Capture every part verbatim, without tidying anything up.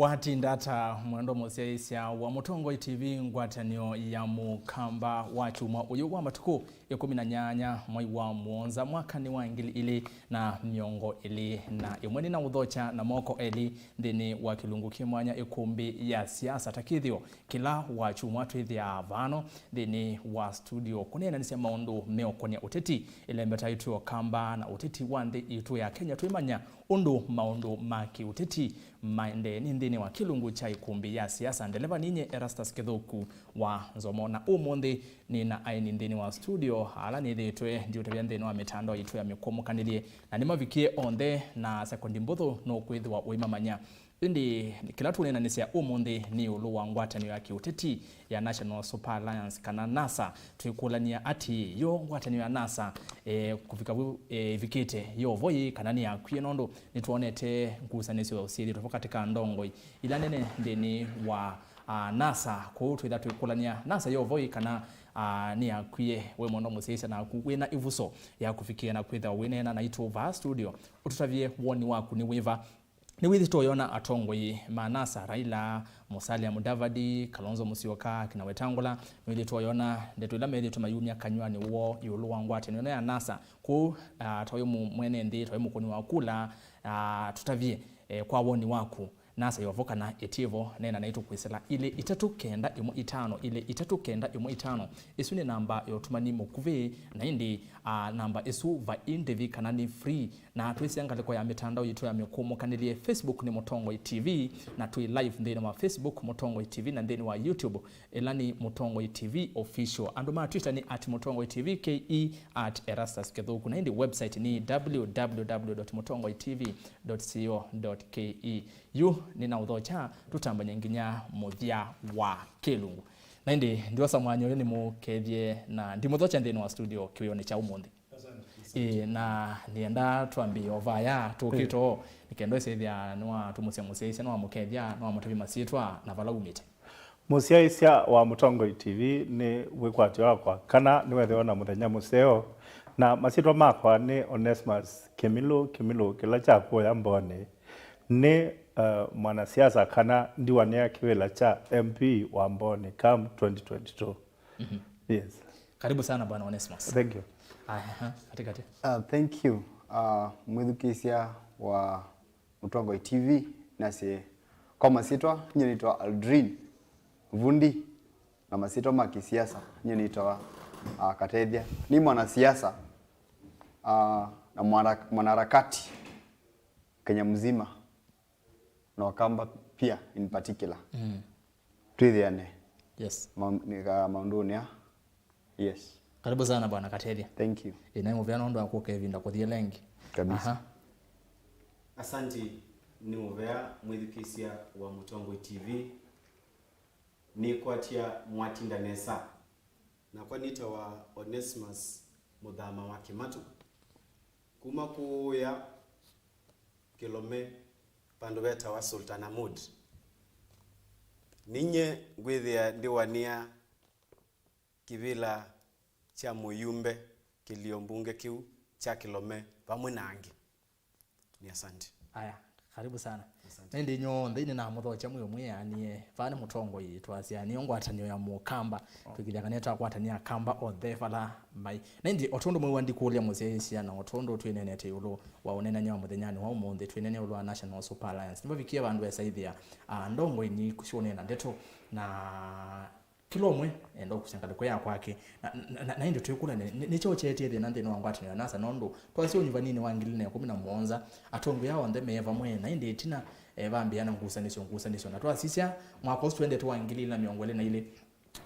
Watinda ata, mwendwa mũsyaĩĩsya wa Mũtongoi T V, ngwatanĩo ya Mũkamba wa kyumwa ũyũ wa matukũ ĩkũmi na nyanya mwai wa mũonza mwakanĩ wa ngili ilĩ na mĩongo ĩlĩ na ĩmwe? Nĩnaũthokya na moko elĩ nthĩnĩ wa kĩlungu kĩ mwanya, ĩkũmbĩ ya siasa. Ta kĩthĩo, kĩla wa kyumwa twĩthĩaa vano nthĩnĩ wa studio kũneenanĩsya maũndũ meũkũnĩa ũteti, ĩlembeta itũ ya Ũkamba na ũteti wa nthĩ itũ ya Kenya, twĩmanya ũndũ maũndũ ma kĩũteti maendee. Nĩ nthĩnĩ wa kĩlungu kya ĩkũmbĩ ya siasa. Ndeleva ninye Erastus Kĩthũku wa Nzomo, na ũmũnthĩ nĩ na aeni nthĩnĩ wa studio ala nĩthĩĩtwe ndiũtavya nthĩnĩ wa mĩtandao itũ ya mĩkũmũkanĩlye, na nĩmavikie onthe, na sekondi mbũthũ nũkwĩthĩwa ũimamanya. Ĩndĩ kĩla tũneenanĩsya ũmũnthĩ nĩ ĩũlũ wa ngwatanĩo ya kĩũteti ya National Super Alliance, kana NASA. Twĩkũlany'a atĩĩ, yo ngwatanĩo ya NASA, eh, kũvika vu, eh, ĩvikĩte, yo vo yĩĩ kana nĩyakwie? Nũndũ nĩtwonete ngusanĩsyo syĩthĩtwe vo katĩ ka ndongoi ila nene nthĩnĩ wa, ah, NASA. Kwoou twĩtha twĩkũlany'a, NASA yo vo yĩĩ kana, ah, nĩyakwie? We mwendwa mũsyaĩĩsya naku wĩna ĩvuso ya kũvikĩa na kwĩthĩwa wĩneena naitũ vaa studio, ũtũtavye woni waku nĩ wĩva. Nĩwĩthĩtwe ũyona atongoi ma NASA, Raila, Musalia Mudavadi, Kalonzo Musyoka, kina Wetangula, nĩwĩthĩtwe ũyona ndeto ila methĩtwe mayumya kanyw'anĩ woo ĩũlũ wa ngwatanĩo ĩno ya NASA? Kwoou, ah, ta ũyũ mũ-, mwene nthĩ, ta ũyũ mũkũni wa kula, ah, tũtavye, eh, kwa woni waku, NASA yo vo kana ĩtĩ vo? Neena naitũ kwĩsĩla ilĩ itatũ kenda ĩmwe itano, ilĩ itatũ kenda ĩmwe itano. Ĩsu nĩ namba ya ũtũmani mũkuvĩ, na ĩndĩ, ah, namba ĩsu vai ndĩvi kana nĩ free. Na twĩsĩa ngalĩko ya mĩtandao yitũ ya mĩkũmũkanĩlye. Facebook nĩ Mũtongoi T V, na twĩ live nthĩnĩ wa Facebook Mũtongoi T V, na nthĩnĩ wa YouTube, ĩla nĩ Mũtongoi T V Official. Andũ ma Twitter nĩ at Mũtongoi T V K E, at Erastus Kĩthũku, na ĩndĩ website nĩ w w w dot mũtongoi t v dot co dot k e. Yu nĩnaũthokya tũtambany'e nginya mũthya wa kĩlungu. Na ĩndĩ ndiosa mwanya ũyũ nĩmũkethye na ndimũthokya nthĩnĩ wa studio kĩwĩonĩ kya ũmũnthĩ. Ĩĩ, na nĩenda twambĩĩe o vaya tũkĩte, nĩ kenda ĩsĩthĩa nĩwatũmũsya mũsyaĩĩsya, nĩwamũkethya, nĩwamũtavya masyĩtwa na vala umĩte. Mũsyaĩĩsya wa Mũtongoi T V, nĩ wĩkwatyo wakwa kana nĩwethĩwa na mũthenya mũseo, na masyĩtwa makwa nĩ Onesmus Kĩmilũ, Kĩmilũ kĩla kya kũya Mboni. Nĩ, uh, mwanasiasa kana ndiwanĩa kĩvĩla kya M P wa Mboni come twenty twenty-two. Mhm. Yes. Karibu sana, Bwana Onesmus. Thank you. Aya, aha, katikati. Uh, thank you. Uh, mwĩthukĩĩsya wa Mũtongoi T V, nasye kwa masyĩtwa, nyie nĩtawa Aldrin Vundi, na masyĩtwa ma kĩsiasa, nyie nĩtawa, uh, Katethya. Nĩ mwanasiasa, uh, na mwana-, mwanaharakati Kenya mzima. Na Wakamba pia in particular. Mm. Twĩthĩane. Yes. Ma-, nĩ ka maũndũnĩ aa. Yes. Karibu sana, Bwana Katethya. Thank you. Ĩ, naĩ mũvea nũndũ wa kũka ĩvinda kũthie lengi. Kabisa. Aha. Asanti, nĩ mũvea mwĩthukĩĩsya wa Mũtongoi T V. Nĩkwatya mwatinda nesa. Nakwa nĩtawa Onesmus Mũthama wa Kĩmatũ, kuma kũũya Kĩlome, vandũ vetawa Sultan Ahmud. Ninyie ngwĩthĩa ndĩwanĩa kĩvĩla kya mũyumbe kĩlio mbunge kĩu kya Kĩlome vamwe na angĩ. Nĩ asante. Aya, karibu sana. Asante. Na ĩndĩ inyw'onthe nĩnamũthokya mwĩ ũmwe, yaani, vaa nĩ Mũtongoi, twasya nĩyo ngwatanĩo ya Mũkamba. Oh. Twĩkĩlya kana twakwatanĩa Akamba onthe vala mai. Na ĩndĩ o tondũ mwĩwa ndikũlya mũsyaĩĩsya, na o tondũ twĩneenete ĩũlũ wa ũneenany'a wa mũthenyanĩ wa ũmũnthĩ, twĩneenea ĩũlũ wa National Super Alliance. Nĩvavikie vandũ esaĩthĩa, ah, ndongoi nĩ kũsyũnena ndeto, na kĩla ũmwe enda ũkusya ngalĩko ya kwake. Na, na, na, na ĩndĩ twĩkũlany'a, nĩ, nĩ, nĩ kyaũ kyeetie thĩna nthĩnĩ wa ngwatanĩo ya NASA? Nũndũ twasya ũnyuvanĩnĩ wa ngili ilĩ na ĩkũmi na mũonza, atongoi aa onthe me vamwe, na ĩndĩ ĩtina, eh, vambĩĩa na ngusanĩsyo, ngusanĩsyo. Na twasisya mwaka ũsu twendete wa ngili ilĩ na mĩongo ĩlĩ na ilĩ,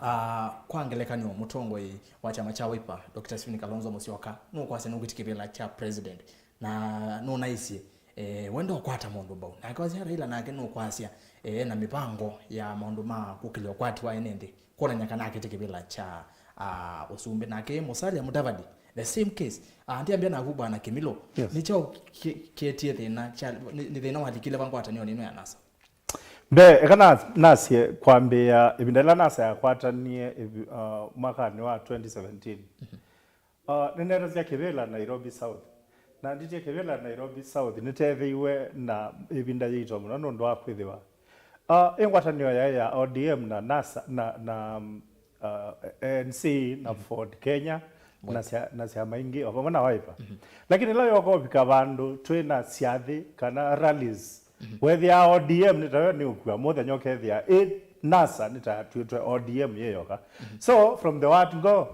ah, kwa ngelekany'o, mũtongoi wa kyama kya Wiper, Doctor Stephen Kalonzo Musyoka, nũkwasya nũkwĩtya kĩvĩla kya president. Na nũnaisye, eh, wenda ũkwata mũndũ mbau. Nake wasya Raila nake nũkwasya, eh, ena mĩvango ya maũndũ ma kũkĩlya ũkwati wa ene nthĩ, kwonany'a kana akĩte kĩvĩla kya, ah, ũsumbĩ. Nake Musalia Mudavadi, the same case. Ah, ndiambia naku, Bwana Kimilo, yes, nĩ kyaũ kĩ-, kĩetie thĩna kya, nĩ, nĩ thĩna walikile va ngwatanĩonĩ ĩno ya NASA? Mbee, eka na-, nasye kwambĩĩa ĩvinda ĩla NASA yakwatanie ĩvi-, uh, mwakanĩ wa twenty seventeen. Mhm. Uh, nĩnetasya kĩvĩla Nairobi South. Na nditie kĩvĩla Nairobi South, nĩteethĩiwe na ĩvinda yĩito mũno nũndũ wa kwĩthĩwa, Uh, ĩ ngwatanĩo yaĩ ya O D M na NASA na, na um, uh, A N C na Ford Kenya na sya- na syama ingĩ o vamwe na Wiper. Lakini ĩla yoka ũvika vandũ twĩ na syathĩ kana rallies, wethĩaa O D M nĩ tayo nĩ ũkua mũthenya ũkethĩa ĩ NASA nĩ ta yatuĩtwe O D M yĩ yoka. So from the word go,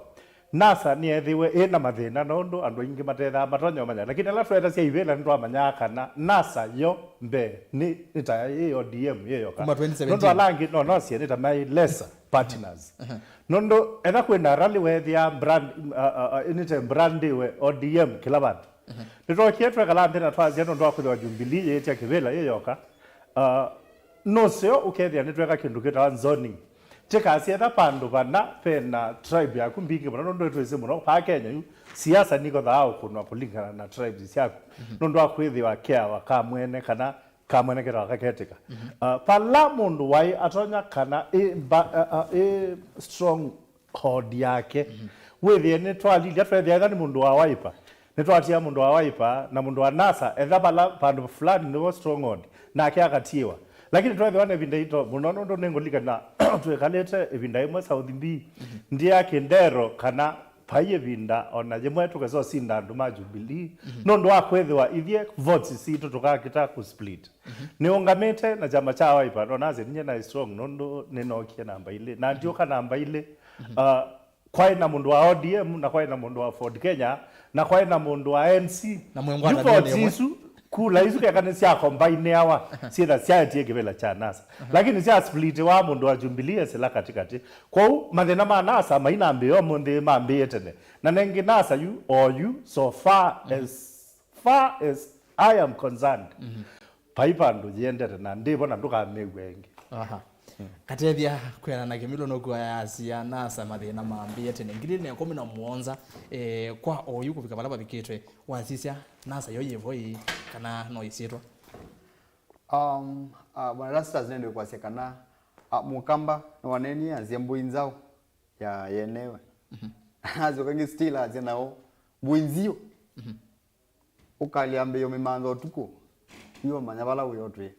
NASA nĩyethĩiwe ĩ na mathĩna nũndũ andũ aingĩ matethaa matonya ũmanya, lakini ala twetasya ivĩla nĩtwamanyaa kana NASA yo mbee nĩ nĩ ta ĩ O D M yĩ yoka. Kuma twenty seventeen. Nũndũ ala angĩ no nosie nĩ ta maĩ lesser partners. Nũndũ etha kwĩna rally wethĩa brand uh, uh, uh, nĩte brand ĩwe O D M kĩla vandũ. Nĩtwokie twekala nthĩ na twasya nũndũ wa kwĩthĩwa Jubilee yĩtya kĩvĩla yĩ yoka. Uh, nũseo ũkethĩa nĩtweka kĩndũ kĩtawa zoning. Tĩkasye etha vandũ vana vena tribe yaku mbingĩ mũno, nũndũ nĩtwĩsĩ mũno vaa Kenya yu siasa nikothaa ũkũnwa kũlingana na tribes syaku, nũndũ wa kwĩthĩwa keawa ka mwene kana ka mwene ketawa kaketĩka. Uh, pala mũndũ waĩ atonya kana ĩ mba- uh, uh, ĩ stronghold yake, wĩthĩe nĩtwalilya twethĩa etha nĩ mũndũ wa Wiper, nĩtwatia mũndũ wa Wiper na mũndũ wa NASA etha pala vandũ fulani nĩvo stronghold, nake akatiĩwa. Lakini twethĩwa na ĩvinda ito mũno, nũndũ nĩngũlikana twĩkalĩte ĩvinda ĩmwe South B, ndia Kĩndero kana vai ĩvinda ona yĩmwe tũkesa ũsinda andũ ma Jubilee, nũndũ wa kwĩthĩwa ithyĩ votes sitũ tũkakĩta kũ split. Nĩũngamĩte na kyama kya Wiper, no nasĩ ninyie naĩ strong nũndũ nĩnookie namba ilĩ na ndiũka namba ilĩ. Uh, kwaĩ na mũndũ wa O D M na kwaĩ na mũndũ wa Ford Kenya na kwaĩ na mũndũ wa A N C. Na mwĩ ngwatanĩo nĩ ĩmwe. Yu votes isu, kula isu keka nĩ sya combine awa syĩtha syaetie kĩvĩla kya NASA. Lakini sya split wa mũndũ wa Jubilee esĩla katĩkatĩ. Kwoou mathĩna ma NASA mainambĩĩa ũmũnthĩ mambĩĩe tene. Na nengĩ NASA yu o yu so far as far as I am concerned, vai vandũ yĩendete na ndĩvo na ndũkamĩw'a ĩngĩ. Aha. Katethya kwĩana na Kĩmilũ nũkw'a yasya NASA mathĩna mambĩĩe tene ngili na ĩkũmi na mũonza, eh, kwa oyu kũvika vala vavikĩtwe, wasisya NASA yo yĩvo ĩĩ kana no ĩsyĩtwa? Um, uh, Bwana Rastas nende kwasya kana uh, Mũkamba nĩwaneenie asya mbũi nzaũ ya yenewe. Asyoka ngĩ still asya nao mbũi nziũ. Ũkalĩambĩĩa ũmĩmantha ũtukũ, yu ũmanya vala wĩ ũtwĩe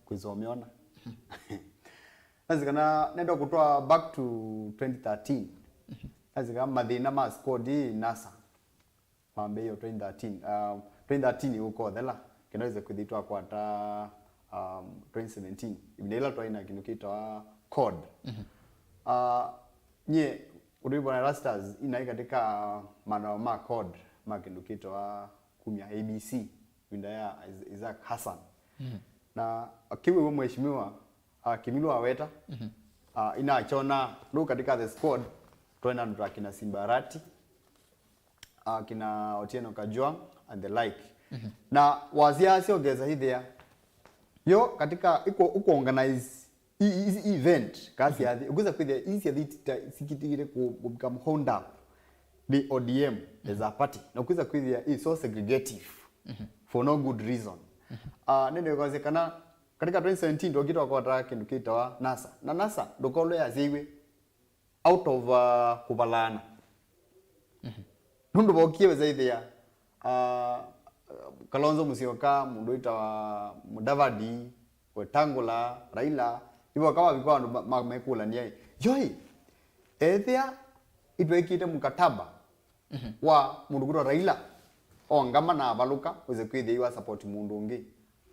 kwĩsa ũmyona. Nasĩ kana nenda kũtwaa back to twenty thirteen. Nasĩ kana mathĩna ma squad ĩĩ NASA mambĩĩe o twenty thirteen. Uh, twenty thirteen ũkothela kĩndũ ĩse kwĩthi twakwata um, twenty seventeen, ĩvinda ĩla twaĩ na kĩndũ kĩtawa code. Uh, nyie ũtũivona Rastas inaĩ katika maandamano ma code ma kĩndũ kĩtawa kumya A B C, ĩvinda ya Is- Isaac Hassan. Na kĩu wĩw'o mheshimiwa uh, Kĩmilũ aweta, uh, inakyona ndũ katika the squad, twaĩ na andũ ta kina Simba Arati, uh, kina Otieno Kajwang and the like. Na wasya asyongeza ithĩa yo katika iko uko organize i- i- i- event kasi athi ukweza kwithia isi athi sikitire ku ku become honed up the O D M as a party, na ukweza kwithia is so segregative for no good reason. Ah, nende kwasya kana katika twenty seventeen twokitwa kwata kindu kitawa NASA, na NASA ndukolwe yasyaiwe out of uh, kuvalaana. Nũndũ vokie wĩsa ĩthĩa uh, Kalonzo Musyoka, mũndũ wĩtawa Mudavadi, Wetangula, Raila, ivoka wavika andũ ma- ma- mekũlania, yoi, ethĩa itwekĩte mkataba wa mũndũ kwĩtwa Raila ongama na avalũka wĩse kwĩthĩa iwa support mũndũ ũngĩ,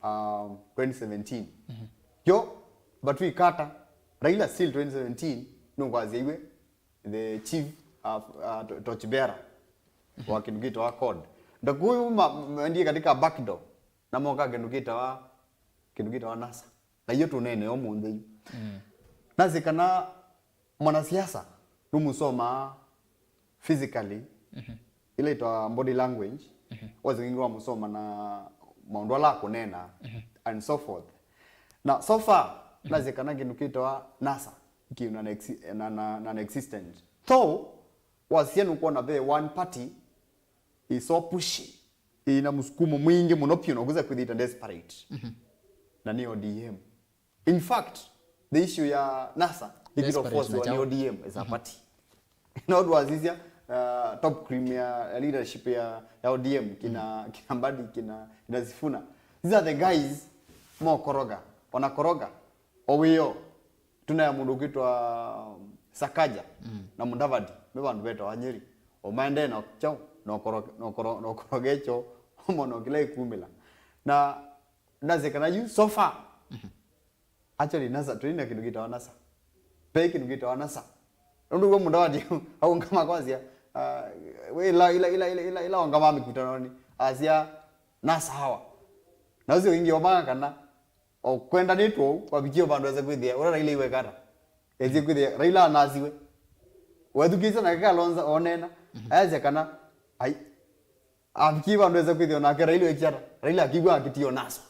um, twenty seventeen. Yo, but we kata Raila still twenty seventeen nũkwasya iwe the chief uh, uh, to- torch bearer wa kĩndũ kĩtawa code. Ndakuyu maendie katika backdoor na moka kĩndũ kĩtawa kĩndũ kĩtawa NASA, na iyo tũnene ũmũnthĩ yu. Nasi kana mwanasiasa nũmũsomaa physically, ila itawa body language, wazingĩ wamũsoma na maũndũ ala akũneena, and so forth. Na so far nasi kana kĩndũ kĩtawa NASA kĩ non-exi- na- na- non-existent, though wasia nũkwona ve one party is so pushy, ina mũsukumo mwingĩ mũno piũ na kuza kwĩthĩta desperate, na nĩ O D M. In fact, the issue ya NASA ikitwa force wa nĩ O D M as a party. Na ũndũ wasisya uh, top cream ya, ya leadership ya, ya O D M, kina kina Mbadi, kina kina Sifuna, these are the guys mokoroga, wanakoroga O wĩoo, tũnaya mũndũ ũkwĩtwa Sakaja Mm. na Mudavadi, me vandũ vetawa Nyeri. O maendee na kyaũ, na ũkoro-, na ũkoro-, na ũkoroge kyo, mono kĩla ĩkumĩla. Na ndasye kana yu, so far, actually, NASA, tũi na kĩndũ kĩtawa NASA. Pe kĩndũ kĩtawa NASA. Nũndũ w'o Mudavadi aũngama kwasya, ah, we ila, ila, ila, ila, ila, ila ongama mĩkutanonĩ, asya NASA hawa. Na ũsyo wingĩ omaa kana, o kwendanĩtwe ũu, wavikie vandũ esa kwĩthĩa, ũla Raila iwekata. Esie kwĩthĩa, Raila anasiwe. Wethukĩĩsya nake Kalonzo oneena, ayasya kana, ai, avikie vandũ esa kwĩthĩa nake Raila ekĩata. Raila akĩw'a akĩtio NASA.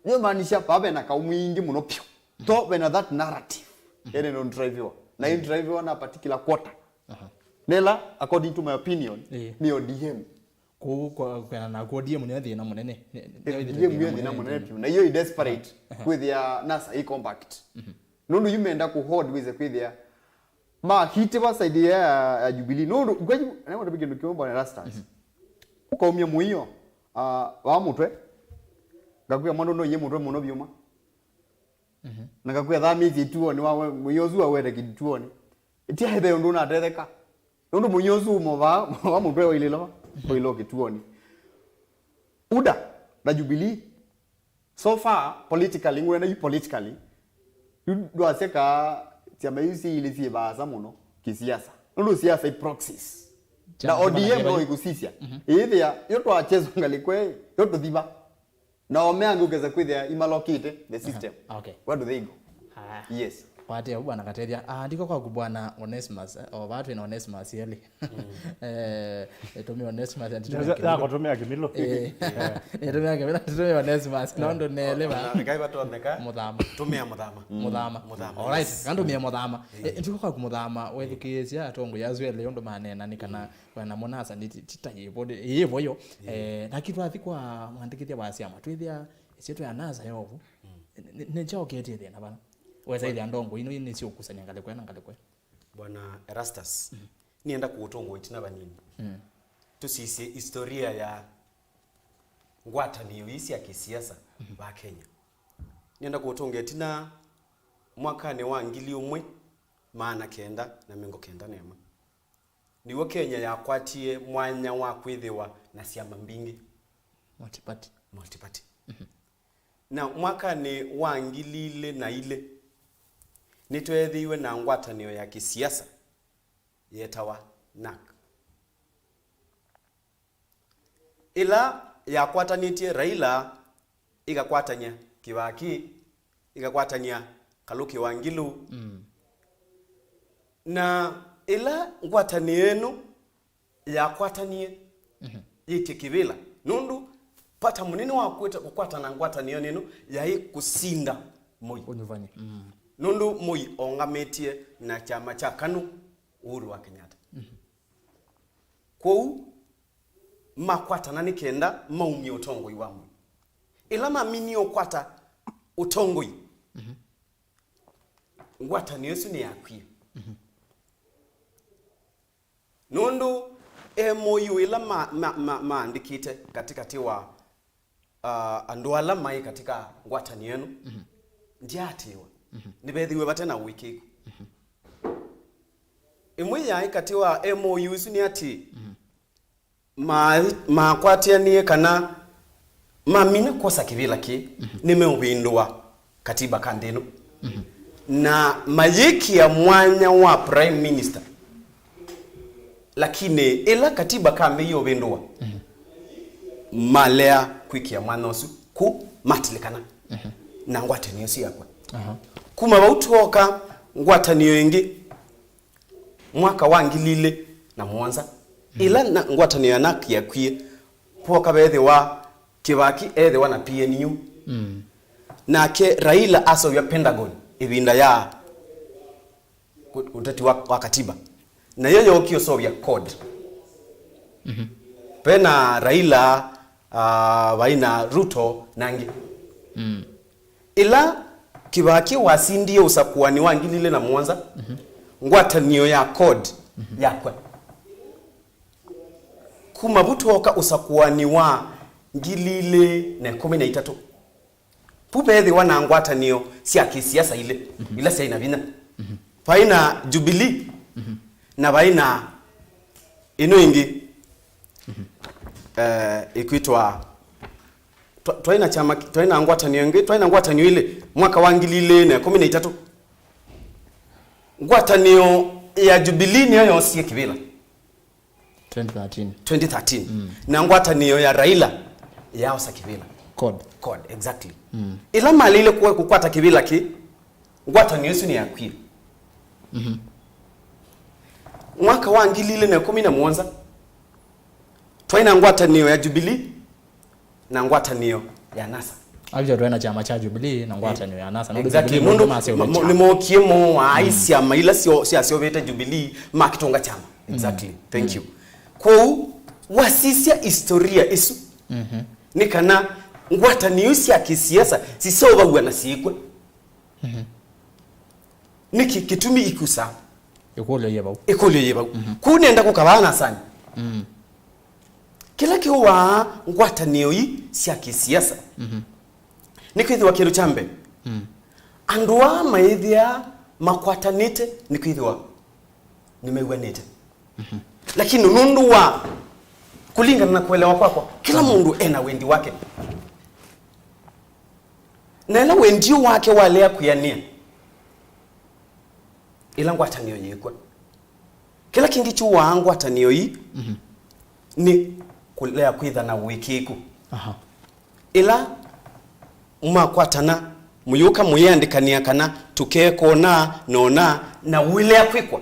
Nĩyo maanisha, vaa vena kaũ mwingĩ mũno vyũ. To vena that narrative. Ene no drivewa. Na ĩ drivewa na particular quarter. Aha. Nela, according to my opinion, Ĩĩ. nĩ O D M. Kũu kwa, kwena na kwa O D M nĩyo thĩna mũnene. Nĩ- nĩ- nĩyo D M ĩthĩte nĩyo thĩna thĩna mũnene mũnene. Biũ. Na iyo i desperate Aha. kwĩthĩa NASA i compact. Nũndũ yu menda kũ hold wĩse kwĩthĩa mahitĩwa side ya, ya Jubilee. Nũndũ, ngweju, nĩwatũpi kĩndũ kĩmwe bwana Erastus. Ũkaumya mũio, ah, wa mũtwe. Ngakwĩa mwandu no iye mũtwe mũno biuma. Na ngakwĩa thamĩtie ituoni wa we, mũio ũsu wawete kituoni. Ĩtia ĩthe ũndũ ũnatetheka. Nũndũ mũio ũsu ũmo vaa, wa mũtwe wailĩlo, wailo kituoni. UDA na Jubilee, so far, politically, ngwenda yu politically, yu ndwasya ka syama iu syĩ ilĩ syĩ vaasa mũno kĩsiasa. Nũndũ siasa i proxies. Na Chama O D M no kĩmwe. Ikusisya. Ĩthĩa, yo twachezwa ngalikwe, yo tũthiva. Na ome angĩ ũkesa kwĩthĩa imalokĩte the system. Okay. Where do they go? Ah. Yes. Kwate au bwana Katethia. Ah, ndiko kwaku bwana Onesimus, eh, o vaa twĩ na Onesimus eli. Eh, ĩtũmĩ Onesimus, and Ya- ya kũtũmĩa kĩmilo. Eh, ĩtũmĩ kĩmilo, ĩtũmĩ Onesimus. Nondo nele va. Na ngai vatoneka. Mũthama. Tũmĩa mũthama. Mũthama. Mũthama. All right, yes. Kandũmĩa mũthama. Eh, ndiko kwaku mũthama, wethukĩĩsya atongoi asu elĩ ũndũ manena nĩ kana Bwana Monasa, nĩ ti- tita yĩvo, yĩvo yo. Eh, lakini twathi kwa mwandĩkĩthya wa syama, twĩthĩa ĩsyĩtwa ya NASA yovu. Nĩ- nĩ- nĩkyaũkĩtie thĩna vana. Wesa ĩthĩa ndongo ino nĩsyũkusany'a ngalĩko na ngalĩko. Bwana Erastus, nienda kũũtũngwa ĩtina vanini. Tũsisye historia ya ngwatanĩo ii sya kĩsiasa va Kenya. Nienda kũũtũnga ĩtina mwakanĩ wa ngili ũmwe maana kenda na mĩongo kenda na ĩmwe. Nĩw'o Kenya yakwatie mwanya wa kwĩthĩwa na syama mbingĩ. Multiparty. Multiparty. Na mwakanĩ wa ngili ilĩ na ilĩ, nĩtweethĩiwe na ngwatanĩo ya kĩsiasa yetawa NARC. Ĩla yakwatanĩtye Raila, ĩkakwatany'a Kĩvakĩ, ĩkakwatany'a Kalũkĩ wa Ngilũ. Na ĩla ngwatanĩo ĩno yakwatanie yĩtye kĩvĩla, nũndũ vata mũnene wa kwĩta kũkwatana ngwatanĩonĩ ĩno yaĩ kũsinda Moi. Ũnyuvani. Nũndũ Moi ongamĩtye na kyama kya KANU, Uhuru wa Kenyatta. Kwoou makwatana nĩ kenda maumye ũtongoi wa Moi. Ĩla maminie ũkwata ũtongoi, ngwatanĩo ĩsu nĩyakwie. Nũndũ M O U ĩla ma- ma- ma- maandĩkĩte katĩkatĩ wa, ah, andũ ala maĩ katika ngwatanĩo ĩno ndyaatĩĩwa. Nĩvethiwe vate na ũĩkĩĩku. Ĩmwe yaĩ katĩ wa M O U isu nĩ atĩ ma- makwatĩanĩe kana mamina kwosa kĩvĩla kĩĩ, nĩmeũvĩndũa katiba ka nthĩ ĩno. Na mayĩkĩa mwanya wa prime minister. Lakini ĩla katiba kambĩie ũvĩndũwa, malea kwĩkĩa mwanya ũsu ku matilikana na ngwatanĩo ĩsu yakwa. Kuma vau twoka ngwatanĩo ĩngĩ mwaka wa ngili ilĩ na mũonza, ĩla na ngwatanĩo ya NARC yakwie, poka vethĩwa Kĩvaki ethĩwa na P N U. Nake Raila aseũvya Pentagon ĩvinda ya kũ- ũteti wa, wa katiba. Nayo yookie ũseũvya CORD. Vena Raila, ah, vai na Ruto na angĩ. Ĩla Kĩvaki wasindie ũsakũani wa ngili ilĩ na mũonza, ngwatanĩo ya CORD yakwa. Kuma vu twoka ũsakũani wa ngili ilĩ na ĩkũmi na itatũ, Vu veethĩwa na ngwatanĩo sya kĩsiasa ilĩ, ila syaĩ na vinya. Vaĩ na Jubilee, na vaĩ na ĩno ĩngĩ, eh, ĩkwĩtwa, twa-, twaĩ na kyama, twaĩ na ngwatanĩo ĩngĩ, twaĩ na ngwatanĩo ilĩ mwaka wa ngili ilĩ na ĩkũmi na itatũ. Ngwatanĩo ya Jubilee nĩyo yoosie kĩvĩla. Twenty thirteen. Twenty thirteen. Na ngwatanĩo ya Raila yaosa kĩvĩla. CORD. CORD, exactly. Ĩla maleile kũ-, kũkwata kĩvĩla kĩ, ngwatanĩo ĩsu nĩyakwie. Mwaka wa ngili ilĩ na ĩkũmi na mũonza, twaĩ na ngwatanĩo ya Jubilee, na ngwatanĩo ya NASA. Actually, twaĩ na kyama kya Jubilee na ngwatanĩo ya NASA. Nũndũ exactly. Jubilee nũndũ nĩmaseo ma-, ma-, nĩmookie mooaa syama ila syo-, syaseũvĩte Jubilee, makĩtũnga kyama. Exactly. Thank you. Kwoou, wasisya historia ĩsu, nĩ kana ngwatanĩo sya kĩsiasa siseũvaw'a na syĩkw'a. Nĩkĩ kĩtumi ikusa? Ĩkũlyo yĩ vau. Ĩkũlyo yĩ vau. Kũu nenda kũkavaa na sani. Kĩla kĩũaa ngwatanĩo ii sya kĩsiasa nĩ kwĩthĩwa kĩndũ kya mbee, andũ aa maĩthĩaa makwatanĩte nĩ kwĩthĩwa nĩmew'anĩte. Lakini nũndũ wa, kũlingana na kũelewa kwakwa, kĩla mũndũ ena wendi wake. Na ĩla wendi ũũ wake walea kwĩanĩa, ĩla ngwatanĩo yĩkw'a. Kĩla kĩngĩ kyũaa ngwatanĩo ii nĩ kũlea kwĩtha na ũĩkĩĩku. Ĩla mwakwatana, mũyũka mũyĩandĩkanĩa kana tũkekonaa nona na ũilea kwĩkwa,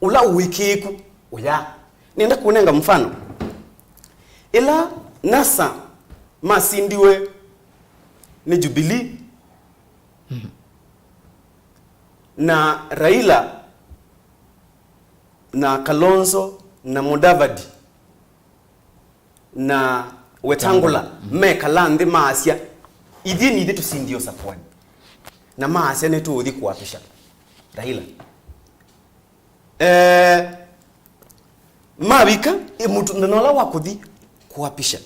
ũla ũĩkĩĩku ũya. Nĩenda kũnenga mfano. Ĩla NASA masindiwe nĩ Jubilee, na Raila na Kalonzo na Mudavadi na Wetangula mekala nthĩ maasya, "Ithyĩ nithyĩ tũsindie ũsakũani." Na maasya, "Nĩtũũthi kũapisha Raila." Eh, mavika, ĩ, mũtũndano ũla wa kũthi kũapisha.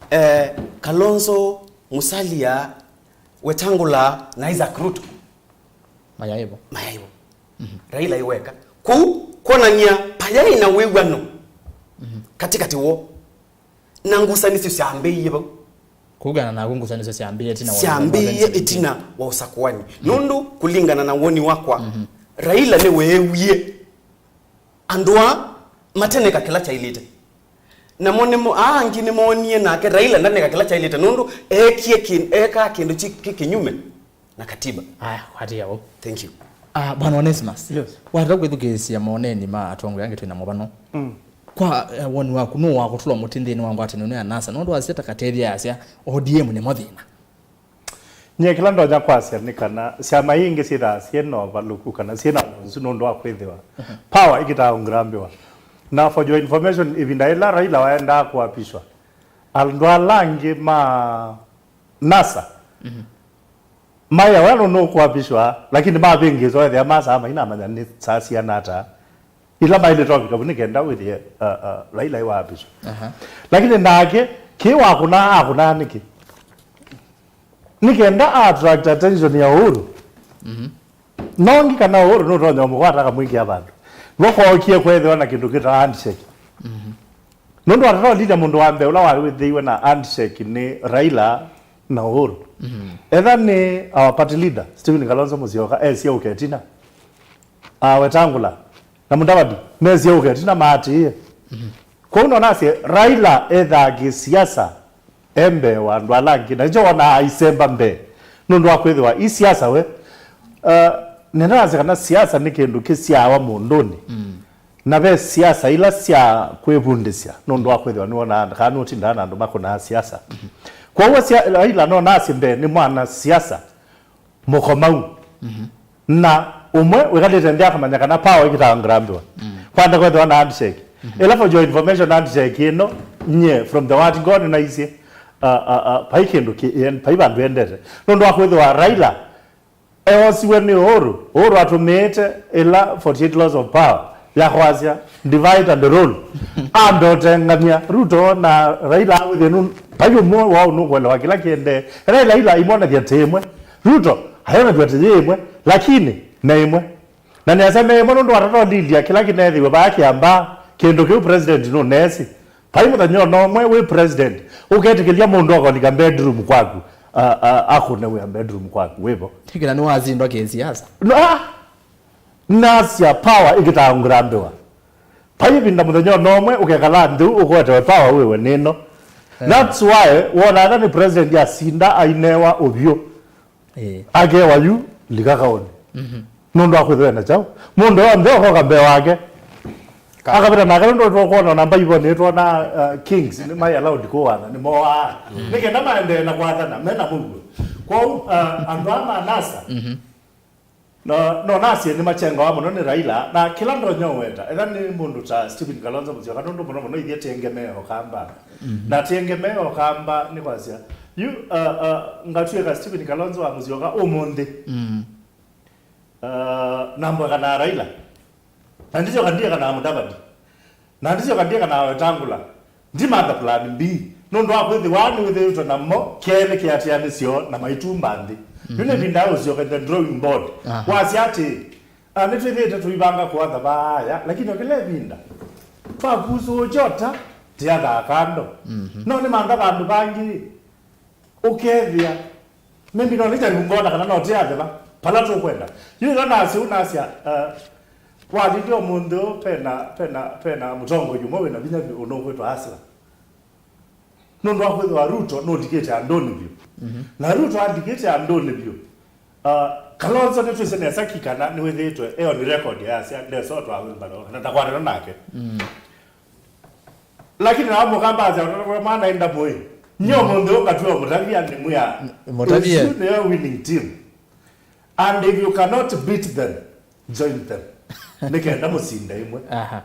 Eh, Kalonzo, Musalia, Wetangula na Isaac Ruto mayaĩ vo. Mayaĩ vo. Raila ĩ weka. Kũu kwonany'a vayaĩ na wĩw'ano katĩkatĩ woo. Na ngusanĩsyo syambĩĩie vau. Kũu kana naku ngusanĩsyo syambĩĩie ĩtina wa syambĩĩie ĩtina wa ũsakũani. Nũndũ kũlingana na woni wakwa, Raila nĩweewie andũ aa mateneka kĩla kyaĩlĩte. Namo nĩmo, aa angĩ nĩmoonie nake Raila ndaneka kĩla kyaĩlĩte nũndũ eekie kĩ-, eekaa kĩndũ kĩ, kĩ kĩnyume na katiba. Aya, kwatĩĩa vau. Thank you. Ah, Bwana Onesimus, yes, wata kwĩthukĩĩsya maoneni ma atongoi angĩ twĩ na mũvano. Mm. Kwa, eh, woni waku, nũũ wakũtũla mũtĩ nthĩnĩ wa ngwatanĩo ĩno ya NASA? Nũndũ wasya ta Katethia asya, O D M nĩmo thĩna. Nyie kĩla ndonya kwasya nĩ kana syama ingĩ syĩthaa syĩ na ũvalũku kana syĩ na wonzu nũndũ wa kwĩthĩwa power ĩkĩtaa ũngrambĩwa. Na for your information, ĩvinda ĩla Raila waendaa kũapishwa, andũ ala angĩ ma NASA maĩa we nũnũkũapishwa, lakini mavĩngĩĩswa wethĩa masaa mainamanya nĩ saa siana ata. Ila maĩlĩte ũvika vu nĩ kenda wĩthĩe, uh, uh, Raila ĩwaapishwa. Aha. Lakini nake, kĩ wakũnaa, akũnaa nĩkĩ? Nĩ kenda a attract attention ya Uhuru. Mhm. Nongi kana Uhuru nũtonya ũmũkwata akamwĩkĩa vandũ. Nũkookie kwethĩwa na kĩndũ kĩtawa handshake. Mhm. Nũndũ atatonya mũndũ wa mbee ũla wawĩthĩiwe na handshake nĩ Raila na Uhuru. Mhm. Etha nĩ our party leader, Stephen Kalonzo Musyoka, esie ũketina. Ah, Wetangula na Mudavadi mesie ũketina maatĩĩe. Mhm. Kwoou nonasye Raila ethaa kĩsiasa e mbee wa andũ ala angĩ, na nĩkyo wonaa aisemba mbee, nũndũ wa kwĩthĩwa i siasa we. Uh, nenda nasya kana siasa nĩ kĩndũ kĩsyaawa mũndũnĩ. Mm. Na ve siasa ila sya kwĩvundĩsya, nũndũ wa kwĩthĩwa nĩwonaa kana nũtindaa na andũ makũnaa siasa. Mhm. Kwoou sia-, Raila nonasye mbee nĩ mwana siasa mũkomau. Mhm. Na ũmwe wĩkalĩte nthĩ akamanya kana power ĩkĩtaa ngrambĩwa. Mm. Kwanda kwethĩwa na handshake. Mhm. Ĩla for your information handshake ĩno, nye from the word go nĩnaisye, uh, uh, uh, vai kĩndũ kĩ-, yen-, vai vandũ endete. Nũndũ wa kwĩthĩwa Raila eosiwe nĩ Uhuru, Uhuru atũmĩĩte ĩla forty-eight laws of power ya kwasya divide and rule. Ambe ũteng'ania Ruto na Raila awĩthĩe nũ-, Vai ũmwe wao nũkũelewa kĩla kĩendee. Ethĩwa Raila imwonethya tĩ ĩmwe, Ruto ayonethw'a tĩ yĩ ĩmwe, lakini me ĩmwe. Na nĩasya me ĩmwe nũndũ watata ũlilya kĩla kĩneethĩiwe vaa Kĩambaa, kĩndũ kĩu president nũneesĩ. Vai mũthenya o na ũmwe wĩ president ũketĩkĩlya mũndũ akolika bedroom kwaku, a, a, akũne wĩa bedroom kwaku wĩvo? Tikĩla nĩwasindwa kĩsiasa. No, ah! Nasya power ĩkĩtaa ngũrambĩwa. Vai ĩvinda mũthenya o na ũmwe ũkekala nthĩ ũkwetewe power wĩwe nĩno. Eh. That's why wona ata nĩ president asinda ainewa ũvyũ. Eh. Akewa yu lika kaũnĩ. Mhm. Nũndũ wa kwĩthĩwa na kyaũ. Mũndũ yonthe ũkoka mbee wake. Ka- Akavĩta nake nũndũ tũkwona namba ivo nĩ twona, uh, kings nĩ mai allowed kũwana nĩ moaa. Mm. Nĩ kenda maendee na kwathana mena mũuo. Kwoou, uh, andũ aa ma NASA. Mhm. No, no nasye nĩmakyengawa mũno nĩ Raila, na kĩla ndonya ũweta, etha nĩ mũndũ ta Stephen Kalonzo Musyoka, nũndũ mũno mũno ithyĩ tĩengemee Ũkamba. Mhm. Na tĩengemee Ũkamba nĩ kwasya, yu, uh, uh, ngatw'ĩka Stephen Kalonzo wa Musyoka ũmũnthĩ. Mm. Uh, na mbweka na Raila. Na ndisyoka ndieka na Mudavadi. Na ndisyoka ndieka na Wetangula. Ndimantha plan B. Nũndũ wa kwĩthĩwa nĩwĩthĩĩtwe namo kelĩ kĩatĩanĩsyo na maitumba nthĩ. Yu nĩ ĩvinda ya ũsyoka the drawing board. Aha. Wasya atĩ, "Ah, nĩtwĩthĩĩte tũivanga kũatha vaaya, lakini o kĩla ĩvinda twakusũũkya ũta, tĩathaa kando." Mhm. No nĩmantha vandũ vangĩ. Ũkethĩa, maybe no nĩkya ngona kana no tĩathe va, pala tũkwenda. Yu ĩla nasya ũu nasya, uh, walilye ũmũnthĩ ũũ pena, pena, pena mũtongoi ũmwe wĩna vinya vyũ ũnũkwĩtwa Hustler. Nũndũ wa kwĩthĩwa Ruto nũlikĩte andũnĩ vyũ. Mhm. Na Ruto alikĩte andũnĩ vyũ. Uh, Kalonzo nĩtwĩsĩ nesa ki kana nĩwĩthĩĩtwe eo nĩ record yasya ndesotwa Wilbur kana ndakwatana nake. Mm. Lakini nao Mũkamba asya, "Mwana enda mũĩ." Nyo mũndũ ũkatwĩa Mũtavia nĩ mwĩa. Mũtavia. Ũsu nĩyo winning team. And if you cannot beat them, join them. Nĩ kenda mũsinde ĩmwe. Aha.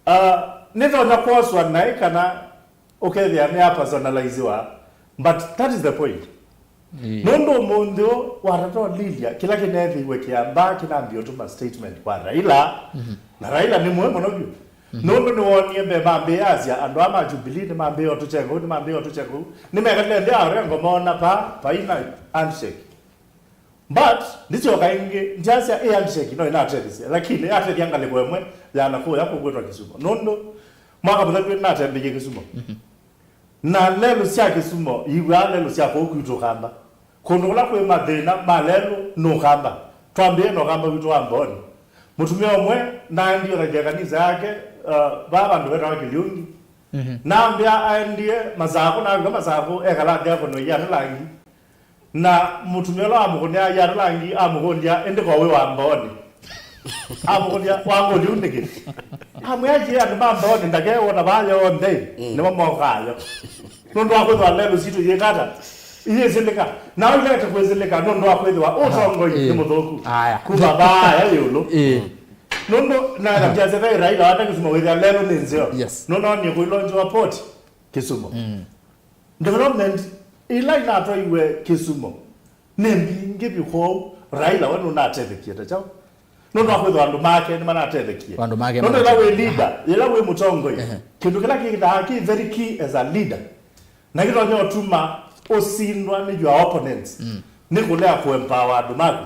Uh, nĩtonya kwoswa naĩ kana ũkethĩa nĩ a personalize wa, but that is the point. Ĩĩ. Nũndũ ũmũnthĩ ũũ watata ũlilya, kĩla kĩneethĩiwe Kĩambaa kĩnambie ũtuma statement kwa Raila, mhm, na Raila nĩ mũĩ mũno vyũ. Mhm. Nũndũ nĩwoonie mbee mambĩĩe asya, andũ aa ma Jubilee nĩmambĩĩe ũtũkyenga ũu, nĩmambĩĩe ũtũkyenga ũu. Nĩmekalile nthĩ ya Orengo moona pa, paina handshake. But, ndisyoka ĩngĩ, ndyasya ĩ handshake no ĩnatethesye, lakini yatethya ngalĩko ĩmwe ya na kũya kũkwĩtwa Kisumu. Nũndũ, mwaka mũthelu nĩnatembeiye Kisumu. Mhm. Na lelũ sya Kisumo iw'aa lelũ sya kũu kwitũ Ũkamba. Kũndũ kũla kwĩ mathĩna ma lelũ nĩ Ũkamba. Twambĩĩe na Ũkamba witũ wa Mbooni. Mũtumĩa ũmwe naendie ũthaithya kanisa yake, uh, vaa vandũ vetawa Kĩliungi. Mhm. Nambĩa aendie Masakũ, navika Masakũ, ekala nthĩ akũnwe iana langi. Na mũtumĩa ũla wamũkũnĩa iana langi amũkũlya, "Ĩndĩ ko wĩ wa Mbooni?" Amũkũlya, "Wangũlya ũu nĩkĩ?" Amwĩa, "Yĩ andũ ma Mbooni ndakewona vaa yonthe, mm, nĩmo mokaa yo." Nũndũ wa kwĩthĩwa lelũ sitũ iyĩkata, iyĩsĩlĩka. Nao ilete kwĩsĩlĩka nũndũ wa kwĩthĩwa ũtongoi, ĩĩ, nĩ mũthũku. Aya. Kuma vaa aya ĩũlũ. Ĩĩ. Nũndũ na, aha, ndyasya ve Raila wata Kisumo wĩthĩa lelũ nĩ nzeo. Yes. Nũnonie kũilonjwa port Kisumo. Mm. Development ila inatwaiwe Kisumo nĩ mbingĩ vyũ, kwoou Raila we nũnatethekie ta kyaũ? Nũndũ wa kwĩthĩwa andũ make nĩmanatethekie. Andũ make. Nũndũ ĩla wĩ manatethekie leader, ĩla wĩ mũtongoi, ehe, kĩndũ kĩla kĩkĩthaa kĩ very key as a leader, na kĩtonya ũtuma ũsindwa nĩ your opponents, mm, nĩ kũlea kũempower andũ maku.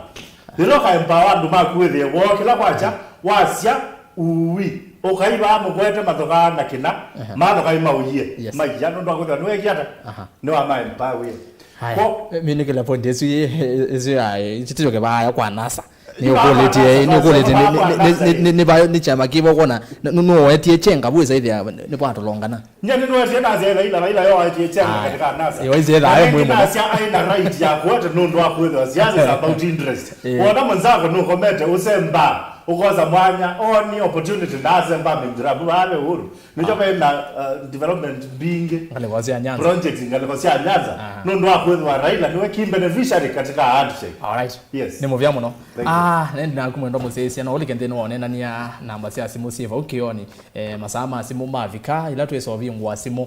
Yĩla ũkaempower andũ maku wĩthĩe woo kĩla kwakya, wasya, "Uwi, ũkai vaa mũkwete mathokaa na kĩna, aha, mathokai maũyie, yes, maiya nũndũ wa kwĩthĩwa nĩweekie ata?" Aha. Nĩwamaempower. Haya. Ko- eh, mi nĩkĩla point ĩsu yĩ, ĩsu ya, eh, chitichoke vaya kwa NASA. Nĩũkũlĩtie, nĩũkũlĩtie, nĩ, nĩ, nĩ, nĩ, nĩ, nĩ, nĩ, nĩ kyama kĩvo kwona, nũ-, nũ-, nũwetie chenga, vuĩsa ĩthĩa, nĩ, nĩ kwatũlongana. Nye nĩnwetie nasya ĩla ila, ila yoetie chenga katika NASA. Ĩyo ĩsĩ ĩthae mwĩ mũno. Nasya aĩ na right ya kũete nũndũ wa kwĩthĩwa siasa is about interest. Eh. Wona mwenzako nũkomete, ũsemba, ũkosa mwanya, oni opportunity, na asemba mindirabu, vave Uhuru. Nĩkyo ve na, uh, development mbingĩ. Ngalĩko sya Nyanza. Projects ngalĩko sya Nyanza. Aha. Nũndũ wa kwĩthĩwa Raila nĩwe key beneficiary katika handshake. All right. Yes. Nĩ mũvea mũno. Thank you. Ah, nendi naku mwendwa mũsyaĩĩsya, no ũlike nthĩnĩ wa ũneenany'a namba sya simũ syĩ vau kĩonĩ. Eh, masaa ma simũ mavika, ila twĩsa ũvingũa simũ.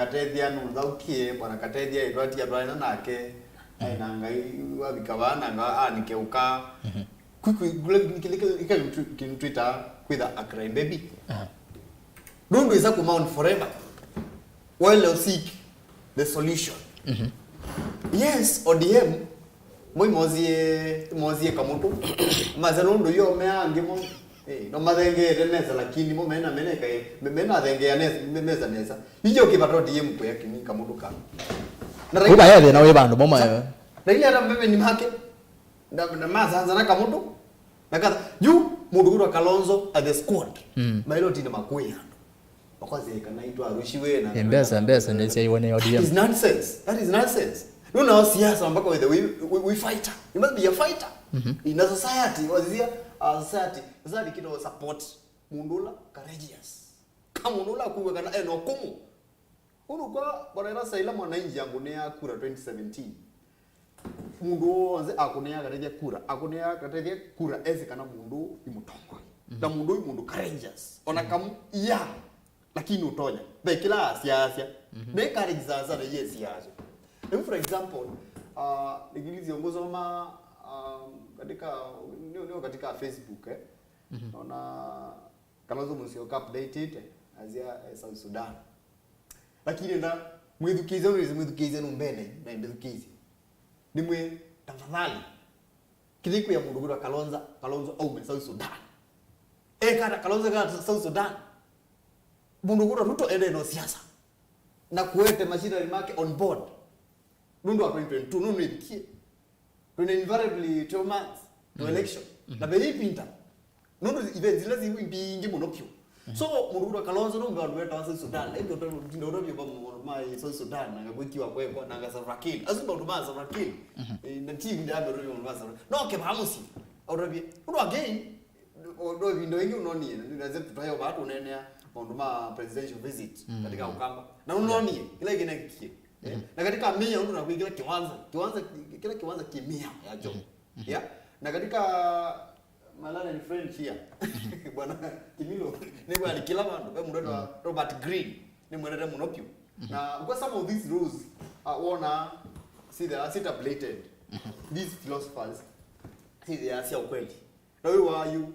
Katethia nũthaũkie, Bwana Katethia ĩtwatia twaena nake, aĩ na Ngai wavika vaa na nga anĩke ũka. Kwĩ, kwĩ, kĩla kĩnĩtwĩtaa kwĩtha a crybaby. Aha. Nũndũ ĩsa kũmount forever while you seek the solution. Yes, O D M, moi mosie, mosie Kamũtũ. Masa nũndũ yo mea angĩ mo, eh, no mathengeete nesa, lakini mo mena, mena kai, me-, mena thengea nesa, me-, mesa nesa. Hiyo kĩvato O D M kũya kĩni Kamũtũ ka. Na Raila, ũva ya thĩna wĩ vandũ mo ma. Sa-, Raila ara mbebe ni make. Na, na masanza na Kamũtũ. Na katha, yu, mũndũ kwĩtwa Kalonzo at the squad. Mm. Mailotini makũĩ andũ. Makwasya kana itwarushiwe na, eh, mbesa, mbesa nĩsyaiwe nĩ O D M. That is nonsense. That is nonsense. Nũnao siasa mpaka with the we, we, we fighter. You must be a fighter. In a society, wazia, a society, society kino support mũndũ ũla courageous. Ka mũndũ ũla akuwe kana ena ũkũmũ. Ũndũ kwa Bwana Raila mwananchi angũnĩa kura twenty seventeen. Mũndũ wonse akũnĩa Katethia kura, akũnĩa Katethia kura ese kana mũndũ nĩ mũtongoi. Na mũndũ ũyũ mũndũ courageous. Ona kamu, yeah, lakini ũtonya. Ve kĩla asiasya. Ve courage sasa na yesi yazo. Hebu for example, uh, nigilizio ngosoma, um, katika, nio, nio katika Facebook, eh. Naona Kalonzo Musyoka updated, azia, eh, South Sudan. Lakini na mwĩthukĩĩsya, mwĩthukĩĩsya nũmbene, na ndĩthukĩĩsye. Nĩmwĩ, tafadhali. Kĩthĩku ya mũndũ kwĩtwa Kalonzo, Kalonzo aume South Sudan. Ekata Kalonzo kata South Sudan. Mũndũ kwĩtwa Ruto ende no siasa. Na kuete machinery make on board. Nũndũ wa twenty twenty-two, nũndũ nĩvikie. Twĩna invariably twelve months to election. Na ve ipinda. Nũndũ events ila zi mbingĩ mũno piũ. So, mũndũ kwĩtwa Kalonzo no mbe andũ wetawa South Sudan. Ĩndĩ ũtavyo, ũtavyo va maũndũ ma South Sudan, na ngakwĩkiwa kwekwa, na nga Salva Kiir. Asu maũndũ ma Salva Kiir. Eh, na ti ĩvinda ya ũtavyo maũndũ ma Salva Kiir. No kevaa mũsyĩ. Ũtavye. Ũndũ again, ũndũ ĩvinda ĩngĩ ũnonie, na nze tũtayo vaa tũnenea maũndũ ma presidential visit katika Ukamba. Na ũnonie, kĩla kĩnekikie. Eh, na katika mia ũndũ na kwĩkĩla kiwanza, kiwanza, kĩla kiwanza kĩ mia yacho. Yeah. Na katika Malala ni friend here. Bwana Kimilo, nĩwe ali kila vandu, ve mũndũ wa Robert Green, nĩ mwendete mũno piũ. Na kwa some of these rules, uh, wona, see, they are, see, tabulated. These philosophers, see, they are sia ukweli. Na wewe wa you,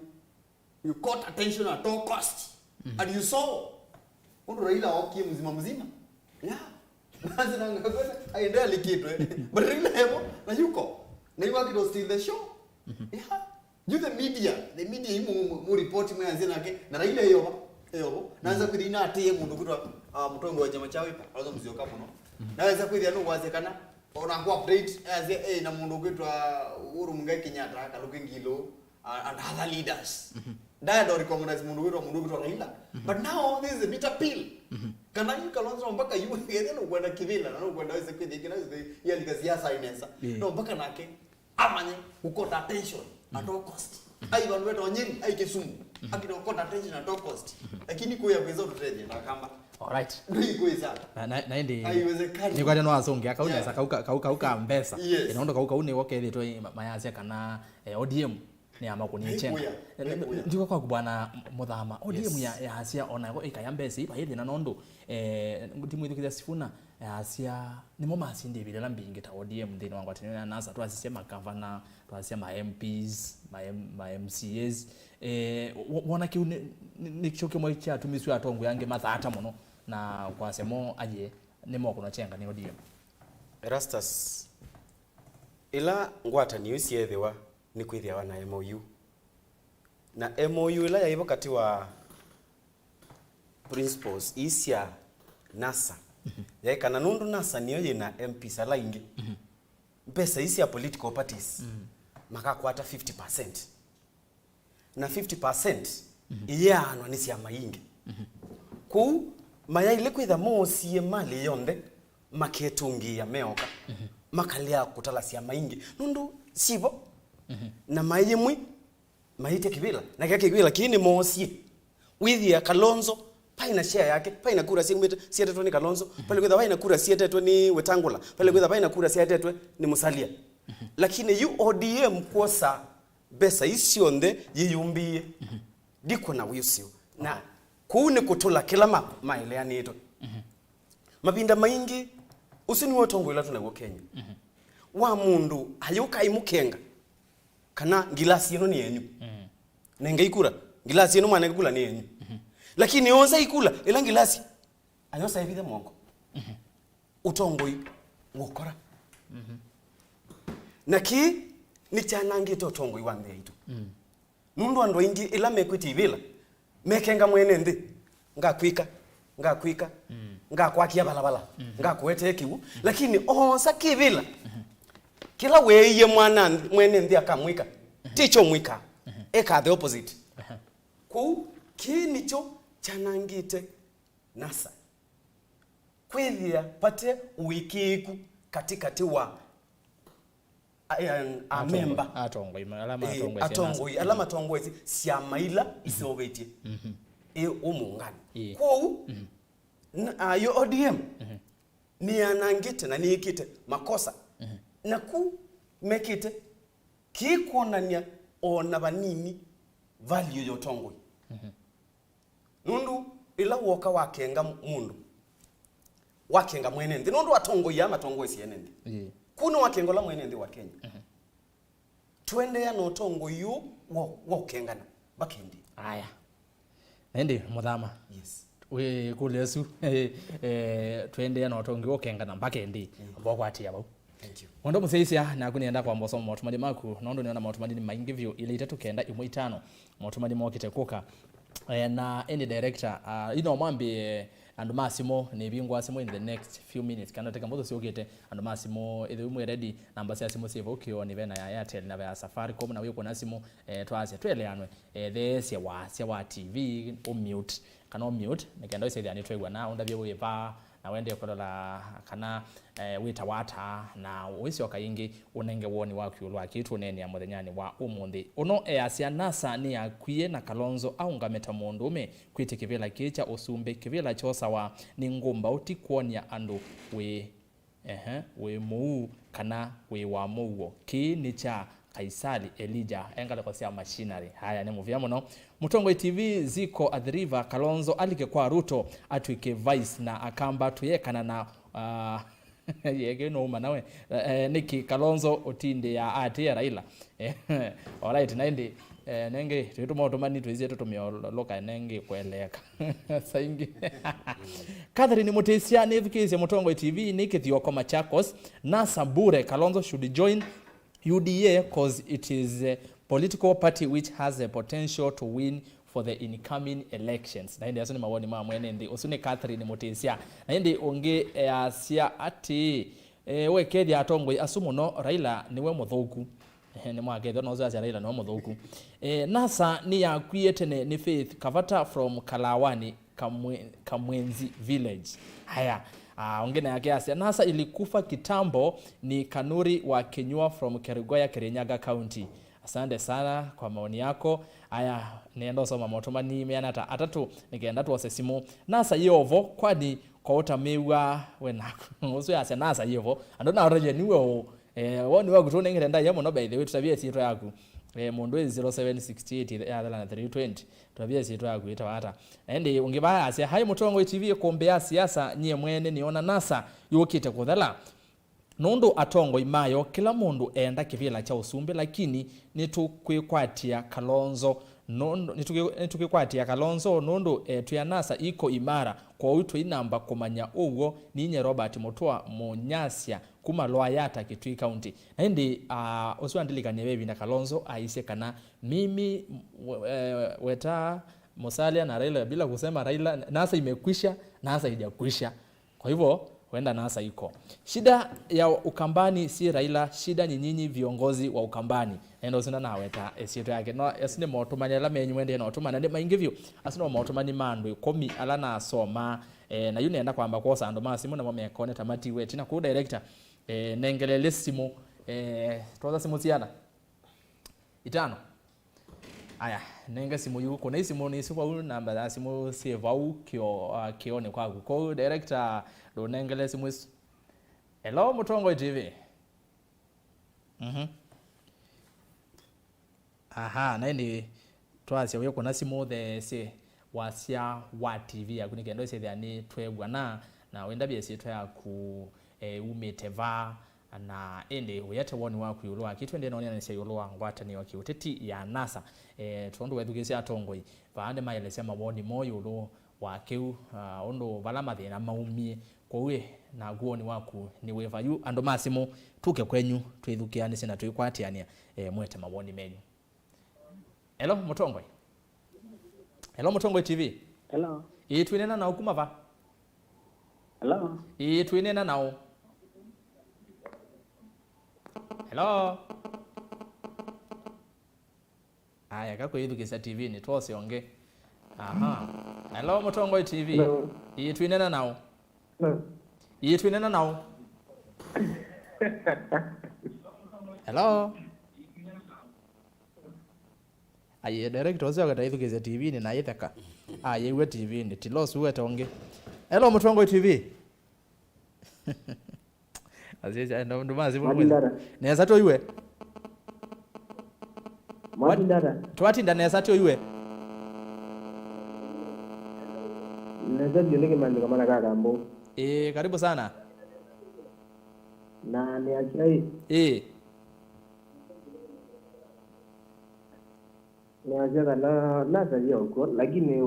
You caught attention at all cost. And you saw. Ũndũ Raila okie mzima mzima. Yeah. Nasi na ngakwenda, aende alikitwe. But Raila evo, na yuko. Na yuko akito still the show. Yeah. You the media, the media imu mu, mu report mwe anzia nake, na Raila eyoba, eyobo. Na anza kwithina atie mũndũ kwitwa, uh, mũtongo wa chama cha Wiper, azo mzio kapo no. Na anza kwithia no waze kana, ona kwa update, anzia, eh, na mũndũ kwitwa Uhuru Muigai Kenyatta, Kaluki Ngilo, uh, and other leaders. Ndaya ndo recognize mũndũ kwitwa, mũndũ kwitwa Raila. But now, this is a bitter pill. Kana yu Kalonzo mpaka yu, yethe no kwenda kivila, na no kwenda wese kwithia kina wese ya lika siasa inesa. No, mpaka nake, amanye kũkota attention at all cost. Ai vandu veta Nyeri, ai Kisumu. Akita kũkota attention at all cost. Lakini kuya kweza ututethia na kamba. Alright. Ndui kweza. Na, na, na indi haiwezekani. Ni kwani no asonge akau nesa kau ka- kau kau ka mbesa. Yes. Inondo kau kau ni wokethitwe ma- mayasya kana, eh, O D M ni ama kuni chenga. Haikuya, haikuya. Ndiko kwa kubwana Muthama. O D M ya ya asya ona iko ikaya mbesa ipa hithi na nondo. Eh, ndimwithukithia Sifuna. Asya, nĩmo masindie ivila ila mbingĩ ta O D M nthĩnĩ wa ngwatanĩo ya NASA, twasisye makavana, twasisya ma M Ps, ma M-, ma M C As. Eh, wo-, wona kĩu nĩ, nĩ, nĩkyo kĩmwe kyatumisye atongoi angĩ mathata mũno na kwasya mo aye nĩmokũnwa kyenga nĩ O D M. Erastus, ĩla ngwatanĩo isu syeethĩwa nĩkwĩthĩawa na M O U. Na M O U ĩla yaĩvo katĩ wa principals ii sya NASA. Yaĩ kana nũndũ NASA nĩyo yĩ na M Ps ala aingĩ, mbesa ii sya political parties makakwata fifty percent. Na fifty percent iyaanwa nĩ syama ingĩ. Kwoou mayaĩle kwĩtha moosie malĩ yonthe maketũngĩĩa meoka, makalea kũtala syama ingĩ. Nũndũ sivo, na maĩ yĩmwe maĩtye kĩvĩla, na kĩa kĩvĩla kĩĩ nĩmoosie. Wĩthĩa Kalonzo, vai na share yake, vai na kura syaumĩte, sietetwe nĩ Kalonzo, vailĩ kwĩtha vai na kura sietetwe nĩ Wetangula, vailĩ kwĩtha vai na kura sietetwe nĩ Musalia. Lakini yu O D M kwosa mbesa ii syonthe yĩyũmbĩie, ndikwona wĩ ũseo. Na kũu nĩ kũtũla kĩla ma-, maeleanĩtwe. Mavinda maingĩ, ũsu nĩw'o ũtongoi ũla twĩ naw'o Kenya. Wa mũndũ ayũka aimũkenga, kana ngilasi ĩno nĩ yenyu. Nengei kura, ngilasi ĩno mwanenge kura nĩ yenyu. Lakini osa ikula, ĩla ngilasi, ayosa ĩvithe mwongo. Ũtongoi wokora. Na kĩĩ nĩkyanangĩte ũtongoi wa nthĩ yaitũ. Nũndũ andũ aingĩ ĩla mekwĩtya ivĩla, mekenga mwene nthĩ, ngakwĩka, ngakwĩka, ngakwakia valavala, ngakũetee kĩw'ũ. Lakini oosa kĩvĩla, kĩla weeie mwana nth-, mwene nthĩ akamwĩka, ti kyo mwĩkaa, eka the opposite. Kwoou, kĩĩ nĩkyo kyanangĩte NASA. Kwĩthĩa vate ũĩkĩĩku katĩkatĩ wa a-, a-, amemba. Atongoi, ma-, ala, eh, matongoesye atongoi, ala matongoesye syama ila iseũvĩtye ĩ ũmũnganĩ. Ĩĩ. Kwoou, n-, a, yo O D M nĩyanangĩte na nĩĩkĩte makosa. Na ku mekĩte kĩkwonany'a o na vanini value ya ũtongoi. Nũndũ ĩla woka wakenga mũndũ, wakenga mwene nthĩ, nũndũ atongoi aa matongoesye ene nthĩ. Ĩĩ. Kũu nĩ wakenga ũla mwene nthĩ wa Kenya. Tũendeea na ũtongoi ũũ wa, wa ũkengana mpaka ĩndĩ? Aya. Na ĩndĩ, Mũthama. Yes. Wĩ kũlya ĩsu, eh, tũendeea na ũtongoi wa ũkengana mpaka ĩndĩ? Vokwatĩa vau. Thank you. Mũndũ mũsyaisya, naku nĩenda kwamba ũsoma maũtũmani maku, nũndũ nĩona maũtũmani nĩ maingĩ vyũ, ilĩ itatũ kenda ĩmwe itano, maũtũmani mokĩte kũka. Eh, na ĩndĩ director, ah, ino mwambie, eh, andũ ma simũ, nĩvingũa simũ in the next few minutes, kana teka mbũthũ syũkĩte, andũ ma simũ, ĩthĩu mwĩ ready, namba sya simũ syĩ vau kĩoonĩ, ve na ya Airtel na ve ya Safaricom, na wĩkũna simũ, eh, twasya tweleanwe, eh, theesye wasya wa T V, ũmute, kana ũmute, nĩ kenda ũsethĩa nĩtwĩw'ana, ũndavye wĩva, na wendee kũlola kana, eh, wĩtawa ata, na ũisyoka ĩngĩ ũnenge woni waku ĩũlũ wa kĩĩ tũũneenea mũthenyanĩ wa ũmũnthĩ. Ũno easya NASA nĩyakwie na Kalonzo aũngame ta mũndũũme kwĩtya kĩvĩla kĩĩ kya ũsumbĩ. Kĩvĩla kyosawa nĩ ngũmbaũ, ti kwony'a andũ wĩ, ehe, wĩ mũuu kana wĩ wa mũuo. Kĩĩ nĩ kya Kaisali. Elijah, e ngalĩko sya machinery. Haya, nĩ mũvea mũno. Mũtongoi T V, Ziko Athi River, Kalonzo alike kwa Ruto, atw'ĩke vice na Akamba tũyekana na, ah, yeke nũuma nawe. Eh, nĩkĩ Kalonzo ũtindĩa atĩa Raila? Eh, alright, na ĩndĩ, Eh, nengĩ, twĩtũma ũtũmani twĩsie tũtũmĩa ũlũka nengĩ kũeleeka. Saingĩ. Catherine Mũtĩsya, nĩthukĩĩsye Mũtongoi T V, nĩ Kĩthioko Machakos, NASA bure, Kalonzo should join U D A cause it is a political party which has a potential to win for the incoming elections. Na ĩndĩ asu nĩ mawoni ma mwene nthĩ. Ũsu nĩ Catherine Mũtĩsya. Na ĩndĩ ũngĩ easya atĩĩ, eh, wekethya atongoi asu mũno, Raila nĩwe mũthũku. Ehe, nĩmwakethwa na ũsu asya Raila nĩwe mũthũku. Eh, NASA nĩyakwie tene nĩ Faith Kavata from Kalawani, Kamwe-, Kamwenzi Village. Haya, ah, ũngĩ nake asya, NASA ilikufa kitambo, ni Kanuri wa Kinyua from Kerugoya, Kirinyaga County. Asante sana kwa maoni yako. Aya, nenda ũsoma motũmani meana ta atatũ nĩkenda twose simũ. NASA yĩ ovo, kwani kwa ũtamĩw'a we naku? Ũsu yasya NASA yĩ ovo. Andũ naũtavya niwe ũ. Eh, woni waku tũnengete ndaĩa mũno, by the way, tũtavye syĩtwa yaku. Eh, mũndũ wĩ zero seven six eight ya thela na three twenty. Tũtavye syĩtwa yaku ĩtawa ata? Na ĩndĩ ũngĩ vaa asya, "Hai Mũtongoi T V, ĩkũmbĩ ya siasa, nyie mwene nĩona NASA yũkĩte kũthela. Nũndũ atongoi mayo, kĩla mũndũ eenda kĩvĩla kya ũsumbĩ, lakini nĩtũkwĩkwatĩa Kalonzo nũndũ, nĩtũkwĩ-, nĩtũkwĩkwatĩa Kalonzo nũndũ, eh, twĩ NASA iko imara, kwoou tũinamba kũmanya ũw'o." Ninye Robert Mũtũa Mũnyasya kuma Lwayata, Kitui County. Na ĩndĩ, ah, ũsu andilikany'a ve ĩvinda Kalonzo aisye kana, "Mimi, we-, eh, weta Musalia na Raila, bila kusema Raila, NASA imekwisha, NASA haijakwisha." Kwa hivyo, wenda NASA iko. Shida ya Ukambani si Raila, shida ni nyinyi viongozi wa Ukambani. Nenda ũsu naweta ĩsyĩtwa yake. No, asu nĩ motũmani ala menyu mwendee na ũtũmana nĩ maingĩ vyũ. Asu no motũmani ma andũ ĩkũmi ala nasoma. Eh, na yu nenda kwamba kwosa andũ ma simũ namo mekone ta matiwe. Tina kũu director, eh, nengelele simũ. Eh, twosa simũ siana? Itano. Aya, nenge simũ yu. Kuna isimũ nĩ isu vau, namba ya simũ syĩ vau kĩo-, ah, kĩonĩ kwaku. Kwoou director, ndũnengele simũ isu. Hello, Mũtongoi T V. Mhm. Aha, na ĩndĩ twasya wĩ kuna simũ theesye wasya wa T V yaku nĩ kenda ũsyĩthĩa nĩ twew'ana, na wĩndavye ĩsyĩtwa yaku, eh, umĩte va, na ĩndĩ ũyate woni waku ĩũlũ wa kĩĩ twendee na ũneanĩsya ĩũlũ wa ngwatanĩo ya kĩũteti ya NASA. Eh, tondũ wethukĩĩsya atongoi vaa nĩmaelesya mawoni moo ĩũlũ wa kĩu, ah, ũndũ vala mathĩna maumie. Kwoou ĩ, naku woni waku nĩ wĩva? Yu andũ ma simũ, tũke kwenyu, twĩthukĩanĩsye na twĩkwatĩanĩa, eh, mwete mawoni menyu. Hello, Mũtongoi. Hello, Mũtongoi T V. Hello. Ĩĩ, twĩneena naũ kuma va? Hello. Ĩĩ, twĩneena naũ? Hello. Aya, kakwĩthukĩsya T V-nĩ, twose ũngĩ. Aha. Hello, Mũtongoi T V. Hello. Ĩĩ, twĩneena naũ? Hello. Ĩĩ, twĩneena naũ? Hello. Aye, director ũsu akataithukĩsya T V-nĩ na ayĩtheka. Ayĩw'a T V-nĩ, ti loss uwete ũngĩ. Hello, Mũtongoi T V. Asisya, ndo, ndo mazi. Mwatindata. Nesa tũiwe. Mwatindata. Twatinda nesa tũiwe. Nesa biũ nĩ kĩmanyĩko mana ka Kambu. Eh, karibu sana. Na nĩ akyai. Eh. Nĩasya kana NASA yĩ o kw'o, lakini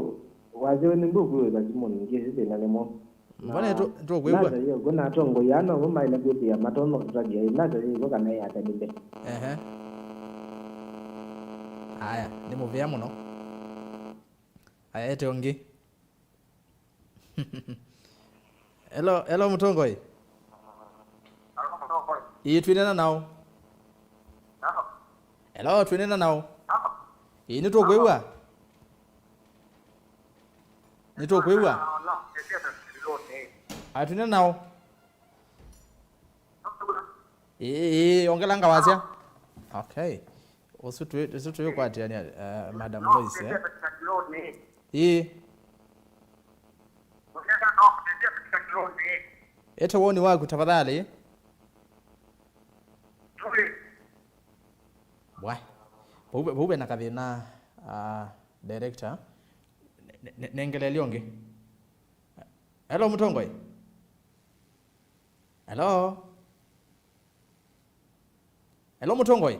wasya we nĩndũkwĩw'ĩka simũnĩ, ngĩsĩ thĩna nĩ mwaũ. Mbona nĩtũ-, nĩtũkwĩw'a? NASA yĩ o kw'o, na atongoi aa novo maĩle kwĩthĩa matonya kũtavya ĩ NASA yĩ kw'o kana ĩ ata nĩ mbee. Ehe. Aya, nĩ mũvea mũno. Aya, ete ũngĩ. Hello, hello, Mũtongoi. Hello, Mũtongoi. Ĩĩ, twĩneena naũ? Hello. Hello, twĩneena naũ? Hello. Ĩĩ, nĩtũkwĩw'a? Nĩtũkwĩw'a? Hello, hello. Aya, twĩneena naũ? Ĩĩ, ĩĩ, ongelanga wasya. Okay. Ũsu twĩ-, ũsu twĩkwatĩanĩa, eh, Madam Lois, eh? Ĩĩ. Ete woni waku tafadhali. Bwa. Vau ve-, vau ve na kathĩna, ah, director. Ne-, ne-, nengelelya ũngĩ. Hello, Mũtongoi. Hello? Hello, Mũtongoi?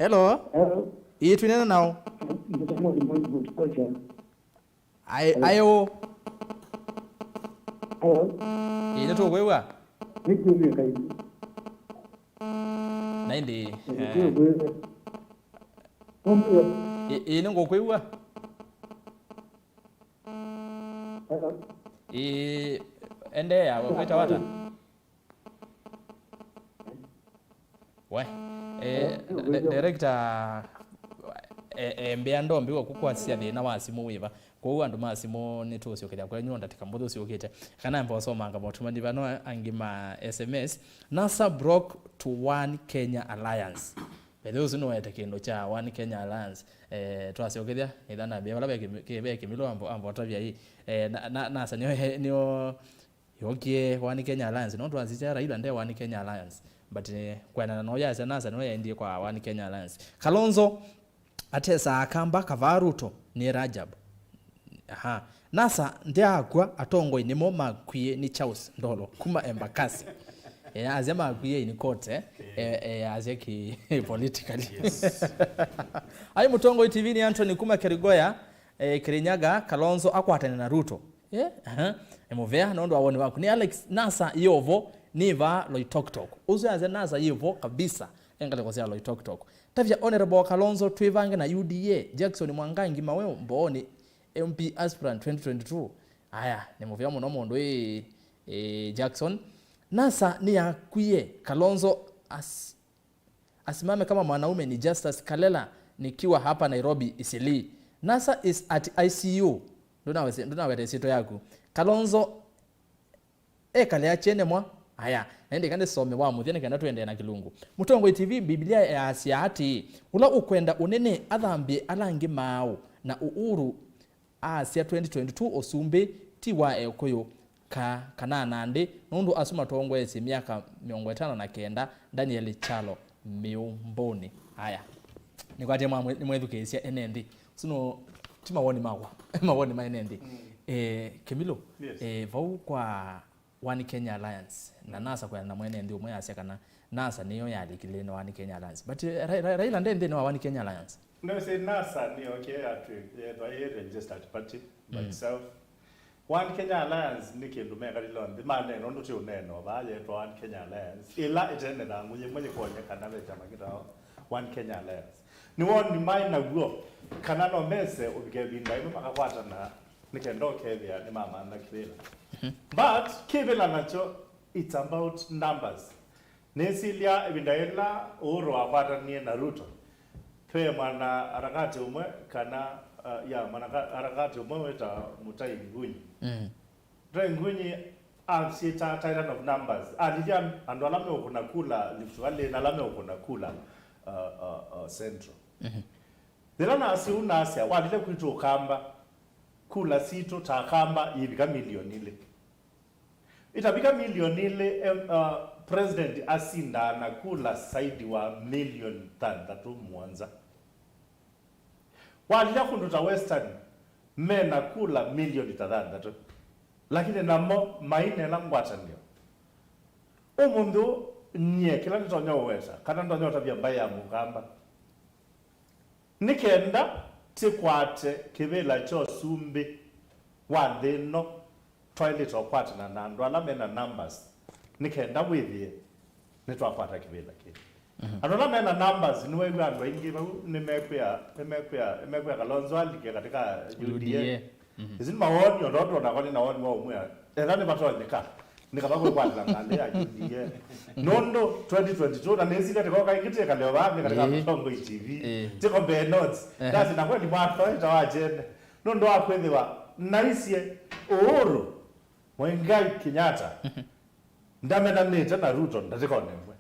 Hello. Hello. Ĩĩ, twĩneena nao. Aĩ, aĩ ũ? Hello. Ĩĩ, nĩtũkwĩw'a. Nĩkwĩw'a kaingĩ. Na ĩndĩ, eh, nĩkwĩw'a. Ũmwe. Ĩĩ, ĩĩ, nĩngũkwĩw'a. Hello. Ĩĩ, endeea, we, wĩtawa ata? We, eh, di- director, eh, eh, mbĩa ndombiwa kukwasya thĩna wa simũ wĩva. Kwoou andũ ma simũ nĩtũũsyokethya kwenyu o ndatĩka mbũthũ syũkĩte. Kana mba ũsomanga motuma nĩ vano angĩ ma S M S. NASA broke to One Kenya Alliance. Bethe ũsu nĩwete kĩndũ kya One Kenya Alliance. Eh, twasyokethya, ĩtha nambĩa vala ve kĩmi- kĩ- ve kĩmilo ambo- ambotavya ii. Eh, na- na- NASA nĩyo nĩyo yokie One Kenya Alliance, no twasisya Raila nde One Kenya Alliance, but eh, kwenana no yasya NASA no yaendie kwa One Kenya Alliance. Kalonzo atesaa kamba kavaa Ruto nĩ Rajab. Aha. NASA ndyaakw'a, atongoi nĩmo makwie nĩ Charles Ndolo kuma Embakasi. Eh, asya makwie in court, eh, eh, eh, asya ki politically. Ai mũtongoi T V nĩ Anthony kuma Kerigoya, eh, Kirinyaga, Kalonzo akwatane na Ruto. Eh, aha. Nĩ mũvea nũndũ wa woni waku. Nĩ Alex, NASA yĩ ovo, nĩ vaa Loitoktok. Ũsu asya NASA yĩ ovo kabisa, e ngalĩko sya Loitoktok. Tavya Honorable Kalonzo twĩvange na U D A, Jackson Mwangangi Maweo Mbooni, M P aspirant twenty twenty-two. Aya, nĩ mũvea mũno mũndũ ĩ, ĩ Jackson. NASA nĩyakwie, Kalonzo as- asimame kama mwanaume ni Justus Kalela nikiwa hapa Nairobi Eastleigh. NASA is at I C U. Ndũnawese- ndũnaweta ĩsyĩtwa yaku. Kalonzo ekale akyene mwa. Aya, na ĩndĩ ĩka nĩsome wa mũthya nĩ kenda tũendee na kĩlungu. Mũtongoi T V, Biblia yaasya atĩĩ, ũla ũkwenda ũnene athambye ala angĩ maaũ, na Uhuru aasya twenty twenty-two ũsumbĩ ti wa ekũyũ ka kana anandĩ, nũndũ asu matongoesye myaka mĩongo ĩtano na kenda, Daniel Kyalo mĩũmbũnĩ. Aya, nĩkwatĩe mwa- nĩmwethukĩĩsya ene nthĩ. Ũsu no ti mawoni makwa, mawoni ma ene nthĩ. Eh, Kĩmilũ, eh, vau kwa One Kenya Alliance na NASA kwĩana na mwene nthĩ ũmwe asya kana NASA nĩyo yalikile nĩ One Kenya Alliance, but eh, Ra- Ra- Raila nde nthĩnĩ wa One Kenya Alliance. Ndĩsĩ NASA nĩyo ke yatwĩ- yethwa yĩ registered party by itself. One Kenya Alliance nĩ kĩndũ mekalile o nthĩ maneena ũndũ ti ũneena vaa yetwa One Kenya Alliance, ĩla ĩte mĩthangũ yĩmwe yĩkwonyekana ve kyama kĩtawa One Kenya Alliance. Nĩ woni maĩ naw'o kana no mese ũvike ĩvinda ĩmwe makakwatana nĩ kenda ũkethĩa nĩmamantha kĩvĩla. But kĩvĩla nakyo, it's about numbers. Nĩsilya ĩvinda yĩla Uhuru wakwatanie na Ruto, ve mwana harakati ũmwe kana uh, ya mwana harakati ũmwe wĩtawa Mutai Ngunyi. Mutai Ngunyi asyĩtaa titan of numbers, alilya andũ ala meũkũna kula Rift Valley na ala meũkũna kula uh, uh, uh, Central. Yĩla nasya ũu nasya walile kwitũ Ũkamba, kula sitũ ta Akamba iivika milioni ilĩ. Itavika milioni ilĩ, em, uh, president asindaa na kula saidi wa milioni thanthatũ mũonza. Walila kũndũ ta Western, me na kula milioni ta thanthatũ, lakini namo maineena ngwatanĩo. Ũmũnthĩ ũũ, nyie kĩla nĩtonya ũweta kana ndonya ũtavya mbaĩ ya Mũkamba, nĩ kenda tĩkwate kĩvĩla kya ũsumbĩ wa nthĩ ĩno, twaĩlĩte ũkwatana na andũ ala me na numbers nĩ kenda wĩthĩe nĩtwakwata kĩvĩla kĩĩ. Andũ ala me na numbers, nĩwew'a andũ aingĩ vau nĩmekwĩa, nĩmekwĩa, nĩmekwĩa Kalonzo alike katika U D A. Isu nĩ mawoni, o tondũ onakwa nĩ na woni wa ũmwĩa, etha nĩvatonyeka, nĩ kava kwĩkwatĩla ngalĩ ya U D A. Nũndũ twenty twenty-two, na nĩsile tĩkoka ĩngĩ tĩkale o vaa, nĩkatika Ĩĩ. Mũtongoi T V, Ĩĩ. Tĩkombee notes. Ehe. Ndasi na kweli mwaka ĩta wa kyene. Nũndũ wa kwĩthĩwa naisye Uhuru Muigai Kenyatta ndamenanĩte na Ruto ndatĩkonĩ ĩmwe.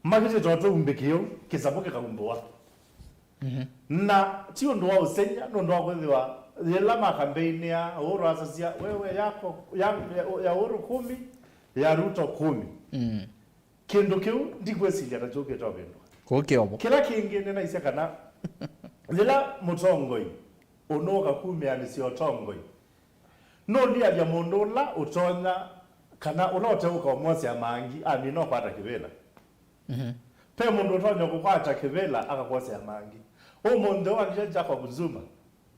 Makĩtĩte o tũumbĩ kĩu, kĩsavũ kĩkaumbũwa. Na ti ũndũ wa ũsengy'a, nĩ ũndũ wa kwĩthĩwa yĩla makambeinĩa, Uhuru asasya, wewe yako, ya, ya, ya Uhuru kumi, ya Ruto kumi. Kĩndũ kĩu ndikwĩsilya ta kyũkĩte ũvĩndũka. Kũkĩovo. Kĩla kĩngĩ nĩnaisye kana yĩla mũtongoi ũnũũka kumĩanĩsya ũtongoi, nũlialya mũndũ ũla ũtonya kana ũla ũteũka ũmwosea mangi amina ũkwata kĩvĩla. Ve mũndũ ũtonya kũkwata kĩvĩla akakwosea mangĩ. Ũmũnthĩ ũandĩke Jacob Zuma.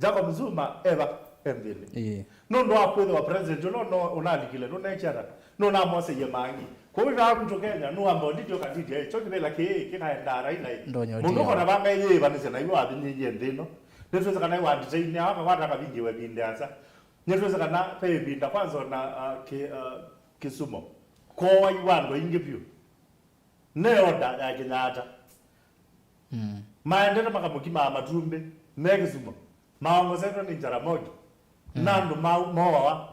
Jacob Zuma eva e nthĩnĩ. Ĩĩ. Nũndũ wa kwĩthĩwa president ũla ũno-, ũnalikile, nũneekie ata? Nũnamoseie mangĩ. Kwoou ĩvaa kwitũ Kenya, nũamba ũndidi ũkandidi, ĩ, kyo kĩvĩla kĩĩ kĩkaendaa Raila ĩ. Ndonya mũndũ ũtia. Ũkona vanga ĩyĩĩvanĩsya na iwe wavinyĩĩie nthĩ ĩno. Nĩtwĩsĩ kana ĩwandĩte-inĩ ao akakwata akavinyĩĩwe ĩvinda ĩasa. Nĩtwĩsĩ kana ve ĩvinda kwanza ona, ah, kĩ-, ah, Kisumo. Kwoowa iwa andũ aingĩ vyũ. Ne order ya Kenyatta. Mm. Maendete makamũkimaa matumbĩ me Kisumo, maongosetwe nĩ Jaramogi, mm, na andũ mau mooawa.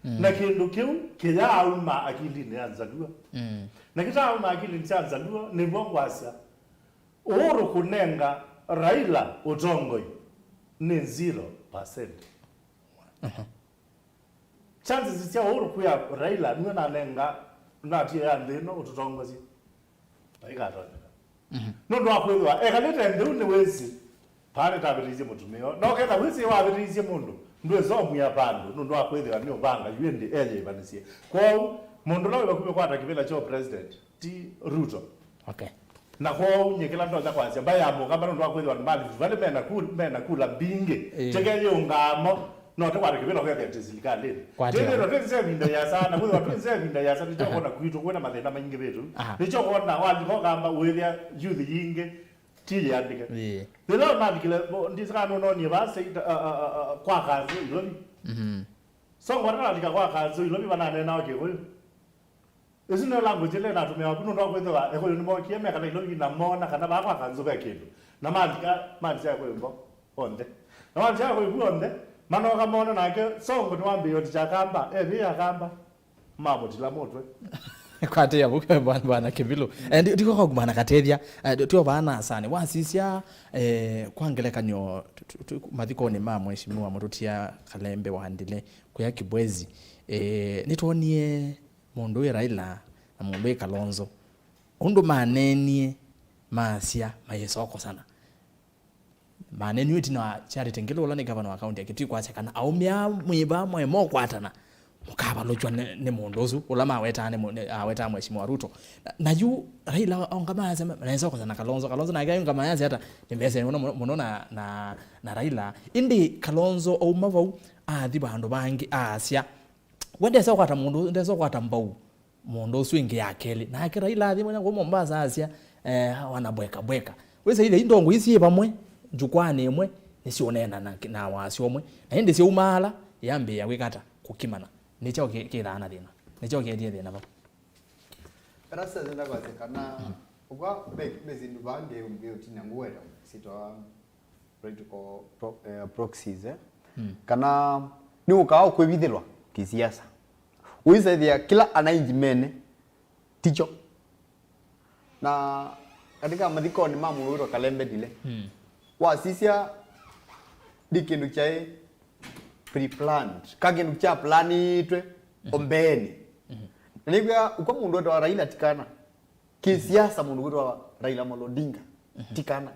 Mm. Na kĩndũ kĩu kĩyaauma akilinĩ ya Nzalua. Mm. Na kĩtaauma akilinĩ sya Nzalua, nĩw'o ngwasya, Uhuru kũnenga Raila ũtongoi nĩ zero percent. Mhm. Chances sya Uhuru kwĩa Raila nĩwe nanenga, natie ya nthĩ ĩno ũtũtongosye, vaikatonyeka. Mhm. Nũndũ wa kwĩthĩwa ekalĩte nthĩ ũu nĩwĩsĩ, paa nĩtavĩtĩisye mũtumĩa. No ketha wĩsĩ wavĩtĩisye mũndũ, ndwĩsomwĩa vandũ, nũndũ wa kwĩthĩwa nĩũvanga yu ĩndĩ eyĩĩvanĩsye. Kwoou, mũndũ ũla wĩ vakuvĩ kwata kĩvĩla kya president, ti Ruto. Okay. Na kwoou nyie kĩla ndonya kwasya, mbaĩ ya Mũkamba nũndũ wa kwĩthĩwa nĩ ma Rift Valley mena kula, mena kula mbingĩ. Ĩĩ. Kyeke yĩũngaamo, no tũkwate kĩvĩla ũkethĩa twĩ silikalĩnĩ. Kwatĩwa. Twĩthĩwa twĩ nze ĩvinda yĩasa, na kwĩthĩwa twĩ nze ĩvinda yĩasa, nĩkyo, aha, ũkwona kwitũ kwĩna mathĩna maingĩ vĩtũ. Aha. Nĩkyo ũkwona walika Ũkamba ũĩthĩa youth yingĩ ti yĩandĩke. Ĩĩ. Yĩla ũnalikile, bo-, ndisikanũnonie vaa state, a, a, a, a, kwa Kanzũ Ilovi. Mhm. Songo atalika kwa Kanzũ Ilovi vananeenawa Kĩkũyũ. Ĩsu nĩyo language ĩla ĩnatũmĩawa ku nũndũ wa kwĩthĩwa Ekũyũ nĩmookie mekala Ilovi na moona kana vaa kwa Kanzũ ve kĩndũ. Na malika, malika Ekũyũ vo onthe. Na malika Ekũyũ vu onthe, manooka moona nake Songo nĩwambĩĩe ũtikya Akamba, ethĩe Akamba, mamũtila mũtwe. Kwatĩĩa vu bwana, bwana Kĩvilũ. Eh, ndi-, ndiko kwa kumana katethya, eh, tio vana asani. Wasisya, eh, kwa ngelekany'o, tu-, tu-, tu-, mathikonĩ ma Mheshimiwa Mũtũtia Kalembe wa Ndile, kuya Kibwezi. Eh, nĩtwonie mũndũ wĩ Raila na mũndũ wĩ Kalonzo. Ũndũ maneenie, masya, mayĩsokosana. Maneenie ĩtina wa Charity Ngilu ũla nĩ gavana wa kaunti ya Kitui kwasya kana aũme aa mwĩ vamwe mokwatana, mũkavalũkywa nĩ, nĩ mũndũ ũsu, ũla mawetaa nĩ mũ-, nĩ, awetaa Mheshimiwa Ruto. Na, na yu Raila onga masya, ma-, mayĩsokosana na Kalonzo. Kalonzo nake ayũngama ayasya ata, nĩmesene mũno, mũno, mũno na, na, na Raila. Ĩndĩ Kalonzo auma vau, athi vandũ vangĩ, asya, we ndesa ũkwata mũndũ, ndesa ũkwata mbau mũndũ ũsu ĩngĩ ya kelĩ. Nake Raila athi mwanya kũu Mombasa asya, eh, wana bweka bweka. Wĩsa ithe, indongo isi syĩ vamwe, njukwaanĩ ĩmwe, nĩsyũneena na, na wasyo ũmwe. Na ĩndĩ syaumaala, yambĩĩa kwĩka ata? Kũkimana. Nĩ kyaũ kĩ-, kĩthaa na thĩna? Nĩ kyaũ kĩetie thĩna vau? Erasese ndakwasya kana, mm, ũkwa ve, ve syĩndũ vaa ngeũtina ngũweta syĩtawa political pro-, eh, proxies, eh? Mm. Kana nĩũkaa ũkwĩvithĩlwa kĩsiasa. Ũisaĩthĩa kĩla anainji mene tikyo. Na katika mathikonĩ ma mũndũ wĩtwa Kalembe Ndile, mm, wasisya ndi kĩndũ kyaĩ pre-planned, ka kĩndũ kya planĩtwe, mhm, o mbeenĩ. Mhm. Na nĩkwĩa ũkwa mũndũ wĩtawa Raila tikana. Kĩsiasa mũndũ wĩtawa Raila Amolo Odinga, mhm, ti kana.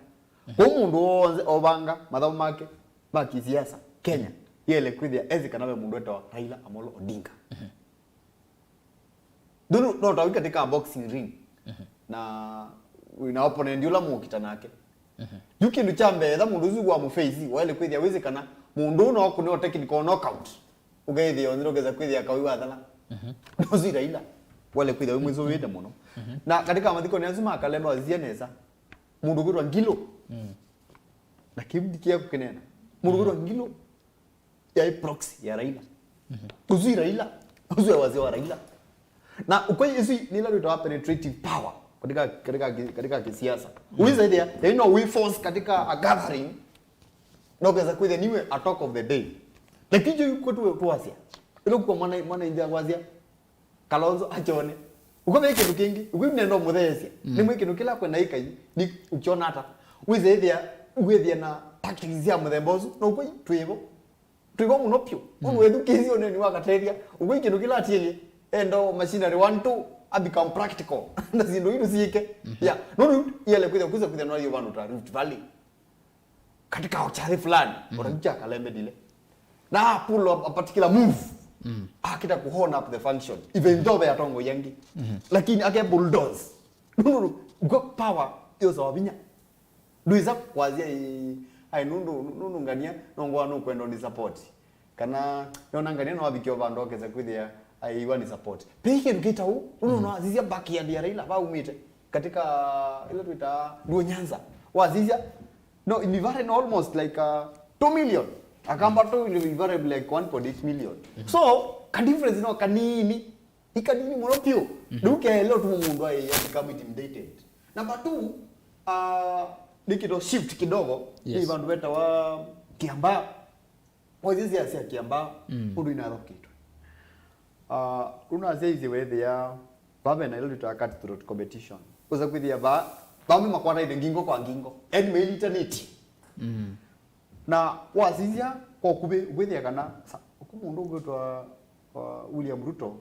Mhm. Kwoou mũndũ w'onthe ovanga mathaũ make ma kĩsiasa Kenya, yĩele kwĩthĩa esĩ kana ve mũndũ wĩtawa Raila Amolo Odinga. Mhm. Ndũndũ no ta wĩ katika boxing ring, mhm, na wĩna opponent ũla mũũkita nake. Mhm. Yu kĩndũ kya mbee, etha mũndũ ũsu wa mũfeisi, waĩle kwĩthĩa wĩsĩ kana mũndũ ũũ no kũneo technical knockout. Ũkeĩthĩa onthe, ũkesa kwĩthĩa kawĩ wathela. Mhm. Ndũsu Raila, wale kwĩthĩa wĩ mwĩsũvĩte mũno. Mhm. Na katika mathikonĩ asu ma Kalembe wasisya nesa, mũndũ kwĩtwa Ngilu. Mm. Na kĩu ndikĩa kũkĩneena. Mũndũ kwĩtwa Ngilu yaĩ proxy ya Raila. Mhm. Ũsu Raila, ũsu ya wasya wa Raila. Na ũkwai ĩsu nĩla twĩtawa penetrative power katika, katika, katika kĩsiasa. Mm. Ũisaĩthĩa, yaĩ no wĩ force katika a gathering, na ũkesa kwĩthĩa niwe a talk of the day. Lakini kyo kwetu twasya. Ĩlo kwa mwana, mwana india kwasya, Kalonzo achone. Ũko ve kĩndũ kĩngĩ, ũkwĩ nenda ũmũtheesya. Mm. Nĩmwe kĩndũ kĩla kwenda ikai, ni ũkyona ata. Wĩsaĩthĩa, wĩthĩa na tactics sya mũthemba ũsu, na ũkwĩ twĩvo. Twĩvo mũno pyũ. Mm. Ũndũ wethukĩĩsye ũneeni wa Katethya, ũkwĩ kĩndũ kĩla atielye, enda o machinery one two, a become practical. Na syĩndũ indo syĩke. Mhm. Ya, nũndũ yele kwĩthĩa, kwĩsa kwĩthĩa no yĩ vandũ ta Rift Valley. Katika kyathĩ fulani, mhm, ũtavya kya Kalembe Ndile. Na pull up a particular move. Mm. Akita ku hone up the function. Even though ve atongoi angĩ. Mhm. Lakini ake bulldoze. Nũndũ Ngwe power yosawa vinya. Ndwĩsa kwasya, "Ĩĩ, ai, nũndũ, nũndũ ngania, no ngwa nũkwenda ũni support." Kana, yona ngania no avikio vandũ okesa kwĩthĩa, ai, iwa ni support. Pe kĩndũ kĩta ũu, ũndũ no asisya backyard ya Raila, vaumĩte. Katika, ila twĩtaa, Luo Nyanza. Wasisya, no, ni very, no, almost like, uh, two million. Akamba tu ni very like one point eight million. So, ka difference no kanini. Ikanini mũno vyũ. Ndũkeelewa tu mũndũ aĩ, aĩ become intimidated. Number two, uh, nĩ kĩto shift kidogo. Yes. Nĩ vandũ vetawa Kiambaa. Ozi siasa ya Kiambaa, ũndũ inathokitwe. Uh, unasya isi wethĩa, vave na ilo twĩtaa cutthroat competition. Ũsa kwĩthĩa va, vamwe makwata ithe ngingo kwa ngingo. Yaani mailitanĩtye. Na wasisya kwa ũkuvĩ, ũkwĩthĩa kana, sa, ũku mũndũ ũkwĩtwa, uh, William Ruto,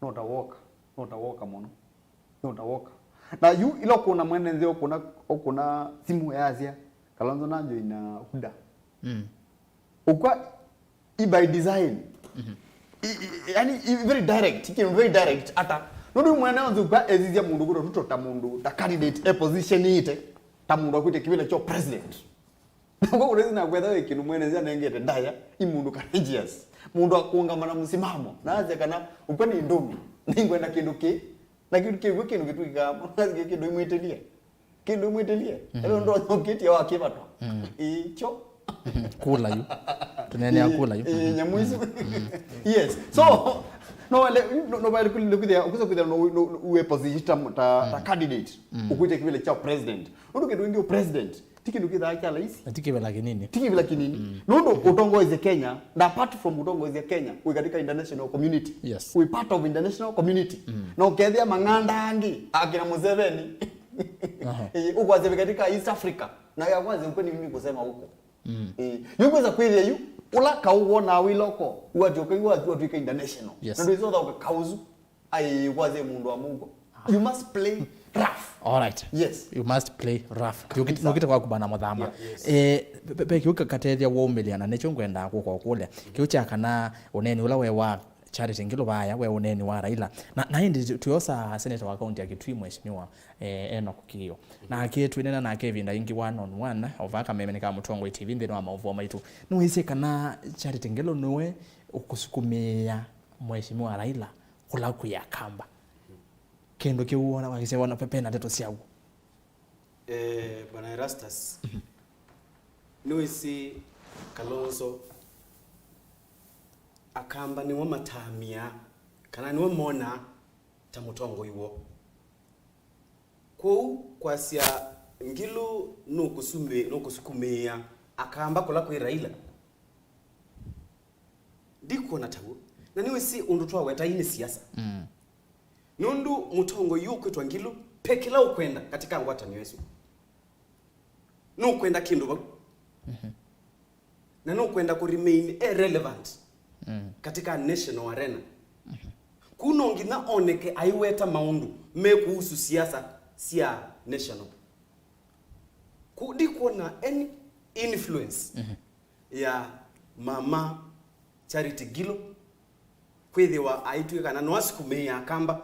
no ta woka, no ta woka mũno, no ta woka. Na yu ila ũkũna mwene nthĩ, ũkũna, ũkũna simu yasya, Kalonzo na join na UDA. Ũkwa, i by design. I, i, yani, i very direct, i very direct, ata. Nũndũ mwene nthĩ ũkwa esisya mũndũ kũtwa Ruto ta mũndũ, ta candidate, e position ite, ta mũndũ akwĩte kĩvĩla kyo president. Nako ũrezi na kwetha wĩ kĩndũ mwene nzĩa nengete ndaya, i mũndũ courageous. Mũndũ akũngama na msimamo. Na asya kana, "Ũkwa nĩ ndũmi, nĩngwenda kĩndũ kĩ." Na kĩndũ kĩw'o kĩndũ kĩtwĩkaa, kĩndũ imwĩtĩlie. Kĩndũ imwĩtĩlie. Elo ndo nyokĩtie wa kĩvatwa. Ĩkyo. Kula yu. Tunenea kula yu. Ĩ, nyamũ isu. Yes. So, no wale, no, no wale kule kuthia, ukuza kuthia no, no, uwe position ta, ta, ta candidate. Ukuja kivile cha president. Nũndũ kĩndũ ĩngĩ president, ti kĩndũ kĩthaa kya laisi. Na ti kĩvĩla kĩnini. Ti kĩvĩla kĩnini. Nũndũ ũtongoesye Kenya, na apart from ũtongoesye Kenya, wĩ katika international community. Yes. Wĩ part of international community. Na ũkethĩa mang'anda angĩ, akina Museveni. Aha. Eh, ũkwasya wĩ katika East Africa, na ya kwanza uko ni mimi kusema huko. Eh, yu kweza kwĩthĩa yu, ũla kaũ wonaa wĩ loko, uatyoka yu watwĩka international. Yes. Na ndwĩsotha ũka kauzu. Ai, kwaze mũndũ wa mũuko. You must play rough. All right. Yes. You must play rough. Kabisa. Nũkĩte kwa kubana mũthama. Yeah, yes. Eh, pe, pe, kĩu kakatethya waumĩlya na nĩkyo ngwendaa kũka ũkũlya. Kĩu kya kana ũneeni ũla we wa Charity Ngilu vaya, we ũneeni wa Raila. Na, na ĩndĩ tu, tuosa senator wa kaunti ya Kitui, Mheshimiwa, eh, Enoch Kio. Na akĩtwĩnena nake ĩvinda ĩngĩ one on one, ova kameme nĩ ka Mũtongoi T V nthĩnĩ wa maũvoo maitũ. Nĩwĩsĩ kana Charity Ngilu nĩwe ũkũsukumĩĩa Mheshimiwa Raila kũla kwĩ Akamba. Kĩndũ kĩu wona, wakĩsya wona pe, pena ndeto syaw'o. Eh, Bwana Erastus, nĩwĩsĩ Kalonzo, Akamba nĩwe matamia, kana nĩwe mona ta mũtongoi woo. Kwoou kwasya Ngilu nũkũsumĩ-, nũkũsukumĩĩa Akamba kũla kwĩ Raila, ndikwona ta w'o. Na nĩwĩsĩ ũndũ twaweta ii nĩ siasa. Nũndũ mũtongoi ũkwĩtwa Ngilu, pe kĩla ũkwenda katika ngwatanĩo ĩsu. Nũkwenda kĩndũ vau. Na nũkwenda kũ remain e relevant katika national arena. Kũu no nginya oneke aiweta maũndũ me kũhusu siasa sya national. Kũu ndikwona any influence ya mama Charity Ngilu kwĩthĩwa aitw'ĩka na no asukumĩĩa Akamba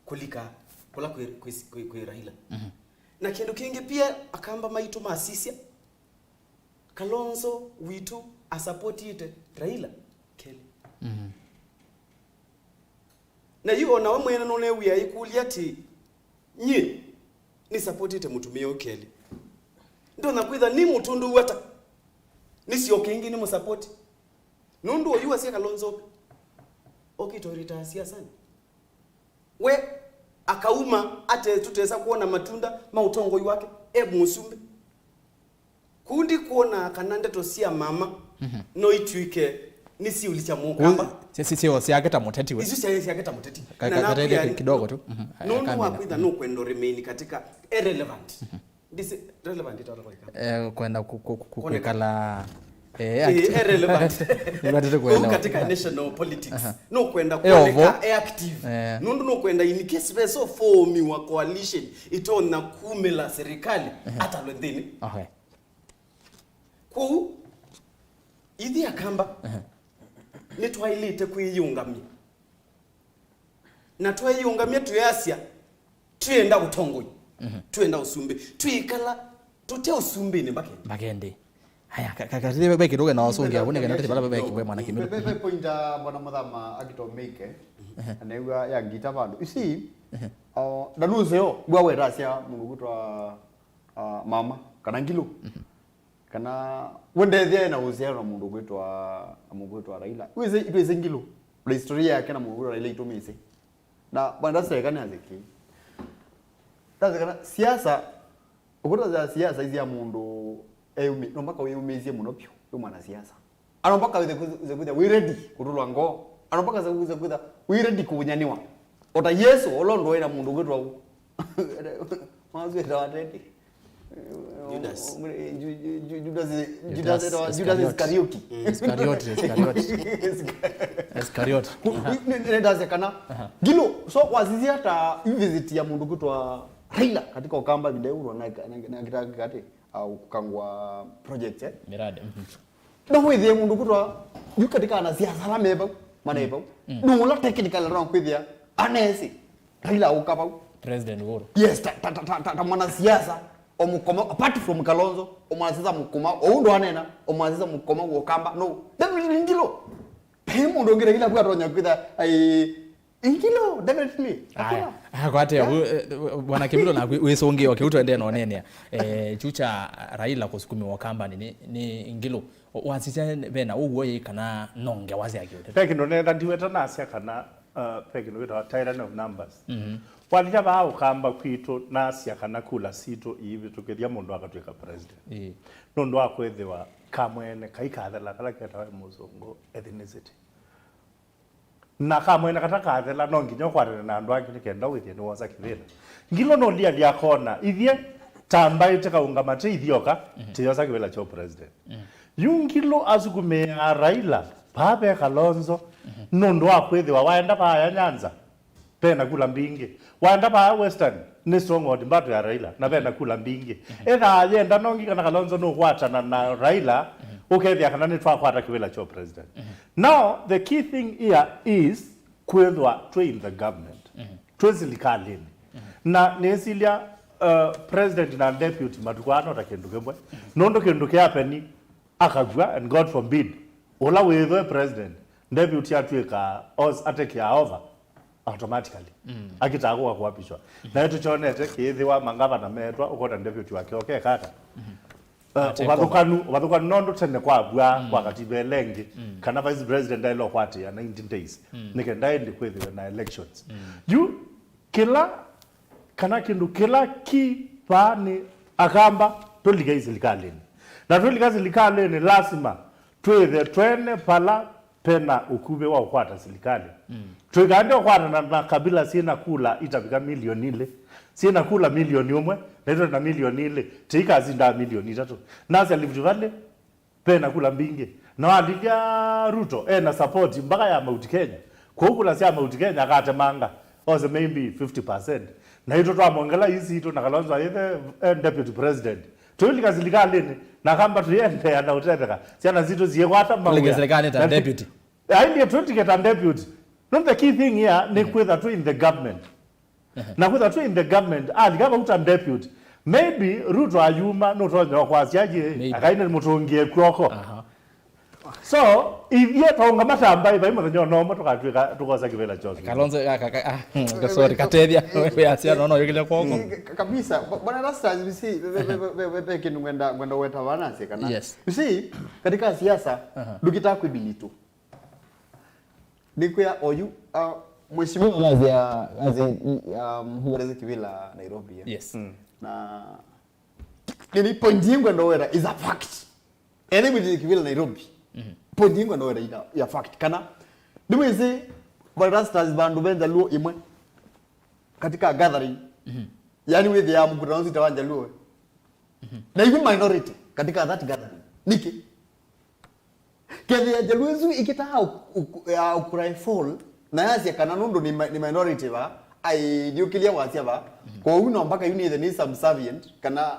kũlika kũla kwĩ, kwĩ, kwĩ, kwĩ Raila. Na kĩndũ kĩngĩ pia Akamba maitũ masisya, Kalonzo witũ asapotĩte Raila Kelly. Na yu o nawe mwene nũnew'ĩa ĩkũlya atĩ, "Nyie nĩsapotĩte mũtumĩa ũkeli. Ndonya kwĩtha nĩ mũtũndũ ata? Nĩsyoke ĩngĩ nĩ mũsapoti." Nũndũ oyu wasya Kalonzo okĩte ũrĩtaa siasanĩ. We akauma ate tũtesa kwona matunda ma ũtongoi wake e mũsumbĩ. Kũu ndikwona kana ndeto sya mama no itw'ĩke nĩ siũli sya Mũkamba. Kũu si, si, sio syake ta mũteti we. Isu syaĩ syake ta mũteti. Ka, na ka, katelia nakwĩa ki-, kidogo tu. Nũndũ wa kwĩtha nũkwenda remain katika irrelevant. Ndisi relevant itaona kwa Gĩkamba. Eh, kwenda ku, ku, ku, kwĩkala, eh, eh, active. Irrelevant. Nĩvatĩte kũelewa. Kũu katika national politics. Nũkwenda kuoneka e active. Eh. Nũndũ nũkwenda in case ve so formiwa coalition itonya kumĩla serikali atalwe nthĩnĩ. Okay. Kwoou, ithyĩ Akamba, nĩtwaĩlĩte kwĩyĩũngamya. Na tweeyĩũngamya twĩasya, Twĩenda ũtongoi. Twĩenda ũsumbĩ. Twĩkala tũte ũsumbĩnĩ mbakeni. Mbakeni. Aya, ka- ka- katĩthĩ ve kĩndũ kena wasũngĩa vau nĩkenda tũtĩ vala ve- ve- ve mwana Kĩmĩlũ. Ve- ve- ve point ya Bwana Mũthama akĩtwa make, na nĩw'a ya ngita vandũ. You see, uh, ndanũseo, ngwa wetasya mũndũ kwĩtwa, uh, mama, kana Ngilũ. Kana wendethya na ũsiano na mũndũ kwĩtwa, na mũndũ kwĩtwa Raila. Wĩsĩ, twĩsĩ Ngilũ. Na historia yake na mũndũ kwĩtwa Raila itũmĩsĩ. Na bwana ndaseka nĩ aziki. Ndaseka na siasa, ũkũta za siasa izi ya mũndũ eyumi, no mpaka wĩyumĩisye mũno piũ, wĩ mwanasiasa. Ano mpaka wĩthe kwĩtha wĩ ready kũtũlwa ngoo. Ano mpaka wĩthe kwĩtha wĩ ready kũvũnyanĩwa. Ota Yesu, ũla ũndũ wĩ na mũndũ kwĩtwa u. Mwasu wĩtawa Teddy. Judas. Ju- ju- ju- Judas, Judas, Judas wĩtawa Judas Iscariot. Iscariot. Mm, Iscariot, Iscariot. Iscariot. Ku- ni- ni- nĩndasya kana Ngilũ, so wasisya ta visit ya mũndũ kwĩtwa Raila katika Ukamba video na na na kitaki kati au kukangwa project, eh? Miradi. Mhm. No wĩthĩe mũndũ kũtwa yu katika anasiasa ala me vau, mane vau. Mm. No ũla technical no kwĩthĩa anesi Raila ũka vau. President Uhuru. Yes, ta, ta, ta, ta, ta, ta mwanasiasa o mũkoma, apart from Kalonzo, o mwanasiasa mũkoma, o ũndũ anena, o mwanasiasa mũkoma wokamba, no. Definitely Ngilũ. He mũndũ ũngĩ Raila vau atonya kwĩtha, ai, Ngilũ, definitely. Aya. Hakuna. Aya, kwate, yeah. U- eh, bwana Kĩmĩlũ na wĩ- wĩsũngĩo kĩu twendee na ũneenea. Eh, kyu kya Raila kũsukumiwa Ukambani nĩ, nĩ Ngilũ. Wasisya vena ũguo yĩ kana no ngewa sya kĩũteti? Ve kĩndũ nenda ndiweta nasya kana, uh, ve kĩndũ wĩtawa tyrant of numbers. Mhm. Walilya vaa Ukamba kwitũ nasya kana kula sitũ iivĩtũkĩthya mũndũ akatwĩka president. Ĩĩ. Nũndũ wa kwĩthĩwa kamwene kaikathela kala ketawa mũsũngũ ethnicity. Na kamwene katakathela, no nginya ũkwatane na andũ angĩ nĩ kenda wĩthĩe nĩwosa kĩvĩla. Ngilũ nũlialia kona, ithyĩ ta mbaĩ tĩkaũngama tĩ ithyoka, mhm, tĩyosa kĩvĩla kya president. Mhm. Yu Ngilũ asukumĩaa Raila, vaa ve Kalonzo, mhm, nũndũ wa kwĩthĩwa waenda vaaya Nyanza, vena kula mbingĩ. Waenda vaa Western, nĩ stronghold mbatũ ya Raila, na vena kula mbingĩ. Mhm. Ethaa yenda nongi kana Kalonzo nũkwatana na Raila, mhm, ũkethĩa kana nĩtwakwata kĩvĩla kya president. Mhm. Now, the key thing here is kwĩthwa twĩ in the government. Mhm. Twĩ silikalĩnĩ. Mhm. Na nĩsilya, uh, president na deputy matukũ aa no ta kĩndũ kĩmwe. Mhm. Nũndũ kĩndũ kĩapeni, akakw'a, and God forbid, ũla wĩthwe president, deputy atw'ĩka os-, atekea over automatically. Mm. Akĩtaa kũka kũapishwa. Mhm. Na ĩtũkyonete kĩĩthĩwa mangavana meetwa, ũkona deputy wake okekata. Mhm. Uh, ũvathũkanu, ũvathũkanu nondũ tene kwavw'a, mm, kwa katiba ĩla ĩngĩ, mm, kana vice president aĩle ũkwatĩĩa ninety days. Mm. Nĩ kenda ĩndĩ kwĩthĩwe na elections. Mm. Yu kĩla, kana kĩndũ kĩla kĩ vaa nĩ Akamba tũlike silikalĩnĩ. Na tũlika silikalĩnĩ, lasima twĩthe twene vala pena ũkuvĩ wa ũkwata silikalĩ. Mm. Tũikaende ũkwatana na kabila syĩna kula itavika milioni ilĩ. Syĩna kula milioni ũmwe, na itwĩ na milioni ilĩ, tĩikasindaa milioni itatũ. Nasya Rift Valley, vena kula mbingĩ. Na walilya Ruto, ena support mbaka ya Mount Kenya. Kwoou kula sya Mount Kenya akatemanga, ose maybe fifty percent. Na itũ twamongela ii sitũ na Kalonzo ayĩthe, eh, deputy president. Tũilika silikalĩnĩ, na Akamba tũiendeea na ũtetheka. Syana sitũ siĩkwata mawĩa. Tũlike silikalĩ ta na ti- deputy. Ailye tũlike ta deputy. No, the key thing here nĩ kwĩtha twĩ in the government. Ehe. Na kwĩtha twĩ in the government, alika vau ta deputy. Maybe Ruto ayuma, nũtonya kwasya yĩ, maybe, akaine mũtũngĩe kw'oko. Aha. So, ithyĩ twaũngama ta mbaĩ, vai mũthenya ona ũmwe tũkatw'ĩka, tũkosa kĩvĩla kyosũ. Kalonzo, ah, ka- ka- ah, hmm, sorry, katethya. Wĩ asya, no, no, yũkĩlya kw'oko. Mm, ka- kabisa. Bo- bwana Erastus, you see, ve- ve- ve- ve- ve- ve kĩndũ ngwenda, ngwenda weta vana asye kana. Yes. You see, katika siasa, aha, ndũkĩtaa kwĩbilitũ. Nĩkwĩa oyu, uh, mheshimiwa nazi ya, nazi, um, hueleze kivila Nairobi, eh? Yes. Mm. Na nini point yĩ ngwenda wera is a fact. Ene mwĩtĩkĩvĩla Nairobi. Mhm. Point yĩ ngwenda wera ina ya fact. Kana, nĩwĩsĩ, Bwana Rastas vandũ ve Njaluo imwe katika gathering. Mhm. Yani wĩthĩaa mũkutano ũsu ĩtawa Njaluo. Mhm. Na iku minority katika that gathering. Nĩkĩ? Kethĩa Njaluo ĩsu ĩkĩtaa ũ- ũ- ya ũkũra fall, na yasya kana nũndũ nĩ mi- nĩ minority va, aithiũkĩlya wasya va, mhm, kwoou no mpaka yu nĩthe nĩ subservient, kana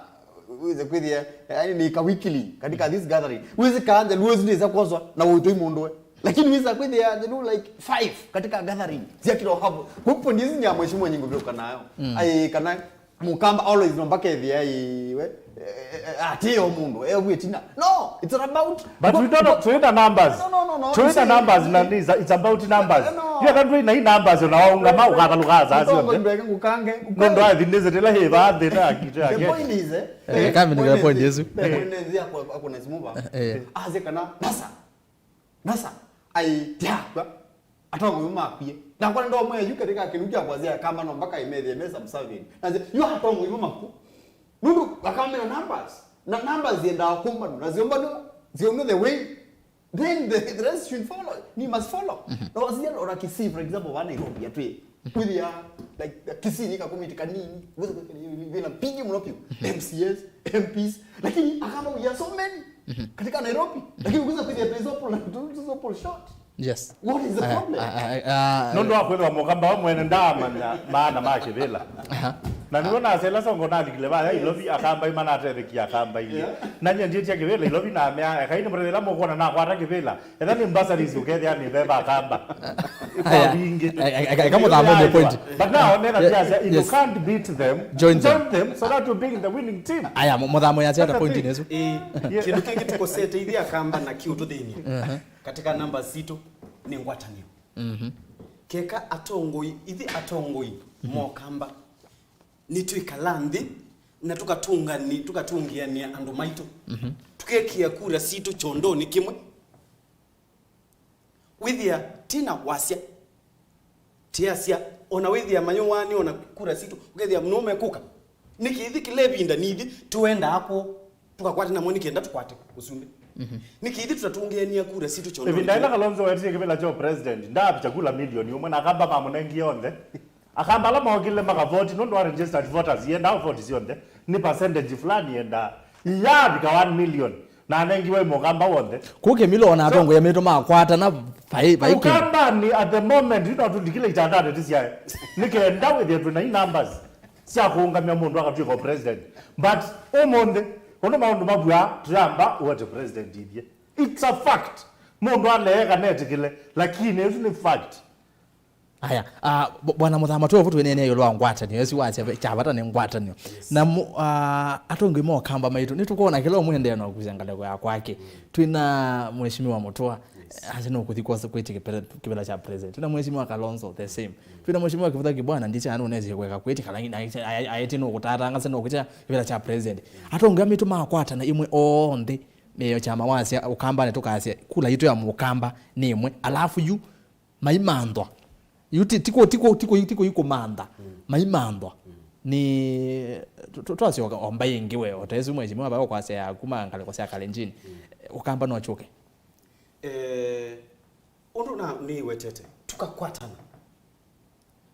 wĩse kwĩthĩa, yani nĩ ka weakling katika this gathering. Wĩsĩ kaa Njaluo ĩsu nĩsa kwoswa na ũitoi mũndũ we. Lakini wĩsa kwĩthĩa, you know, like, five katika gathering. Zia kilo hapo. Kwa point hizi ni ya mheshimiwa nyingi vile kanayo. Mm. Ai, kana Mukamba always no mpaka ethĩa iwe. Eh, eh, eh, ati yo mundu, eh, we tina. No, it's not about. But we don't know, twina numbers. No, no, no, no. Twina numbers na ni, it's about numbers. No. You can't win na numbers na waunga ma ukathaluka za sio. Ndweke ngukange. Nendo athi nizitela he ba thina kitu yake. The point is, eh. Eh, kama ni point is. The point is ya kwa kuna simu ba. Eh. Aze kana nasa. Nasa, ai, tiakwa. Atongoi makwie. Na kwa ndo mwe yuke tika kinu kya kwazia kama no mpaka imethie mesa msavini. Na yu atongoi maku. Nundu akamena numbers. Na numbers yenda kumba na ziomba no. Ziomba the way. Then the, the rest should follow. Ni must follow. Na wazia ora Kisii, for example, wa Nairobi atwe. Kwithia, like, Kisii ni kakomiti kanini, uweze kuweka vile mpigi mno pia. M C As, M Ps, lakini akamba we are so many katika Nairobi. Lakini ukiweza kuja Taizo Paul, Taizo Paul short. Yes. What is the problem? Nũndũ wa kwĩthĩwa mũkamba wa mwene ndaamanya maana ma kĩvĩla. Aha. Na nĩw'o nasela songo nalikile vaya Ilovi akamba imanatethekia akamba ingĩ. Yeah. Na nyie ndiĩtya kĩvĩla Ilovi na mea, ekai nĩ mũtethela mũkuona nakwata kĩvĩla. Etha nĩ bursaries ũkethĩa nĩ veva akamba. Aya. Eka mũthamo nĩ point. But now nena pia sasa, if you can't beat them, join them so that you being the winning team. Aya, mũthamo ya ata point nĩsu. Eh, kĩndũ kĩngĩ tũkosete ithe akamba na kiu tũthĩni. Katika namba sitũ nĩ ngwatanĩo. Keka atongoi, ithe atongoi mokamba. Nĩtwĩkala nthĩ na tũkatũngani-, tũkatũngĩanĩa andũ maitũ. Tũkekĩa kura sitũ kyondonĩ kĩmwe. Wĩthĩa tina wasya, tiasya, ona wĩthĩa mayũwaanĩ ona kura sitũ, ũkethĩa no mekũka. Nĩkĩ ithi kĩla ĩvinda nĩithi tũendaa kũũ, tũkakwate namo nĩkenda tũkwate ũsumbĩ? Nĩkĩ ithi tũtatũngĩanĩa kura sitũ kyondonĩ kĩmwe? Ĩvinda ĩla Kalonzo wetie kĩvĩla kyo president, ndaavi chakula milioni ũmwe na akamba mamũnengie onthe. Akamba ala mokile makavoti nũndũ wa registered voters, iendaa voti syonthe, nĩ percentage fulani iendaa. Iyaavika one million, na anengiwe mũkamba w'onthe. Kũu Kĩmilo ona atongoi maitũ makwatana vai, vai kĩ. Ũkambani at the moment, you know, tũlikile itandaneti syae. Nĩ kenda wĩthĩe twĩ na i numbers sya kũũngamya mũndũ akatw'ĩka president. But ũmũnthĩ, ũndũ maũndũ mavw'aa, tũyamba ũete president ithyĩ. It's a fact. Mũndũ aleeka netĩkĩle, lakini ĩsu nĩ fact. Aya, ah, b-, Bwana Mũthama, twĩ ovu twĩneenea ĩũlũ wa ngwatanĩo, ĩsu wasya ve-, kya vata nĩ ngwatanĩo. Yes. Na mu-, ah, atongoi ma ũkamba maitũ, nĩtũkwona kĩla ũmwe endeea na ũkusya ngalĩko ya kwake. Twĩna Mheshimiwa Mũtũa, yes, asi nũkũthi kwosa kwĩtya kĩpela-, kĩvĩla kya president. Twĩna Mheshimiwa Kalonzo, the same. Twĩna Mheshimiwa Kĩvutha Kibwana, ndisya nũnesie kweka kwĩtya, kana aĩtye nũkũtatanga, se nũkũtya kĩvĩla kya president. Atongoi maitũ makwatana ĩmwe onthe, mĩeo kyama wasya, ũkambanĩ tũkasya, kula yitũ ya mũkamba nĩ ĩmwe. Alafu yu, maimanthwa. Yu ti, tiko, tiko, tiko, tiko ikũmantha. Maimanthwa. Ni, tu-, tu-, twasyoka o mbai ĩngĩ we, o ta ĩsu mheshimiwa vaya ũkwasya ya kuma ngalĩko sya Kalenjin. Ũkamba no kyũke. Eh, ũndũ na nĩwetete, tũkakwatana.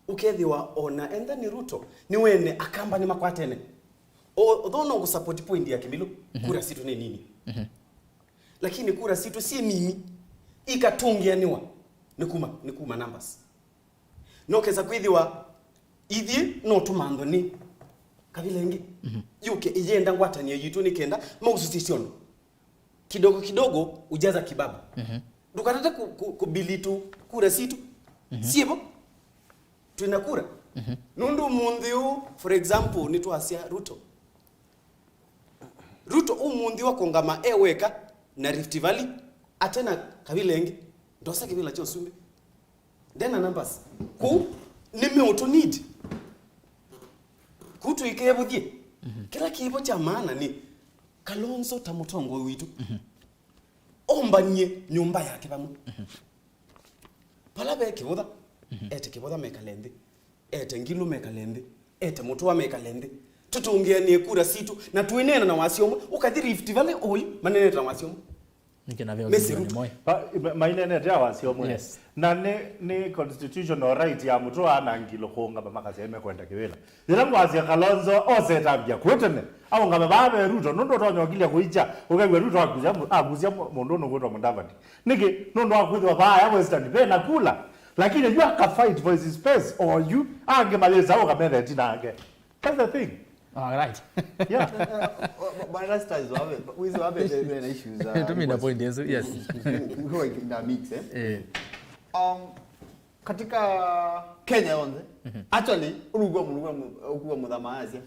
Ũkethĩwa ona enda nĩ Ruto, nĩwene akamba nĩmakwatene. O, although no ngũsupport point ya Kĩmilũ, kura sitũ nĩ nini. Lakini kura sitũ syĩ nini, ikatũngĩanĩwa nĩ kuma, nĩ kuma numbers. No kesa kwĩthĩwa ithyĩ no tũmanthwe nĩ kavila ĩngĩ. Yũke ĩyenda ngwatanĩo yitũ nĩ kenda maũsũsye syondo. Kidogo kidogo ujaza kibaba. Ndũkatate ku, ku, kubilitu kura sitũ. Sievo. Twĩna kura. Nũndũ ũmũnthĩ ũũ, for example, nĩtwasya Ruto. Ruto ũmũnthĩ wa kũngama e weka na Rift Valley, ate na kavila ĩngĩ, ndosa kĩvila kya ũsumbĩ. Ndena numbers. Kũu, nĩ meũtũ need. Kũu tũikevũthye. Kĩla kĩvo kya maana nĩ Kalonzo ta mũtongoi witũ. Ombanie nyũmba yake vamwe. Vala ve Kĩvũtha, ete Kĩvũtha mekale nthĩ, ete Ngilũ mekale nthĩ, ete Mũtũa mekale nthĩ. Tũtũngĩanĩe kura sitũ, na twĩneena na wasya ũmwe, ũkathi Rift Valley ũi, manenete na wasya ũmwe. Nĩkĩ na veo Nĩ Gideon sirutu. Moi? Pa-, ma-, mainenete a wasya ũmwe. Yes. Na nĩ, nĩ constitutional right ya Mũtũa na Ngilũ kũũngama makasya mekwenda kĩvĩla. Yĩla mwasya Kalonzo osetambya kwĩ tene, aũngame vaa ve Ruto, nũndũ ũtonya ũkilya kũikya, ũkew'a Ruto akusya mũ-, akusya mũ-, mũndũ ũnũkwĩtwa Mudavadi. Nĩkĩ? Nũndũ wa kwĩthĩwa vaaya Western ve na kula. Lakini yu aka fight for his space, or yu angĩ mayĩsa ũkametha ĩtina ake. That's the thing. All right. Yeah. Bwana Rastas wawe, wizi wawe, na issues za. Tumina point yesu, yes. Kwa ina mix, eh? Eh. Um, katika Kenya yonthe, actually, ulugwa mulugwa ukuwa muthama asia.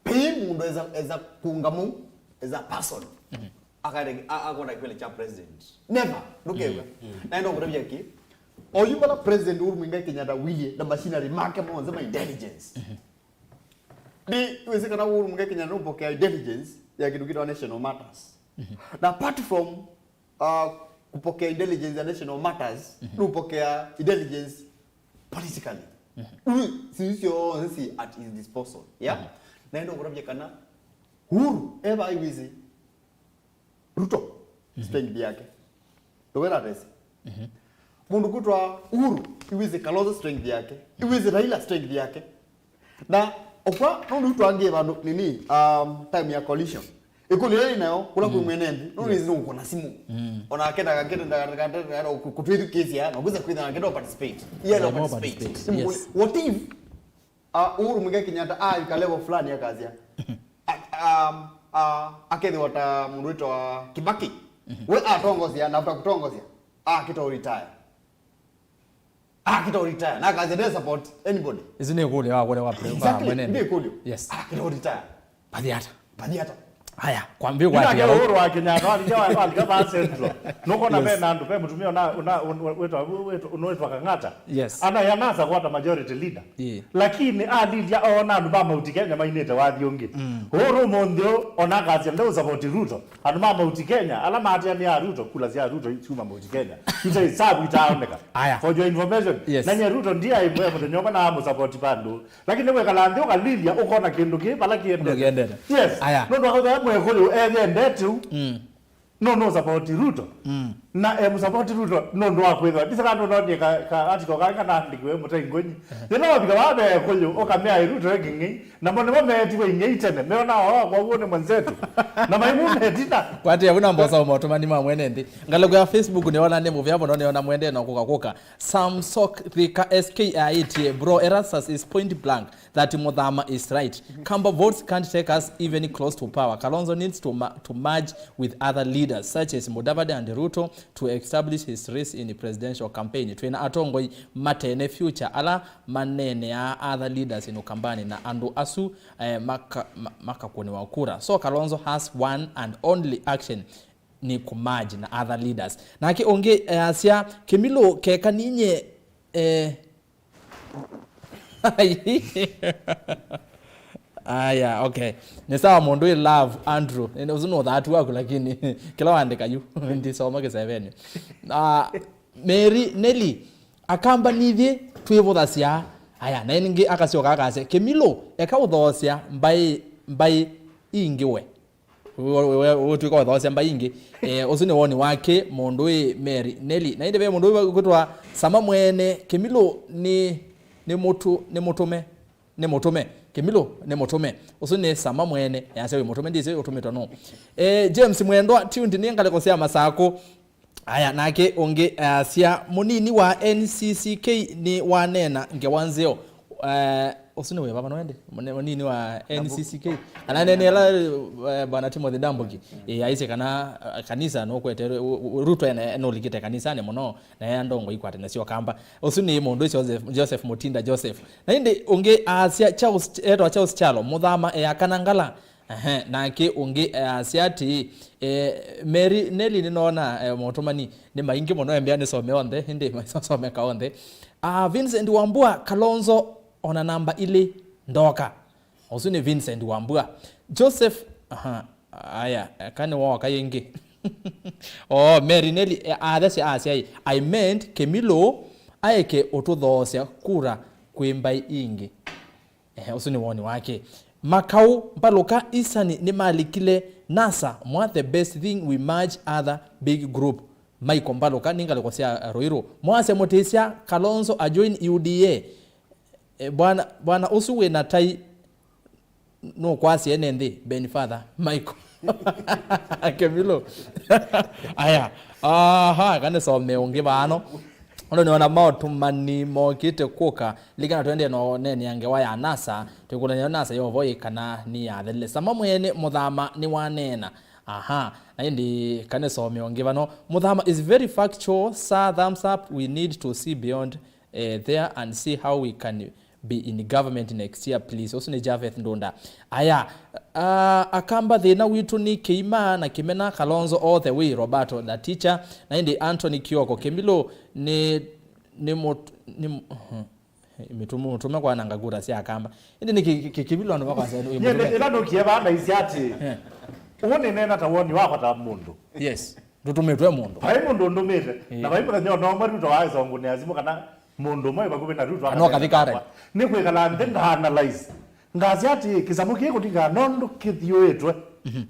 Pei mundu eza eza kunga mu eza person. Akare akona kipele cha president. Never. Ndukew'a. Na ndo kutabia ki. Oyu bala president Uhuru Muigai Kenyatta wiye na machinery make monthe ma intelligence. Ndi wezi kana Uhuru Muigai Kenyatta nupokea intelligence ya kindu kitwa national matters. Na apart from uh, kupokea intelligence ya national matters, nupokea intelligence politically. Uyu si sio si at his disposal, yeah? Na ndo kutabia kana Uhuru eva iwizi Ruto strength yake. The way that is. Mundu kutwa Uhuru iwizi Kalonzo strength yake. Iwizi Raila strength yake. Na okwa nundu twangie vandu nini, um, time ya coalition. Ikũlyo yĩ nayo kula kwĩ mwene nthi nundu nĩsĩ nũkũna simũ. Ona akenda akenda kutwithukĩsya na kuza kwitha akenda participate. Yeah, no participate. Yes. What if uh, Uhuru Muigai Kenyatta aika level fulani akasya a- um, uh, akethĩwa ta mũndũ wĩtawa Kibaki, we atongosya na after kutongosya akita retire. Akita retire na akasya they support anybody. Isu nĩ kũlyo wa kũlya wa pre- wa Exactly, mwene nthĩ. Nĩ kũlyo. Yes. Akita retire. Bathi ata? Bathi ata? Aya, kwambia kwa Ina ati ke ya Uhuru wa Kenyatta, walika wa- walika ba Central. Nukona Yes. Bena andu, be mutumia una una una- wetwa wetwa unawetwa Kang'ata. Yes. Ana yanasa kwata majority leader. Yeah. Lakini alilya ona andu ba Mount Kenya mainite wathi ungi. Uhuru munthi ona akasya ndeu support Ruto. Andu ma Mount Kenya ala matiania Ruto, kula cia Ruto chuma Mount Kenya. Ita isabu itaoneka. Aya. For your information. Yes. Nanye Ruto ndiye aimwe muthenya umwe na amu support pandu. Lakini wekala nthi ukalilya ukona kindu ki vala kiendete. Kiendete. Yes. Aya. Nundu akauthaya mwekulu ethende tu. Mm. No no support Ruto. Mm. Na em support Ruto nundu wa kwithwa. Ndisaka nundu ni ka ka article ka kana ndikiwe mutai ngonyi. Thina wabika wabe kuyu ukamea Ruto enging'i. Na mone mo metiwe ing'ei tene. Meona o kwa uone mwenzetu. Na maimu metina. Kwati ya kuna mbosa umotomani ma mwene nthi. Ngalo kwa Facebook ni ona ni muvya bono ni ona mwende na kuka kuka. Samsok Thika S K aĩtye, Bro Erastus is point blank that Muthama is right. Kamba votes can't take us even close to power. Kalonzo needs to, ma to merge with other leaders such as Mudavadi and Ruto to establish his race in presidential campaign. Twĩna atongoi matene future ala maneeneaa other leaders in Ukambani na andũ asu eh, maka, ma, makakũnĩwa kura. So Kalonzo has one and only action ni kumerge na other leaders. Nake ũngĩ easya, Kĩmilũ keka ninye eh, aya, okay. Ni sawa mũndũ ĩ love Andrew. Ũsu nĩ ũthatu waku lakini kĩla wandĩka yu ndisoma kĩsevenĩ. Ah, Mary Nelly akamba nithyĩ twĩvũthasya. Aya, na ĩngĩ akasyoka akasya, Kĩmilũ eka ũthoosya mbaĩ mbaĩ ingĩ we. Ũtwĩka ũthoosya mbaĩ ingĩ. Eh, ũsu nĩ woni wake mũndũ ĩ Mary Nelly. Na ĩndĩ ve mũndũ ũkwĩtwa Sama Mwene, Kĩmilũ nĩ nĩ mũtũ nĩ mũtũme nĩ mũtũme. Kĩmilũ nĩ mũtũme. Ũsu nĩ Sama Mwene, yasya wĩ mũtũme, ndĩsĩ ũtũmĩtwe nũ. Eh, James Mwendwa, tuned nĩ ngalĩko sya Masakũ. Aya, nake ũngĩ asya, mũnini wa N C C K nĩ waneena ngewa nzeo. Eh, ũsu nĩ wĩva vano ende? Mũne- Mũnini wa N C C K. Ananene ĩla eh, bwana Timothy Ndambuki. Eh, aisye kana eh, kanisa nũkwete Ru- Ru- Ruto ene nũlikĩte kanisanĩ mũno na ea ndongo ikwatene syo kamba. Ũsu nĩ mũndũ Joseph, Joseph Mutinda Joseph. Na ĩndĩ ũngĩ asya Charles, etwa Charles Chalo, Mũthama ea kana ngala. Ehe, nake ũngĩ easya atĩĩ, eh, Mary Nelly nĩnoona eh, motũmani nĩ maingĩ mũno, embĩa nĩsome onthe, ĩndĩ masomeka onthe. Ah, Vincent Wambua, Kalonzo ona namba ilĩ ndoka. Ũsu nĩ Vincent Wambua. Joseph, aha, aya, eka nĩwooka yĩngĩ. Oh, Mary Nelly eh, athesya asya, I meant Kĩmilũ aeke ũtũthoosya kura kwĩ mbaĩ ingĩ. Eh, ũsu nĩ woni wake. Makau, Mbaluka, Isani nĩmalikile NASA, mwa the best thing we merge other big group. Michael Mbaluka, nĩ ngalĩko sya Ruiru. Mwasya mũtĩsya Kalonzo ajoin U D A. Eh, bwana, bwana ũsu wĩna tai nũkwasya ene nthĩ, Ben Father, Michael. Kemilo. Aya. Aha, kanisome ũngĩ vano. Ũndũ nĩona maũtũmani mokĩte kũka, likana twendee na ũneeni ya ngewa ya NASA, twĩkũlany'a NASA yovo ĩ kana nĩ yathelile. Sama mwene Mũthama nĩwaneena. Aha, na ĩndĩ kanĩsome ũngĩ vano. Mũthama is very factual, sir, thumbs up, we need to see beyond eh, there and see how we can be in government next year, please. Ũsu nĩ Javeth Ndunda. Aya, uh, Akamba thĩna witũ nĩ Kĩima na Kĩmena, Kalonzo all the way, Roberto the teacher, na ĩndĩ Anthony Kioko. Kĩmilũ nĩ, nĩ mũt-, nĩ m-, mhm. Mĩtũme, mũtũme kwananga kura sya Akamba. Ĩndĩ nĩ kĩ-, kĩ-, kĩ-, Kĩmilũ andũ makwasya nĩ Nyie mũtũme. Ĩla nũkie vaa naisye atĩ, Eh. Ũũ nĩneena ta woni wakwa ta mũndũ. Yes. Ndũtũmĩtwe mũndũ. Vai mũndũ ũndũmĩte. Ĩĩ. Na vai mũthenya ona ũmwe Ruto waĩsa ũngũnĩa simũ kana mũndũ ũmwe vakuvĩ na Ruto. Kana ũkathi Karen. Nĩ kwĩkala nthĩ nga analyze. Ngasya atĩ kĩsamũ kĩĩ kũtingaa nondũ kĩthiũĩtwe. Mhm.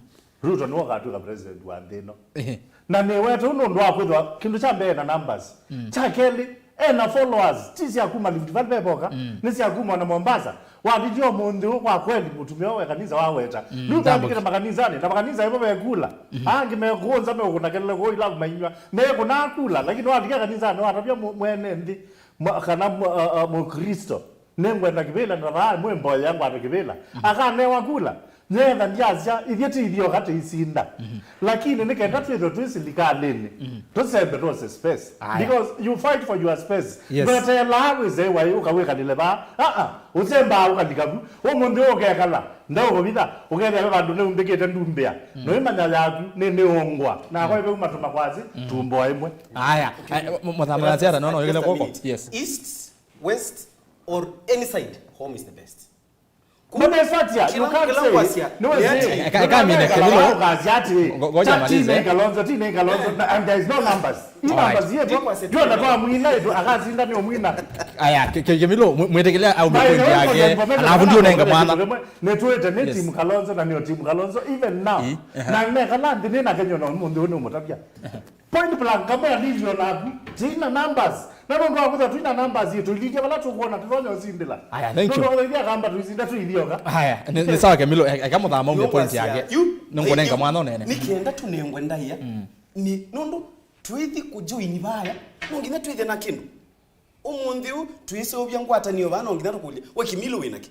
Ruto nĩwe ũkatwĩka president wa nthĩ ĩno. Ehe. Na nĩwete ũu nũndũ wa kwĩthwa kĩndũ kya mbee na numbers. Mm. Kya kelĩ, ena followers, ti sya kuma Rift Valley ve voka, mm, nĩ sya kuma na Mombasa. Wavithya ũmũnthĩ ũũ kwa kweli mũtumĩa wa kanisa waweta. Mm, Ruto ndambo- avikĩte makanisanĩ, na makanisa ĩvo vekula. Mhm. Angĩ mekũnza mekũna kelele kũu ilavu mainyw'a. Mekũna kula, lakini wavika kanisanĩ watavya mũ-, mwene nthĩ, mwa-, kana mũ-, a-, a-, Mũkristo. Nĩngwenda kĩvĩla na vaa mwĩ mboya ngwate kĩvĩla. Mhm. Akanewa kula. Nyetha ndyasya, ithyĩ ti ithyoka tĩisinda. Mhm. Lakini nĩ kenda twĩthwe twĩ silikalĩnĩ, mhm, tũsembe twose space. Aya. Because you fight for your space. Yes. Ndweteelaa wĩse waĩ ũkawĩkalĩle vaa. Aa, ũsembaa ũkalika vu. Ũmũnthĩ ũkekala, ndaũkũvitha, ũkethĩa ve vandũ nĩumbĩkĩte ndumbĩa. Mm. Noimanya yaku nĩ nĩũngwa. Na kwa hivyo matuma kwasi, mm, tumbo ĩmwe. Aya, eh, m-, mũthamaki ata nono wĩkĩle kwoko? Yes. East, west, or any side, home is the best. Mbona ĩsatia? You can't say. No, eka, eka mine Kĩmilũ. Ukasya ati, ngo-, ngoja malize. Tina Kalonzo, Tina Kalonzo, na, and there is no numbers. Hii numbers yetu, ndio natoa mwina yetu, akasinda ni mwina. Aya, Kĩ-, Kĩ-, Kĩmilũ, mwe-, mwĩtĩkĩlya au point yake. Alafu ndio nenga mwana. Nĩtwĩte nĩ team Kalonzo na nĩ team Kalonzo even now. Na neka la nthĩ nĩ na Kenya na mũndũ ũyũ nĩ mũtavya. Point blank, kamera ndilio naku. Tina numbers. Na nũndũ wa kwĩthwa twĩna numbers yitũ, ililye vala tũkwona tũtonya ũsindĩla. Aya, thank you. Nũndũ wa kwĩthwa kamba tũisinda tũithioka. Aya, nĩ, nĩ sawa Kĩmilũ, e-, eka mũthama umye point yake. Nĩngũnenga mwana ũnene. Nĩ kenda tũnengwe ndaĩa. Mm. Nĩ nũndũ twĩthi kũjoini vaya, no nginya twĩthe na kĩndũ. Ũmũnthĩ ũũ, twĩseũvya ngwatanĩo vaa, no nginya tũkũlye, we Kĩmilũ wĩ nakĩ?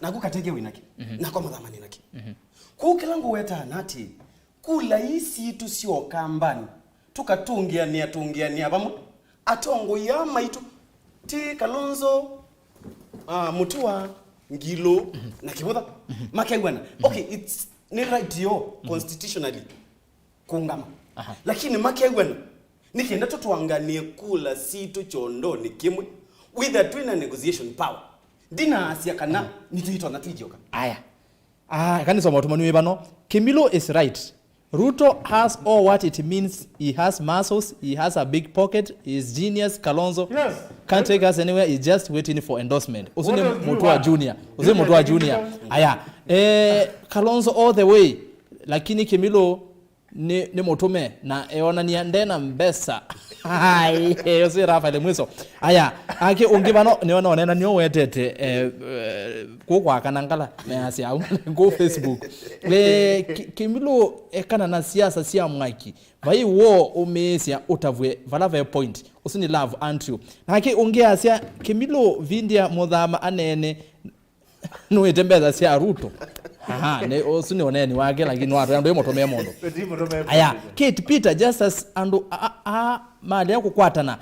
Naku Katege wĩ nakĩ? Mhm. Nakwa Mũthama nĩ nakĩ? Mhm. Kwoou kĩla ngũwetaa na atĩ, kula ii sitũ sya Ũkambanĩ, tũkatũngĩanĩa, tũngĩanĩa vamwe, atongoi aa maitũ, ti Kalonzo, ah, Mũtua, Ngilũ, mhm, na Kĩvũtha, mhm, makew'ana. Mhm. Okay, it's, nĩ right yoo, mhm, constitutionally. Kũngama. Aha. Lakini makew'ana, nĩ kenda tũtwanganĩe kula sitũ kyondonĩ kĩmwe, wĩthĩa twĩ na negotiation power. Ndinaasya kana, mhm, nĩtũitonya twĩthyoka. Aya. Ah, kanisa maũtũmanu wĩ vano. Kĩmilũ is right. Ruto has all what it means. He has muscles, he has a big pocket, he is genius. Kalonzo, yes, can't take us anywhere, he's just waiting for endorsement. Ũsu nĩ Mũtua Junior. Ũsu nĩ Mũtua Junior. Aya. Eh, Kalonzo all the way. Lakini Kĩmilũ nĩ, nĩ mũtũme na eonania nde na mbesa. Ai, ũsu ĩ Rafael Mwiso. Aya, akĩ ũngĩ vano nĩona onena nĩo wetete, eh, eh, kũkwakana ngala measya au kũ Facebook. Eh, Kĩ-, Kĩmilũ ekana na siasa sya mwaki. Vai woo ũmĩĩsya ũtavw'e vala ve point. Ũsu nĩ love Andrew. Nake ũngĩ asya, Kĩmilũ vindĩa Mũthama aneene nũĩte mbesa sya Ruto. Aha, nĩ, ũsu nĩ ũneeni wake, lakini watwĩa ndũĩ mũtũmĩe mũndũ. Aya, Kate Peter, Justus, andũ a, a, a, malea kũkwatana,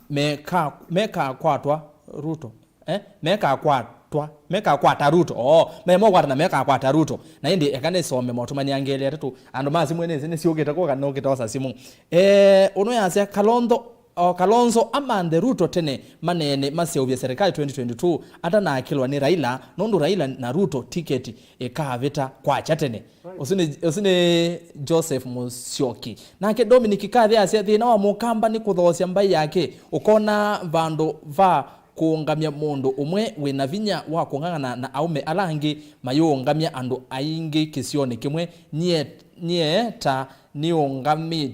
meka, mekakwatwa Ruto. Eh? Mekakwatwa, mekakwata Ruto. Oo, memo kwatana mekakwata Ruto. Na ĩndĩ eka nĩsome maũtũmani angĩ elĩ atatũ. Andũ ma simũ nĩ, nĩsyũkĩte kũka nũkĩte osa simũ. Eh, ũnũ yasya Kalonzo O Kalonzo amanthe Ruto tene maneene maseũvye serikali twenty twenty-two atanakĩlwa nĩ Raila, nũndũ Raila na Ruto tiketi ĩkavĩta kwakya tene. Ũsu nĩ, ũsu nĩ Joseph Musyoki. Nake Dominic Kathi asya, thĩna wa Mũkamba nĩ kũthoosya mbaĩ yake, ũkona vandũ va kũũngamya mũndũ ũmwe wĩna vinya wa kũng'ang'ana na aũme ala angĩ mayũũngamya andũ aingĩ kĩsionĩ kĩmwe. Nyie, nyie ta nĩũngamĩte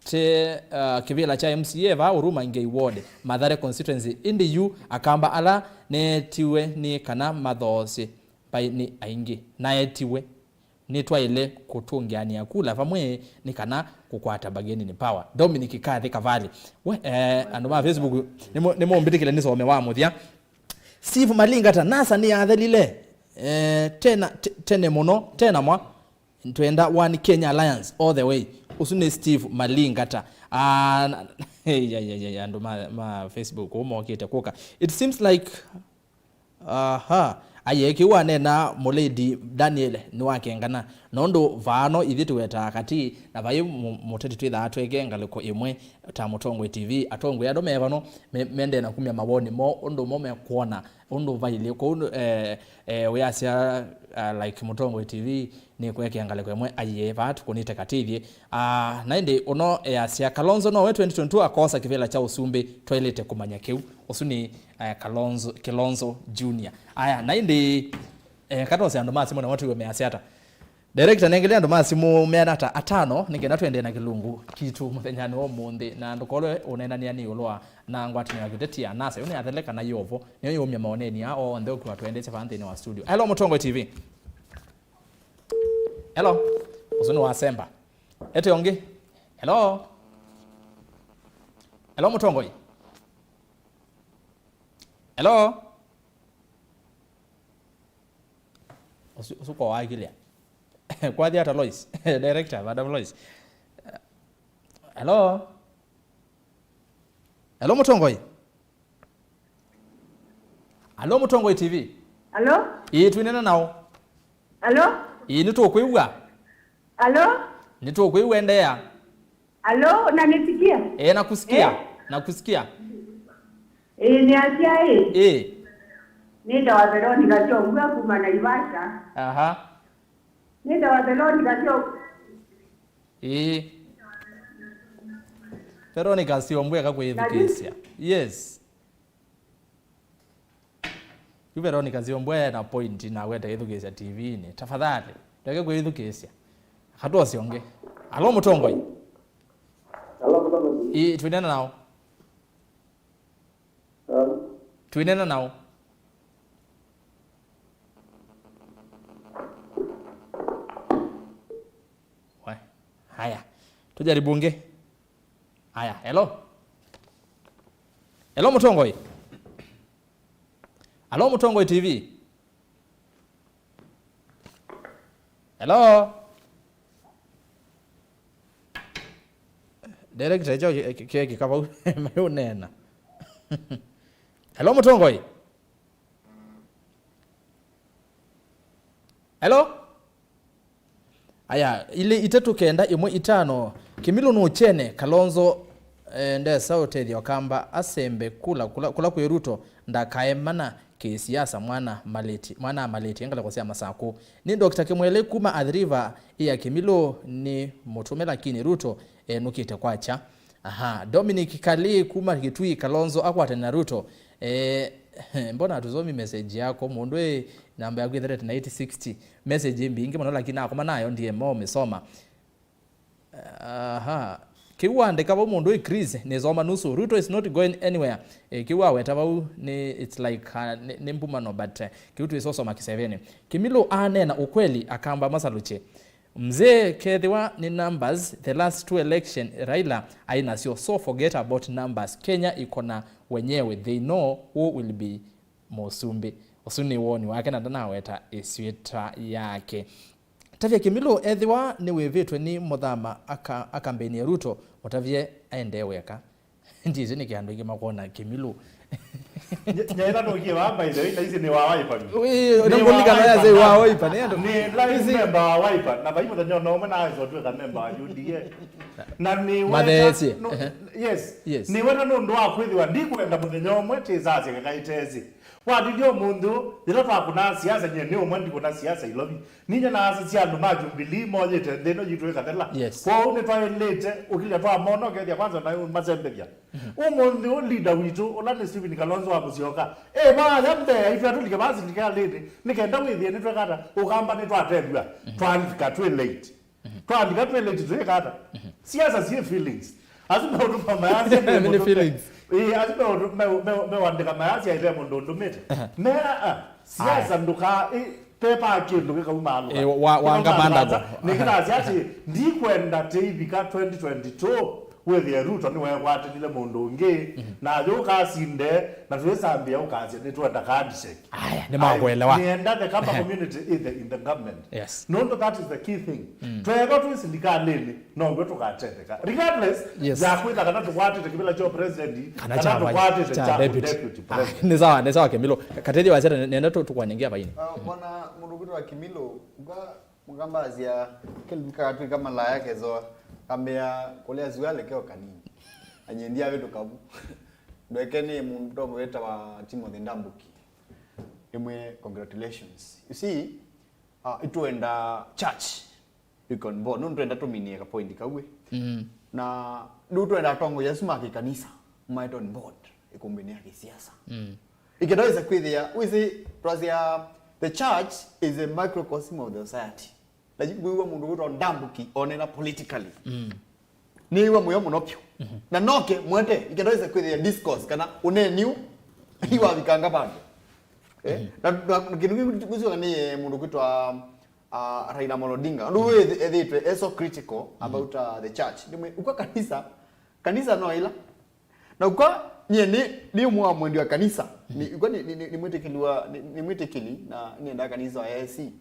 te, uh, kĩvĩla kya M C A vaa Huruma Ngei Ward, Mathare Constituency, ĩndĩ yu Akamba ala neetiwe nĩ kana mathoosye mbaĩ nĩ aingĩ. Naetiwe. nĩtwaĩle kũtũngĩanĩa kula vamwe nĩ kana kũkwata bargaining power. Dominic Kathi Kavali. We, eh, andũ ma Facebook, nĩmũ-, nĩmũmbĩtĩkĩle nĩsome wa mũthya. Steve Malingata, NASA nĩyathelile, eh, tena, te-, tene mũno, tena mwa. Twenda One Kenya Alliance all the way. Ũsu nĩ Steve Malingata. Ah, na-, hey, ya, ya, ya, ya, andũ ma, ma Facebook ũũ mokĩte kũka. It seems like, aha, aye, kĩu wanena mũlĩndi Daniel nĩwakengana. Nũndũ vaano ithyĩ tũwetaa katĩ, na vai mũ-, mũteti twĩthaa tweke ngalĩko ĩmwe ta Mũtongoi T V. Atongoi andũ me vano, me-, mendee na kumya mawoni moo, ũndũ mo mekwona, ũndũ vailyĩ. Kwoou, eh, eh, wĩasya, ah, like, Mũtongoi T V nĩkwekea ngalĩko ĩmwe, aiee, vaa tũkũnĩte katĩthyĩ. Ah, na ĩndĩ ũno easya, Kalonzo nowe twenty twenty-two akoosa kĩvĩla kya ũsumbĩ, twaĩlĩte kũmanya kĩu. Ũsu nĩ, eh, Kalonzo, Kilonzo Junior. Aya, na ĩndĩ, eh, katose andũ ma simũ namo tũiwe measya ata. Director, nengele andũ ma simũ meana ata atano, nĩ kenda twendee na kĩlungu kitũ mũthenyanĩ wa ũmũnthĩ, na ndũkolwe ũneenanĩa nĩ ĩũlũ wa na ngwatanĩo ya kĩũteti ya NASA, yo nĩ athele kana yovo, nĩyo yũmya maoneni aa onthe ũkw'a tũendesye vaa nthĩnĩ wa studio. Hello, Mũtongoi T V. Hello. Ũsu nĩ wasemba. Ete ũngĩ. Hello. Hello, Mũtongoi. Hello. Ũsu, ũsu kwa wakilia. Kwathi ata Lois? Director, Madam Lois. Hello? Hello, Mũtongoi? Hello, Mũtongoi T V? Hello? Ĩĩ, twĩnena nao. Hello? Ĩĩ, nĩtũkwĩw'a. Hello? Nĩtũkwĩw'a, endeea. Hello, unanisikia? Ĩĩ, nakusikia. Eh? Nakusikia. Ĩĩ, nĩ asia ĩ. Ĩĩ. Nĩ ndawa Veronica Kyombua kuma Naivasha. Aha. Nĩ ndawa Veronica Kyombua. Ĩĩ. Veronica Kyombua eka kwĩthukĩĩsya. Yes. Yu Veronica Kyombua ena point na wete ĩthukĩĩsya T V-inĩ. Tafadhali, ndeke kwĩthukĩĩsya. Katwose ũngĩ. Hello, Mũtongoi. Hello, Mũtongoi. Ĩĩ, twĩnena nao. Hello. Twĩnena nao. We. Haya. Tujaribu ũngĩ. Haya, hello. Hello, Mũtongoi. Hello, Mũtongoi T V. Hello. Director, ekyo kĩkavau mayũneena. Hello, Mũtongoi. Hello. Aya, ilĩ itatũ kenda ĩmwe itano. Kĩmilũ nũkyene, Kalonzo, eh, ndesa ũtethya Ũkamba, asembe kula, kula, kula kwĩ Ruto, ndakae mana kĩsiasa, mwana malĩti, mwana amalĩtie ngalĩko sya Masakũ. Nĩ Doctor Kĩmwele kuma Athi River, ĩa Kĩmilũ nĩ mũtũme lakini Ruto enũkĩte kwakya. Aha, Dominic Kali kuma Kitui, Kalonzo akwatane na Ruto. Eh, mbona hatusomi message yako? Mũndũ ĩ namba yaku ĩthetete na eight sixty. Message mbingĩ mũno lakini nakoma nayo ndiema ũmĩsoma. Aha. Kĩu waandĩka vau mũndũ ĩ Chris, nĩsoma nusu. Ruto is not going anywhere. Eh, kĩu waweta vau nĩ, it's like, uh, nĩ, nĩ mbumano, but, uh, kĩu twĩsosoma kĩsevenĩ. Kĩmilũ anena ukweli, Akamba masalukye. Mzee, kethĩwa nĩ numbers, the last two election Raila aĩ nasyo, so forget about numbers. Kenya iko na wenyewe, they know who will be mũsumbĩ. Ũsu nĩ woni wake na ndanaweta ĩsyĩtwa yake. Tavya Kĩmilũ, ethĩwa nĩwĩvĩtwe nĩ Mũthama aka-, akambĩnie Ruto, mũtavye aendee weka. Ndĩsĩ nĩkĩ andũ aingĩ makwona Kĩmilũ. Nye-, nyaĩla nũkie vaa, by the way, na ici nĩ wa Wiper. Ĩĩ, nĩ na wa ngũlikana ya Wiper, zai wa na Wiper, nĩ andũ. Nĩ live member wa Wiper, na vai mũthenya ona ũmwe na aĩsa ũtwĩka member wa U D A. Na nĩ wenda, matheesye, no, ehe, yes. Yes. Nĩ wenda nũndũ wa kwĩthĩwa ndikwenda mũthenya ũmwe tĩsasye kakaitesi. Watithya ũmũnthĩ ũũ, yĩla twakũnaa siasa, nyie nĩ ũmwe ndikũna siasa Ilovi. Ninyie naasisya andũ ma Jubilee moyĩte nthĩ ĩno yitũ ĩkathela. Yes. Kwoou nĩtwaĩlĩte ũkilya twamona ũkethĩa kwanza na masembethya. Mhm. Ũmũnthĩ ũũ leader witũ, ũla nĩ Stephen Kalonzo wa Musyoka, e vaya mbee aitũ atũlike vaa silikalĩnĩ, nĩ kenda wĩthĩe nĩtweka ata, Ũkamba nĩtwatethw'a, mhm, twalika twĩ late. Mhm. Twalika twĩ late twĩka ata? Mhm. Siasa syĩ feelings. Asu maũndũ ma mayasya me... Nĩ mũndũ feelings. Ĩĩ, asu maũndũ me, me, meũandĩka mayasya ĩte mũndũ ũndũmĩte. Aha. Me, a, a, siasa... Aya. Ndũka, ĩ, Pepa kĩndũ kĩkauma alũka. Eh, wa- wa- Kĩkauma alũka. Nĩkĩtasya atĩ ndikwenda tĩivika twenty twenty-two wĩthĩe Ruto nĩwekwatĩlile mũndũ ũngĩ, na ayũ ũkasinde, na twĩsambĩa ũkasya nĩtwenda handshake. Aya, nĩmakwelewa. Nĩenda the Kamba community is the, in the government. Yes. Nũndũ that is the key thing. Twethwa twĩ silikalĩnĩ, now'o tũkatetheka. Regardless, yes, ya kwĩtha kana tũkwatĩte kĩvĩla kya president, kana kana kya vice, tũkwatĩte kya kya deputy. Deputy president. Ah, nĩ sawa, nĩ sawa, Kĩmilo. Katethia wasya, nenda tũ- tũkwanengia vaini. Ah, bwana mũndũ kwĩtwa Kĩmilo, nga- Mũkambasya, kĩlika katwĩka malaya kesoa, kambĩa kũlea sua lekeo kanini. Anyie ndyavĩtũka vu. Ndweke nĩ mũndũ ũmwe wĩtawa Timothy Ndambuki. Ĩmwe, congratulations. You see, uh, itwenda church. You can vote. Nũndũ twenda tũminie ka point kau. Mm. Na nũndũ twenda atongoria asu ma kĩkanisa, maitwe on board, ĩkumbĩnĩ ya kĩsiasa. Mm. Ikenda wĩsa kwĩthĩa, wĩsĩ, twasya, the church is a microcosm of the society. Na yu kwĩw'a mũndũ wĩtwa Ndambuki onena politically. Mm. Nĩw'a mũyo mũno pyũ. Mhm. Na noke mwete, ikenda wĩsa kwĩthĩa discourse kana ũneni ũ, iwavikanga vandũ. Eh? Mhm. Na, na kĩndũ kĩu nĩ mũndũ kwĩtwa, uh, Raila Amolo Odinga. Ũndũ wĩ ethĩtwe e so critical about, uh, the church. Ndimwe, ukwa kanisa, kanisa no ila. Na ukwa, nyie nĩ, nĩ ũmwe wa mwendi wa kanisa. Nĩ, ukwa nĩ, nĩ, nĩ, nĩ mwĩtĩkĩli wa, nĩ, nĩ mwĩtĩkĩli na nĩendaa kanisa wa A I C.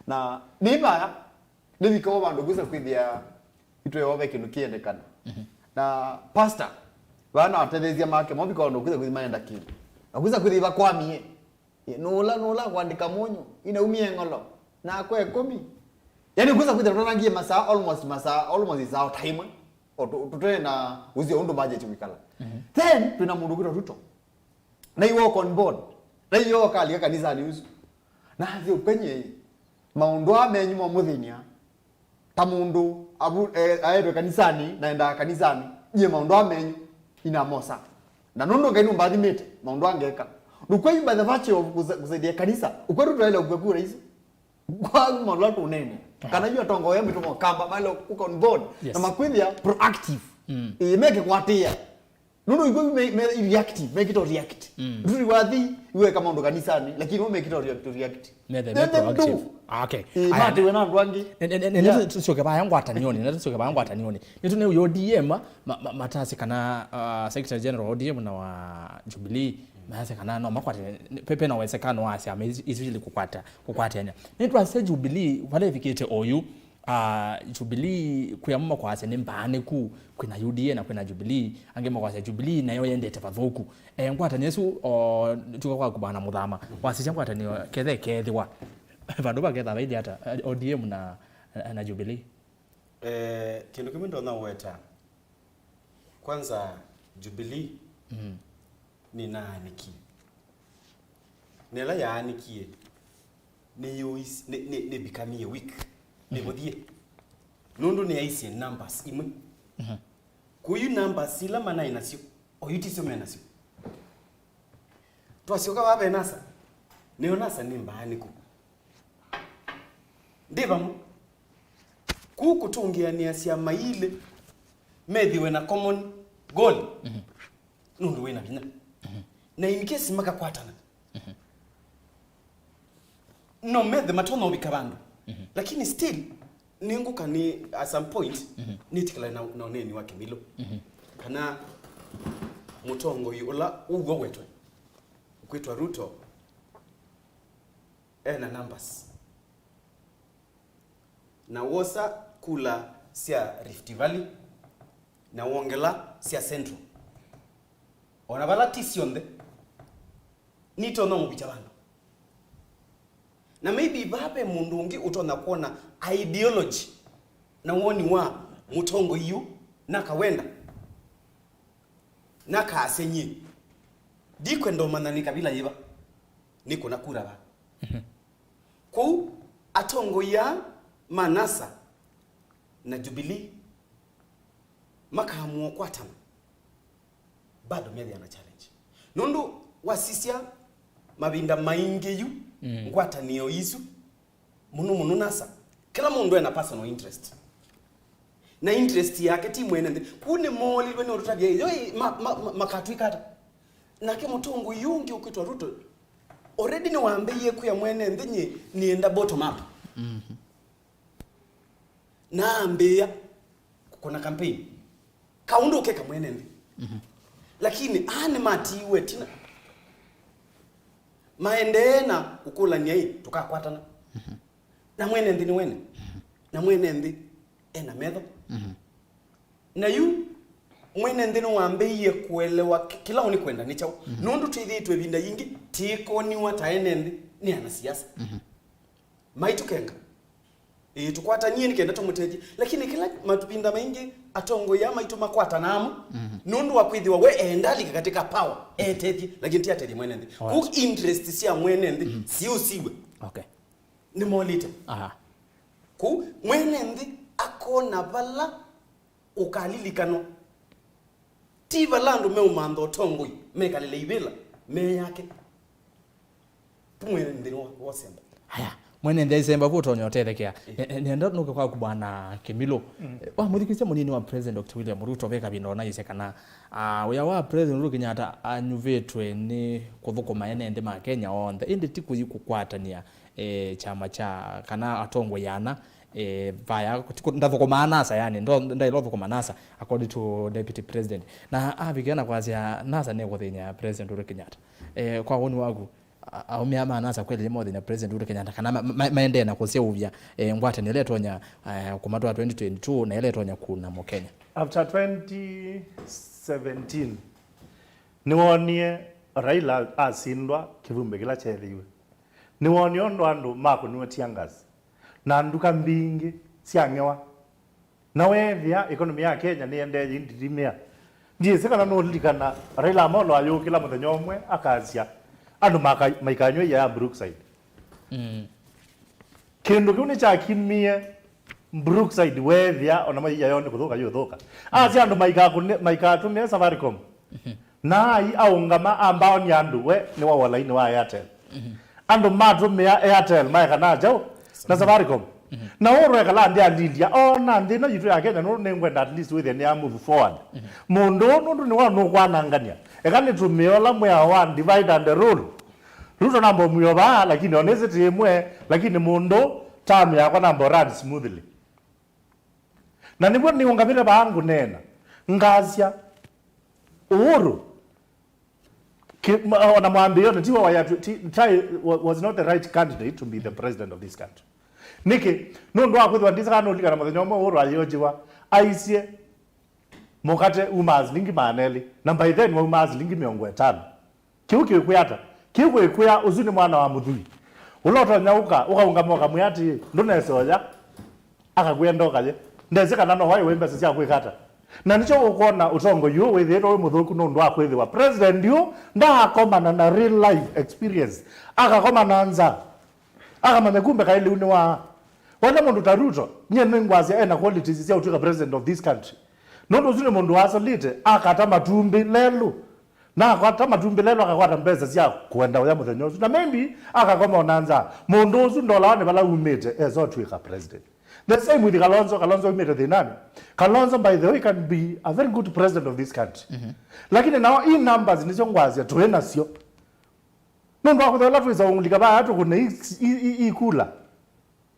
Na nĩ vaya, nĩvikawa vandũ kwĩsa kwĩthĩa itweo ve kĩndũ kĩendekana. Na pastor, vana atetheesya make, mavika vandũ kwĩsa kwĩthĩa maenda kĩndũ. Na kwĩsa kwĩthĩa vakwamie. Ye, nũla, nũla kwandĩka mũnyũ, inaumie ng'olo, nakwa ĩkũmi. Yani, kwĩsa kwĩthĩa twanangie masaa, almost masaa, almost saa o ta ĩmwe. O tũ- tũtee na ũsio ũndũ budget wĩkala. Then, twĩna mũndũ kwĩtwa Ruto. Na iwe ũka on board. Na iwe ũkalika kanisanĩ ũsu. Na athi ũpenye, maũndũ aa menyu mamũthĩnia. Ta mũndũ avu- eh, aetwe kanisanĩ, na endaa kanisanĩ, nyie maũndũ aa menyu inamosa. Na nũndũ Ngai nũmbathimĩte, maũndũ angeka. Ndũkwai by the virtue of kũsa- kũsaidia kanisa, ũkwetũ twaĩle kũkua kura isu. Kwa maũndũ ala tũnene. Kana yu atongoea mĩtũmo kamba, maĩle kũka on board, yes, na makwĩthĩa proactive. Mm. Ĩĩ, meke kwatĩĩa. Nũndũ ikw'o me, me reactive, mekĩte react. Mm. Ndũti wathi, iweka maũndũ kanisanĩ, lakini wao mekĩte react, react. Methe, me proactive. Ah, okay. Ĩĩ, aya, matiwe na andũ angĩ. Ne- ne- ne- ne- Yeah. Tũsyoke vaya ngwatanĩonĩ, ne tũsyoke vaya ngwatanĩonĩ. Nĩtũnĩ ũyũ O D M, ma- ma- matasye kana, uh, Secretary General wa O D M na wa Jubilee, mayasya kana no makwate, pe- pena uwezekano wa syama isu- isu ili kũkwata, kũkwatania. Nĩtwasya Jubilee, vala ĩvikĩte oyu, Ah, Jubilee, kwĩ amwe makwasya nĩ mbaanĩku, kwĩna U D A na kwĩna Jubilee, angĩ makwasya Jubilee nayo yendete vathũku. E, ngwatanĩo ĩsu, o, tuka kwa kũbana mũthama, wasisya ngwatanĩo kethe ĩkeethĩwa, vandũ vaketha vaithi ata, O D M na, na, na Jubilee? Eh, kĩndũ kĩmwe ndonya ũweta, kwanza Jubilee, mm, nĩnaanĩkie. Na ĩla yaanĩkie, nĩyũis- nĩ- nĩ- nĩvikamie weak. Nĩvũthie. Nũndũ nĩyaisye numbers imwe. Mhm. Kũu numbers ila manaĩ nasyo, oyu tisyo me nasyo. Twasyoka vaa ve NASA, nĩyo NASA nĩ mbaanĩku. Ndĩ vamwe. Kũu kũtũngĩanĩa syama ilĩ methĩwe na common goal. Mhm. Nũndũ wĩna vinya. Mhm. Na in case makakwatana, mhm, no methe matonya ũvika vandũ. Mhm. Lakini still, nĩngũka nĩ, at some point, mhm, nĩtĩkĩla na, na ũneeni wa Kĩmilo. Mhm. Kana mũtongoi ũla ũw'o wetwe, ũkwĩtwa Ruto, ena numbers. Na wosa kula sya Rift Valley, na wongela sya Central. Ona vala ti syonthe, nitonya mũvikya vandũ. Na maybe vaa ve mũndũ ũngĩ ũtonya kwona ideology na woni wa mũtongoi yu nakawenda. Nakasya nyie, ndikwenda ũmanya nĩ kavila yĩva, nĩkũna kura va. Mhm. Kwoou atongoi aa ma NASA na Jubilee makaamua ũkwatana, bado methĩa na challenge. Nũndũ wasisya mavinda maingĩ yu, mm, ngwatanĩo isu, mũno mũno NASA, kĩla mũndũ ena personal interest. Na interest yake ti mwene nthĩ. Kũu nĩmoolilwe nĩ ũtũtavya, yo ĩ, ma- ma- ma- makatwĩka ata? Nake mũtongoi ũngĩ ũkwĩtwa Ruto, Already nĩwambĩĩie kwĩa mwene nthĩ, nyie nĩenda bottom up. Mhm. Naambĩĩa kũkũna campaign. Kaũndũ ũkeka mwene nthĩ. Mhm. Lakini aa nĩmatiiwe ĩtina. Maendee na kũkũlany'a ĩ, tũkakwatana. Mhm. Na mwene nthĩ nĩwene. Mhm. Na mwene nthĩ ena metho. Mhm. Na yu mwene nthĩ nĩwambĩĩie kũelewa kĩ-, kĩla ũnĩkwenda nĩ kyaũ. Mhm. Nũndũ twĩthĩĩtwe ĩvinda yingĩ tĩkoniwa ta ene nthĩ nĩ anasiasa. Mhm. Maitũkenga. Ĩĩ, tũkwatanie nĩ kenda tũmũtethye. Lakini kĩla mavinda maingĩ atongoi aa maitũ makwatanaa amwe, mhm, nũndũ wa kwĩthĩwa we enda alika katika power, etethye, lakini ti atethye mwene nthĩ. Alright. Kũu interest sya mwene nthĩ, mhm, siũsiwe. Okay. Nĩmolĩte. Aha. Kũu mwene nthĩ akona vala ũkalilikanwa. Ti vala andũ meũmantha ũtongoi, mekalĩle ivĩla, me yake. Pu mwene nthĩ nĩ wa, wa semba. Haya, mwene nthĩ aisemba vu ũtonya ũtethekea. Eh. Ne-, nenda nũke kwaku Bwana Kĩmilũ. Mm. Eh, wamũthikĩsya mũnini wa President Doctor William Ruto ve kavinda ũnaisye kana, ah, wĩa wa President Uhuru Kenyatta anyuvĩtwe nĩ kũthũkũma ene nthĩ ma Kenya onthe, ĩndĩ ti kũthi kũkwatania, eh, kyama kya kana atongoi ana, eh, vaya, ti kũ-, ndathũkũmaa NASA, yani, ndo-, ndaĩle ũthũkũma NASA, according to Deputy President. Na avikĩa na kwasya NASA nĩkũthĩny'a President Uhuru Kenyatta. Eh, kwa woni waku, a-, aũme aa ma NASA kweli nĩmothĩny'a President Uhuru Kenyatta, kana ma-, ma-, maendee na kũseũvya, eh, ngwatanĩo ĩla ĩtonya, eh, kũmatwaa twenty twenty-two na ĩla ĩtonya kuna Mũkenya? After twenty seventeen, nĩwoonie Raila asindwa kĩvumbe kĩla kyeethĩiwe. Nĩwoonie ũndũ andũ makũniwe tear gas, na nduka mbingĩ syang'ewa. Na weethĩa economy ya Kenya nĩendee yĩnditimĩa. Ndyĩsĩ kana nũlilikana Raila Amolo ayũkĩla mũthenya ũmwe akasya andũ maka-, maikanywe ia ya Brookside. Mm. Kĩndũ kĩu nĩkyakimie Brookside weethĩa ona maia yoo nĩ kũthũka yũthũka. Asya andũ maikakũne-, maikatũmĩe Safaricom. Mhm. Na ai aũngama ambaonia andũ we nĩ wa walainĩ wa Airtel. Mhm. Andũ matũmĩa Airtel maekana kyaũ na Safaricom. Mhm. Na ũũ ekala nthĩ alilya, ona nthĩ ĩno yitũ ya Kenya, nũndũ nĩngwenda at least wĩthĩe nĩ ya move forward. Mhm. Mũndũ ũũ nũndũ nĩwe nũkwanangany'a. Eka nĩtũmĩe ũla mwĩao wa divide and rule. Ruto namba ũmwĩo vaa, lakini onĩsĩ ti ĩmwe, lakini mũndũ term yakwa namba run smoothly. Na nĩw'o nĩũngamĩte vaa ngũneena, ngasya, Uhuru, ki-, ma-, ona mwambĩĩonĩ, ti wa, wa, ti, ti, wa, was not the right candidate to be the president of this country. Nĩkĩ? Nũndũ wa kwĩthĩwa ndĩsĩ kana nũlikana mũthenya ũmwe Uhuru ayĩonjiwa, aisye mũkate umaa silingi maana elĩ, na by then waumaa silingi mĩongo ĩtano. Kĩu kĩkwĩa ata? Kĩu kĩkwĩa ũsu nĩ mwana wa mũthwii. Ũla ũtonya ũka, ũkaũngama ũkamwĩa atĩĩ, ndũnese oya, akakwĩa ndoka ye. Ndesĩ kana no waĩwe mbesa sya kwĩka ata. Na nĩkyo ũkwona ũtongoi ũũ wĩthĩĩtwe wĩ mũthũku nũndũ wa kwĩthĩwa president ũũ ndaakomana na real life experience. Akakoma na nza. Akamanya kumbe kaĩ lĩu nĩ waa. Wona mũndũ ta Ruto, nyie nĩngwasya ena qualities sya ũtw'ĩka president of this country. Nũndũ ũsu nĩ mũndũ wasolĩte, akata matumbĩ lelũ. Na akwata matumbĩ lelũ, akakwata mbesa sya kũenda ũya mũthenya ũsu. Na maybe akakoma ona nza. Mũndũ ũsu ndolawa nĩ vala umĩte, esa ũtw'ĩka president. The same with Kalonzo. Kalonzo umĩte thĩnanĩ. Kalonzo, by the way, can be a very good president of this country. Mhm. Lakini nao i numbers nĩsyo ngwasya tũĩ nasyo. Nũndũ wa kũthola twĩsa ũngũlika vaya tũkũne i, i, i, i kula.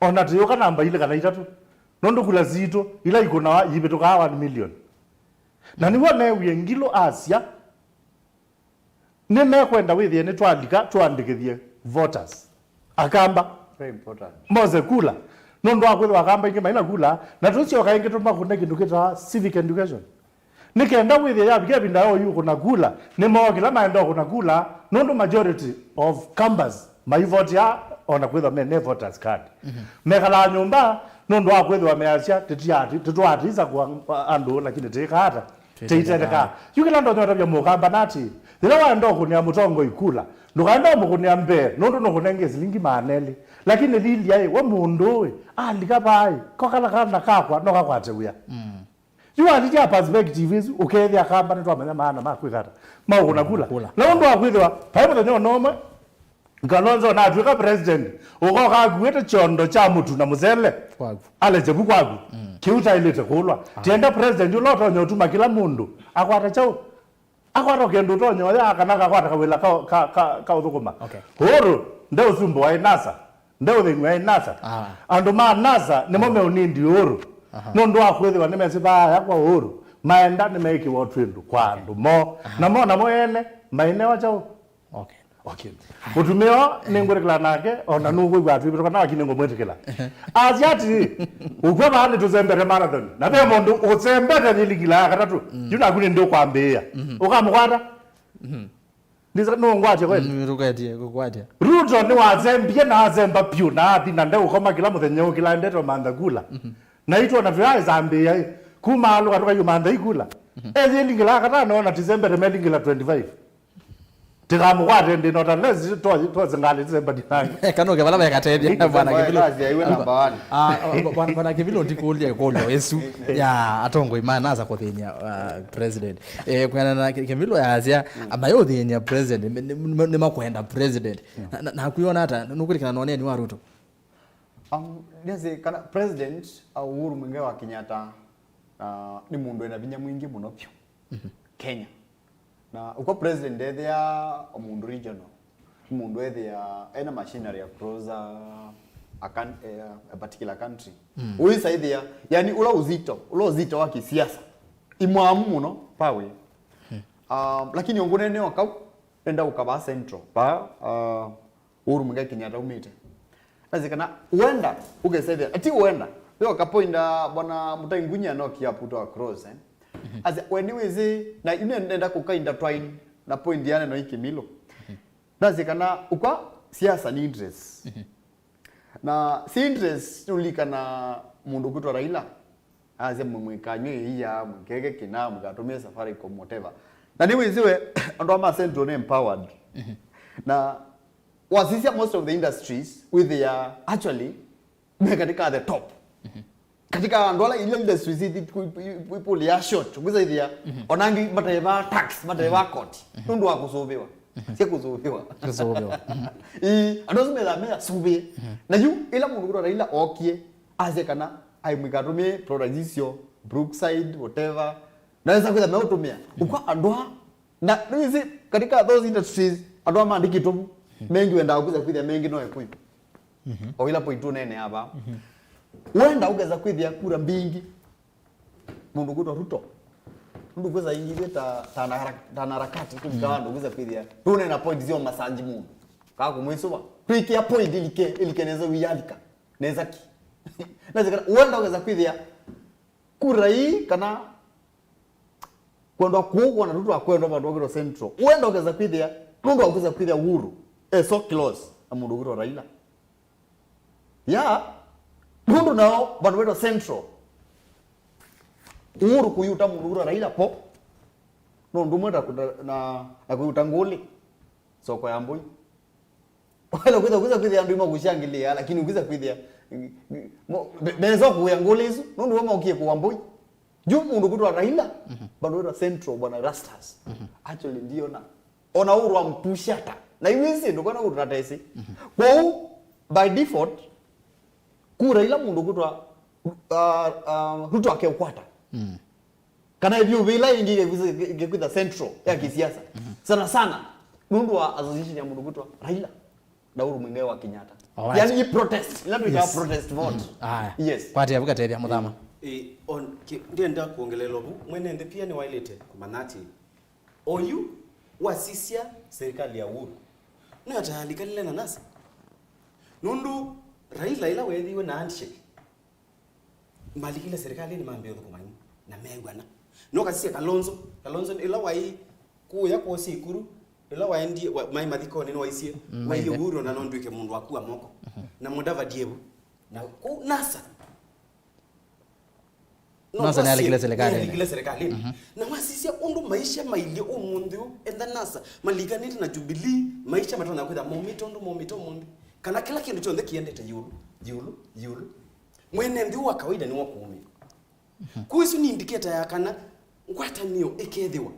Ona tũyũka namba ilĩ kana itatũ. Nũndũ kula sitũ, ila ikũnawa, yivĩtũkaa one million. Na nĩw'o neewie Ngilu asya, nĩmekwenda wĩthĩe nĩtwalika tũandĩkĩthye voters. Akamba. Very important. Mose kula. Nũndũ wa kwĩthĩwa Akamba aingĩ maina kula, na tũsyoka ĩngĩ tũmakũne kĩndũ kĩtaa civic education. Nĩ kenda wĩthĩe yavika ĩvinda ya ũyu kũna kula, nĩmoo kĩla maenda kũna kula, nũndũ majority of Kambas maivotea ona kwĩthwa me ne voters card. Mhm. Mekalaa nyũmba nũndũ wa kwĩthĩwa measya, "Tĩtiati-, tĩtwaatisa kwa andũ, lakini tĩĩka ata? Tĩitetheka." Yu kĩla ndonya ũtavya Mũkamba nati, yĩla waenda ũkũnĩa mũtongoi kula, ndũkaenda ũmũkũnĩa mbee, nũndũ nũkũnengie silingi maana elĩ. Lakini lilia ĩ, we mũndũ ĩ, alika vaa ĩ, ko kala kana kakwa no kakwate wĩa. Mm. Yu walilya perspective ĩsu, ũkethĩa Kamba nĩtwamanya maana ma kwĩka ata, ma ũkũna kula. Kula. Na ũndũ wa kwĩthĩwa, vai mũthenya ona ũmwe, Kalonzo natw'ĩka president, ũkoka akuĩte kyondo kya mũtu na mũsele, kwaku, alekye vu kwaku. Mm. Kĩu taĩlĩte kũlwa. Ah. Tienda president ũla ũtonya ũtuma kĩla mũndũ akwata kyaũ? Akwata kĩndũ ũtonya ũya kana akakwata kawĩla ka, ka, ka, ka ũthũkũma. Okay. Uhuru ndeũsumbũwa ĩ NASA, ndeũthĩnw'a ĩ NASA. Ah. Andũ ma NASA nĩmo meũnindi Uhuru. Aha. Nũndũ wa kwĩthĩwa nĩmesĩ vaaya kwa Uhuru, maenda nĩmeĩkĩwa twĩndũ kwa andũ moo. Aha. Na mo namo ene mainewa kyaũ? Okay. Okay. Mũtumĩa ũũ nĩngũrĩkĩla nake, o na nũkwĩw'a atwĩvĩtũka na lakini ngũmwĩtĩkĩla. Asya atĩĩ, ũkw'a vaa nĩtũsembete marathon. Na ve mũndũ ũsembete yĩlingila ya katatũ. Mm. Yu naku nĩ ndũkwambĩĩa. Mhm. Ũkamũkwata? Mhm. Ndisa nũngwatya kweli? Mm, tũkwatya, kũkwatya. Ruto nĩwasembie na asemba piũ na athi na ndeũkoma kĩla mũthenya ũkĩla ndete mantha kula. Mhm. Na itwona tũyaĩsambĩĩa ĩ, kuma alũka tũkayumantha ikula. Mhm. Eyĩlingĩla katano na December temelingĩla twenty-five. Tĩkamũkwate ndĩ not unless to, to zingali December dinangi. Kana ũke vala vekatethya, bwana Kĩvilo. Kasi yaiwe number one. Ah, ah, bwana, bwana Kĩvilo ndikũlya ĩkũlyo ĩsu ya atongoi ma NASA kũthĩny'a, ah, president. Eh, kwĩana na Kĩvilo yasya, mm, amayũthĩny'a president, nĩ, nĩ, nĩ, nĩmakwenda president. Mm. Na, na, na kwĩona ata, nũkwĩtĩkana na ũneeni wa Ruto? Um, nĩasĩ kana President, uh, Uhuru Muigai wa Kenyatta, uh, nĩ mũndũ ena vinya mwingĩ mũno vyũ, mhm, Kenya. Na ũkwa President ethĩa o mũndũ regional, nĩ mũndũ ethĩa ena machinery across a, a, coun- eh, a particular country. Mm. Ũĩsa ethĩa, yani ũla ũzito, ũla ũzito wa kisiasa, imwamu mũno, pawe. Mm. Um, lakini ũngũnene o kau, enda ũkava central, pa, uh, Uhuru Muigai Kenyatta umĩte. Nasi kana uenda ũkesethĩa, ati uenda. Yo kapoinda bwana Mutai Ngunya no kia puto across, eh. Mhm. As when we say, na ine nenda kuka intertwine na point ya neno ikimilo. Mhm. Nasi kana ukwa siasa ni interest. Mhm. Na si interest ulikana mundu kutwa Raila. Aze mwikanywe iya, mwikeke kina, mwikatumia Safaricom, whatever. Na ni wiziwe, andũ ama Central ni empowered. Mhm. Na wasisya most of the industries with their actually me katika the top. Mhm. Katika andũ ala ile industries ithi people ya short, kwiza ithia, mhm, onangi mateva tax, mateva, mhm, court. Mhm. Nundu wa kusuviwa. Mhm. Sia kusuviwa. Kusuviwa. Mhm. I, andũ asu metha, metha suvie. Mhm. Na yu, ila mũndũ kũtwa Raila okie, aze kana, ai mwikatumie products isio, Brookside, whatever. Naweza kwitha meutumia. Mhm. Ukwa andũ a Na nĩwĩsĩ, katika those industries, andũ aa maandĩkĩtwe vu, mhm, mengi wendaa kwĩsa kwĩthĩa mengi no Ekũyũ. Mhm. O ila point ũneenea vaa. Mhm. Wenda ũkesa kwĩthĩa kura mbingĩ, mũndũ kwĩtwa Ruto. Nũndũ kwĩsa ingĩ ta, ta na hara- ta na harakati, tũvika, mhm, vandũ kwĩsa kwĩthĩa tũneena point sya masanji mũndũ. Kaa kũmwĩsũva. Twĩkĩa point ilike, ilike nesa wĩyalika. Nesa ki. Nesa kana, wenda ũkesa kwĩthĩa kura ii kana kwendwa kũu kwona tu twakwendwa vandũ vakwĩtwa Central. Wenda ũkesa kwĩthĩa, nũndũ wa kwĩsa kwĩthĩa Uhuru e so close na mũndũ ũkwĩtwa Raila. Ya, nũndũ nao vandũ vaitwa Central, Uhuru kũyuta mũndũ ũkwĩtwa Raila po, no ũndũ ũmwe na, na, na kũyuta ngũlĩ soko ya Mbũi. Wala kwĩtha, kwĩtha kwĩthĩa andũ imakushangĩlĩa, lakini ũkwĩtha kwĩthĩa, mo- me- mesa kũĩa ngũlĩ isu, nũndũ wamaũkie kũwa Mbũi. Yu mũndũ kwĩtwa Raila, mhm, bado wĩtwa Central, bwana Rastas. Mhm. Actually, ndiona. Ona Uhuru ampushata. Na iwĩsĩ, ndũkona kũtũtatesi. Mhm. Kwoou, by default, kura ila mũndũ kwĩtwa, uh, uh, Ruto akeũkwata. Mm. Kana ĩvyũvĩ ĩla ĩngĩ ĩngĩkwĩtha central ya kĩsiasa. Mhm. Sana sana, nũndũ wa association ya mũndũ kwĩtwa Raila na Uhuru Muigai wa Kenyatta. Alright. Yani, i protest, ila twĩtaa, yes, protest vote. Mhm. Aya. Yes. Kwatĩa vu katethya mũthama. Eh, on, ki- ndienda kuongelela vu, mwene nthĩ pia nĩwaĩlĩte kũmanya atĩ oyu wasisya serikali ya Uhuru, nĩatayalikanile na NASA. Nũndũ Raila ĩla weethiwe na handshake, malikile serikalini mambie ũthũkũma imwe na mew'ana. No kasisye Kalonzo, Kalonzo ĩla waĩ kũya kwosi Ikuru, ĩla waendie, wa- maĩ mathikonĩ nĩwaisye, mm, waie maithe. Uhuru na no ndwĩke mũndũ wa kua moko. Mhm. Na Mudavadi evu. Na kũu NASA. No NASA nĩalikile serikalini. Nĩalikile serikalini. Mhm. Na wasisya ũndũ maisha mailyĩ ũmũnthĩ ũũ, enda NASA malikanĩte na Jubilee, maisha matonya kwĩtha momĩte ũndũ momĩte ũmũnthĩ. Kana kĩla kĩndũ kyonthe kĩendete yũlũ, yũlũ, yũlũ. Mwene nthĩ wa kawaida nĩwe kũũmĩa. Mhm. Kwoou ĩsu nĩ indicator ya kana ngwatanĩo ĩkethĩwa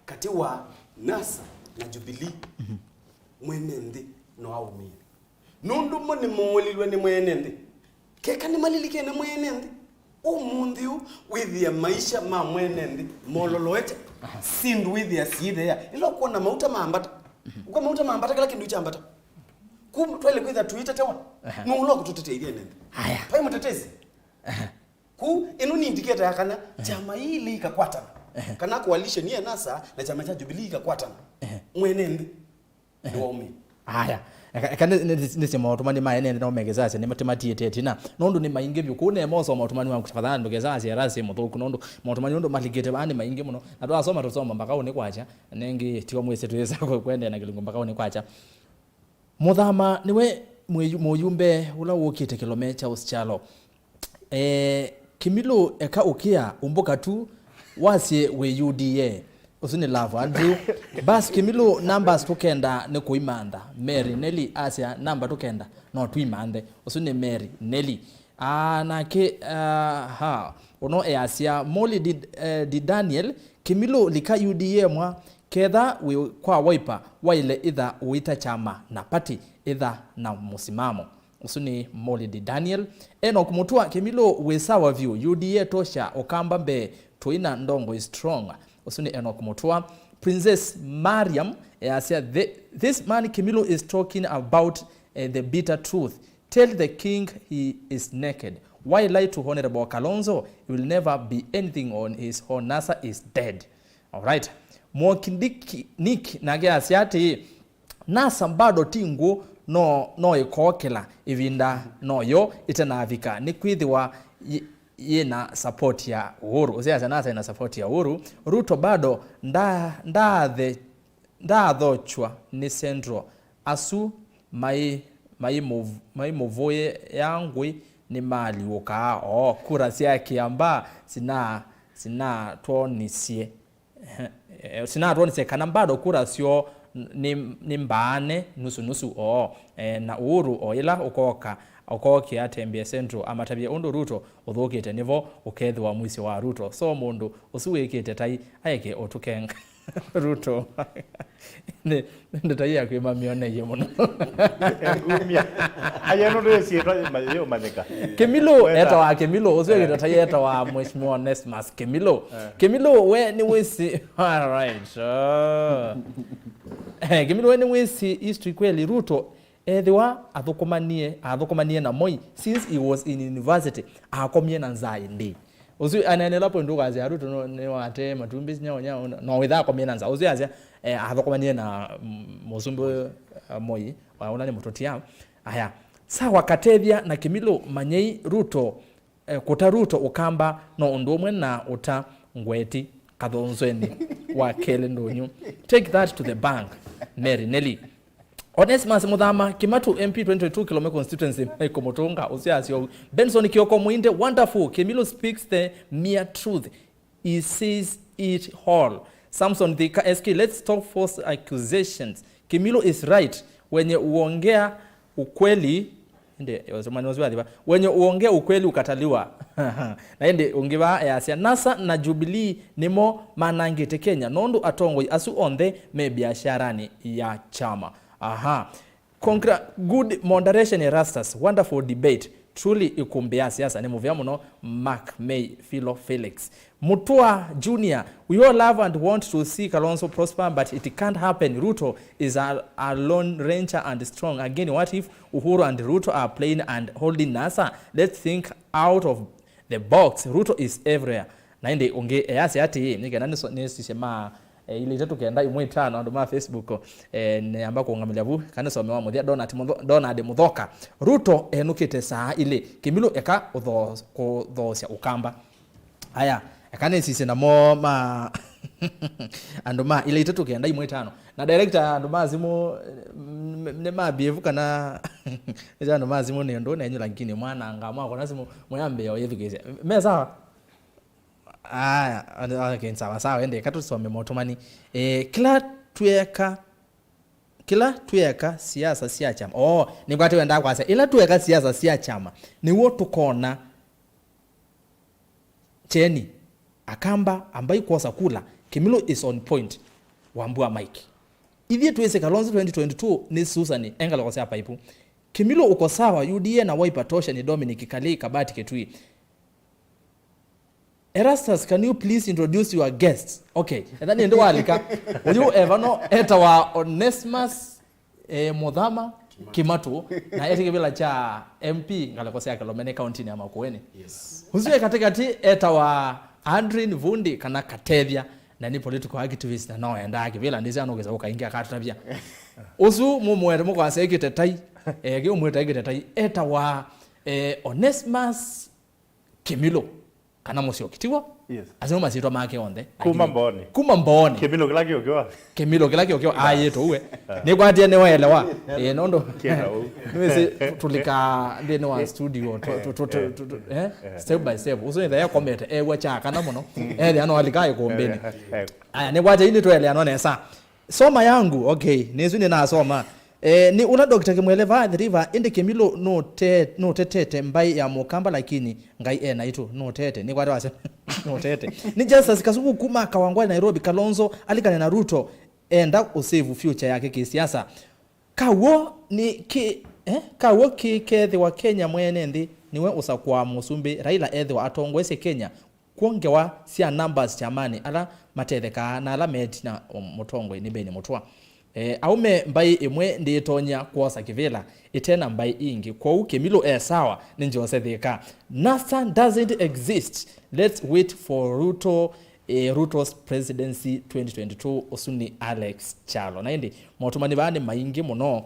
katĩ wa NASA na Jubilee, mhm, mwene nthĩ no aũmĩe. Nũndũ mo nĩmoolilwe nĩ mwene nthĩ. Keka nĩmalilikene mwene nthĩ, Ũmũnthĩ ũũ, wĩthĩa maisha ma mwene nthĩ mololoete, syĩndũ wĩthĩa siĩtheea. Ĩla ũkwona mauta mambata, ũkwona mauta mambata, kĩla kĩndũ kyambata. Ku twaĩle kwĩtha tũitetewa. Aha. Nũũ ũla ũkũtũtetea ithyĩ ene nthĩ? Aya. Vai mũtetezi. Aha. Ku ĩno nĩ indicator ya kana kyama ii ilĩ ikakwatana. Aha. Kana coalition ya NASA na kyama kya Jubilee ikakwatana. Aha. Mwene nthĩ. Nĩwaumie. Aya. Eka, eka nĩ, nĩ, nĩsĩ maũtũmani ma ene nthĩ no mekĩsasya nĩmatiĩte ĩtina. Nũndũ nĩ maingĩ vyũ. Kũu neema ũsoma ũtũmani waku, tafadhali ndũkesasye erasi mũthũku. Nũndũ maũtũmani ũndũ malikĩte vaa nĩ maingĩ mũno. Na twasoma tũsoma mbaka ũnĩ kwakya. Nengĩ, tiwa mwĩsĩ twĩsa kũ-, kũendeea na kĩlungu mbaka ũnĩ kwakya. Mũthama nĩwe mwĩyu-, mũyumbe ũla wũkĩte kĩlome kya Usichalo. Eh, Kĩmilũ eka ũkĩa, umbũka tu, wasye wĩ U D A. Ũsu nĩ love, Andrew. Bas, Kĩmilũ, numbers tũkenda nĩ kũimantha. Mary Nelly asya, namba tũkenda no tũimanthe. Ũsu nĩ Mary Nelly. Ah, nake, ah, ha, ũno easya, Molly di, eh, di Daniel, Kĩmilũ lika U D A mwa, ketha wĩ kwa Wiper, waĩle ĩtha ũita kyama na party, ĩtha na mũsimamo. Ũsu nĩ Molly di Daniel. Enoch Mutua, Kĩmilũ wĩ sawa vyũ, U D A tosha, Ũkamba mbee, tũina ndongo is strong. Ũsu nĩ Enoch Mutua. Princess Mariam easya, "The, this man Kĩmilũ is talking about, eh, the bitter truth. Tell the king he is naked. Why lie to Honorable Kalonzo? He will never be anything on his own. NASA is dead." Alright. Mwoki Nick, Nick nake asya atĩĩ, NASA bado ti ngũ, no, no ĩkookĩla ĩvinda noyo ĩtanavika, nĩkwĩthĩwa yĩ, yĩna support ya Uhuru. Ũsĩ asya NASA ĩna support ya Uhuru. Ruto bado nda, ndathe, ndathochwa nĩ Central. Asu mai, maimũv-, maimũvũĩa ngũĩ nĩmaalyũkaa. Oo, kura sya Kĩambaa sina, sinatwonisye. Ehe, eh, sinatwonisye kana bado kura syoo n-, nĩ, nĩ mbaane nusu nusu. Oo, eh, na Uhuru o ĩla ũkoka, ũkookĩa atembee Central, amatavye ũndũ Ruto ũthũkĩte, nĩvo ũkethĩwa mũisyo wa Ruto. So mũndũ ũsu wĩkĩte tai aeke ũtũkenga. Ruto. Nĩ, nĩ ndeto ya kwĩma mĩoneye mũno. Ngumya. Aya, no ndwĩsĩ ĩtwa ma-, yũmanyĩka. Kĩmilũ, weta. Etawa Kĩmilũ, ũsu wĩkĩtwa tai etawa Mheshimiwa Onesmus Kĩmilũ. Eh. Kĩmilũ, we nĩ wĩsĩ. All right. Oh. Eh, Kĩmilũ, we nĩ wĩsĩ history kweli. Ruto ethĩwa athũkũmanie, athũkũmanie na Moi since he was in university, akomie na nzaa ĩndĩĩ? Ũsu aneenela point ũkasya Ruto no, nĩwatee matumbĩ nyao nyao, no wĩtha akomie na nzaa. Ũsu asya, eh, athũkũmanie na, mm, mũsumbĩ, eh, Moi, wa ũla nĩ mũtũtia. Aya, sawa, Katethya na Kĩmilũ, manyei Ruto, eh, kũta Ruto Ũkamba no ũndũ ũmwe na ũta Ngweti Kathonzweni wa kelĩ ndũnyũ. Take that to the bank, Mary Nelly. Onesmus Muthama, Kimatu M P twenty twenty-two Kilome constituency, Michael Mutunga, ũsu asya ũu. Benson Kioko Muinde, wonderful. Kĩmilũ speaks the mere truth. He says it all. Samson Thika S K, let's stop false accusations. Kĩmilũ is right. Wenye uongea ukweli, ĩndĩ, ũsomani ũsu wathi va? Wenye uongea ukweli ukataliwa. Na ĩndĩ ũngĩ vaa easya, NASA na Jubilee nĩmo manangĩte Kenya, nũndũ atongoi asu onthe me biasharanĩ ya kyama. Aha. Congra-, good moderation, Erastus. Wonderful debate. Truly, ĩkũmbĩ ya siasa nĩ mũvea mũno. Mark May, Philo Felix. Mutua Junior, we all love and want to see Kalonzo prosper, but it can't happen. Ruto is a, a lone ranger and strong. Again, what if Uhuru and Ruto are playing and holding NASA? Let's think out of the box. Ruto is everywhere. Na ĩndĩ ũngĩ easya atĩĩ, nĩ kenda nĩso-, nĩsisye ma, eh, ilĩ itatũ kenda ĩmwe itano, andũ ma Facebook, eh, nĩamba kũũngamĩlya vu, kana nĩsome wa mũthya, Donald Mũtho-, Donald Mũthoka. Ruto enũkĩte saa ilĩ, Kĩmilũ eka ũtho-, kũthoosya Ũkamba. Aya, eka nĩsisye namo ma, andũ ma ilĩ itatũ kenda ĩmwe itano. Na director, andũ ma simũ, eh, m-, nĩ ma behave kana, nĩ andũ ma simũ nĩ ũndũ nenyu, lakini mwananga mwakona simũ, mwĩambĩĩa ũyĩthukĩĩsya. Me sawa? Aya, ande, ande, sawa, sawa, ende, eka tũsome maũtũmani. Eh, kĩla twĩeka, kĩla twĩeka siasa sya kyama. Oo, nĩngwate wendaa kwasya, ĩla twĩeka siasa sya kyama, nĩw'o tũkona kyeni, Akamba, ambai kwosa kula, Kĩmilũ is on point, Wambua Mike. Ithyĩ twĩsĩ Kalonzo twenty twenty-two nĩ Susan, e ngalĩko sya paipu. Kĩmilũ ũko sawa, U D A na Wiper tosha nĩ Dominic Kalei, Kabati, Kitui. Erastus, can you please introduce your guest? Okay, etha nĩ ndĩ walika. Ũyũ evano etawa Onesmus eh, Mũthama Kimatu, na etĩ kĩvĩla kya M P ngalĩko sya Kĩlomene kauntinĩ ya Makueni. Yes. Ũsu e katĩkatĩ etawa Adrin Vundi kana Katethya, na nĩ political activist na no endaa kĩvĩla ndĩsĩ anũkĩsa ũkaingĩ akatũtavya. Ũsu mũmwete mũkwasya ekĩte tai, eh, kĩ ũmwĩta ekĩte tai, etawa eh, Onesmus Kĩmilũ, kana Mũsyoki, tiw'o? Yes. Asu nĩmo masyĩtwa make onthe. Kuma Lakini Mbooni. Kuma Mbooni. Kĩmilũ kĩla kĩũkĩwa. Kĩmilũ kĩla kĩũkĩwa, ayĩtwe uwe. Nĩkwatie nĩwaelewa. Ĩĩ, nũndũ. Kĩna ũu. Nĩwĩsĩ tũlikaa nthĩnĩ wa studio, tu- tu- tu- tu- tu- tu- eh? Step by step. Ũsu nĩtha yakomete, ew'a kya kana mũno. Ethĩa no alika ĩkũmbĩnĩ. Eh, eh. Aya, nĩkwatie ĩndĩ tweleanwa nesa. Soma yangu, okay, nĩsu nĩnasoma. Eh, nĩ ũla Doctor Kimwele va Athi River, ĩndĩ Kĩmilũ nũte- nũtetete mbaĩ ya Mũkamba, lakini Ngai e naitũ, nũtete. Nĩkwate wasya, nũtete. Nĩ Justus Kasuku kuma Kawangwale, Nairobi. Kalonzo alikane na Ruto, enda ũsave future yake kĩsiasa. Kaw'o nĩ kĩ, eh? Kaw'o kĩkethĩwa Kenya mwene nthĩ nĩwe ũsakũaa mũsumbĩ, Raila ethĩwa atongoesye Kenya. Kw'o ngewa sya numbers kyamanĩ, ala matethekaa na ala me ĩtina wa mũtongoi nĩ Beni Mũtũa. Eh, aume mbaĩ ĩmwe ndĩĩtonya kwosa kĩvĩla ĩte na mbaĩ ingĩ, kwoou Kĩmilũ e sawa, nĩ Jose Thĩka. NASA doesn't exist. Let's wait for Ruto, eh, Ruto's presidency twenty twenty-two. Ũsu nĩ Alex Kyalo. Na ĩndĩ motũmani vaa nĩ maingĩ mũno.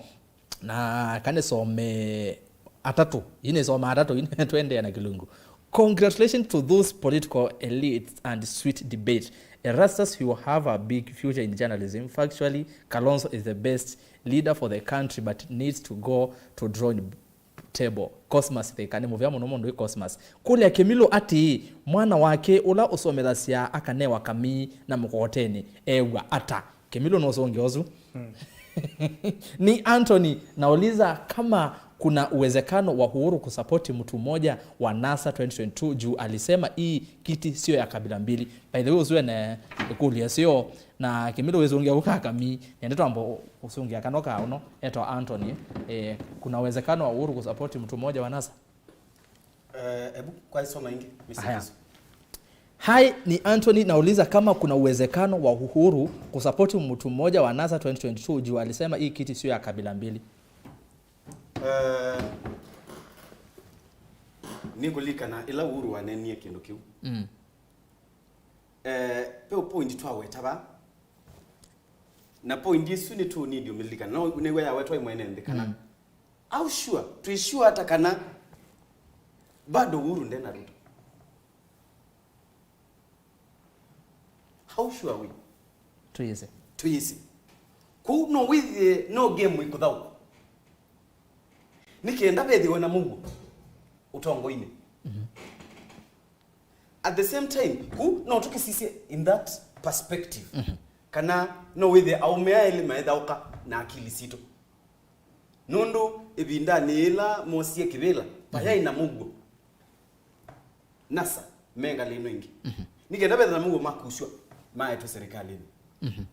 Na kanisome atatũ. Ii nĩsoma atatũ, ii twendeea na Kĩlungu. Congratulations to those political elites and sweet debate. Erastus, you have a big future in journalism. Factually, Kalonzo is the best leader for the country but needs to go to drawing table. Cosmas Thika, nĩ mũvea mũno mũndũ wĩ Cosmas. Kũlya Kĩmilũ atĩĩ, mwana wake ũla ũsomethasya akanewa kamii na mũkokoteni, ew'a ata? Kĩmilũ nũsũngĩa ũsu. Ni Anthony, nauliza kama kuna uwezekano wa Uhuru kusapoti mtu mmoja wa NASA twenty twenty-two juu alisema hii kiti sio ya kabila mbili. By the way, ũsu ene ĩkũlyo sio, na Kĩmilũ wĩsũngĩa ũkakami, nende twamba ũsũngĩa kano ka ũno, etwa Anthony, eh, kuna uwezekano wa Uhuru kusapoti mtu mmoja wa NASA? Eh, ebu kwa isoma ingi, Mister Haya. Kisu. Hi, ni Anthony, nauliza kama kuna uwezekano wa Uhuru kusapoti mtu mmoja wa NASA twenty twenty-two juu alisema hii kiti sio ya kabila mbili. Eh, nĩkũlikana ĩla Uhuru wanenie kĩndũ kĩu. Mm. Eh, pe point twaweta va. Na point isu nĩ tũ need ũmĩlikana. No nĩw'o yawetwa imwene nthĩ kana. Mm. How sure? Twĩ sure ata kana bado Uhuru nde na Ruto? How sure are we? Twĩsĩ. Twĩsĩ. Kũu no wĩthĩe no game ĩkũthaũkwa. Nĩ kenda vethĩwe na mũuo ũtongoinĩ. Mhm. At the same time, ku no tũkĩsisye in that perspective. Mhm. Kana no wĩthĩe aũme aĩlĩ maethaũka na akili sitũ. Nũndũ ĩvindanĩ yĩla moosie kĩvĩla, vayaĩ na mũuo. NASA me ngalĩ ĩno ĩngĩ. Mhm. Nĩ kenda vetha na mũuo makusw'a maetwe serikalini. Mhm.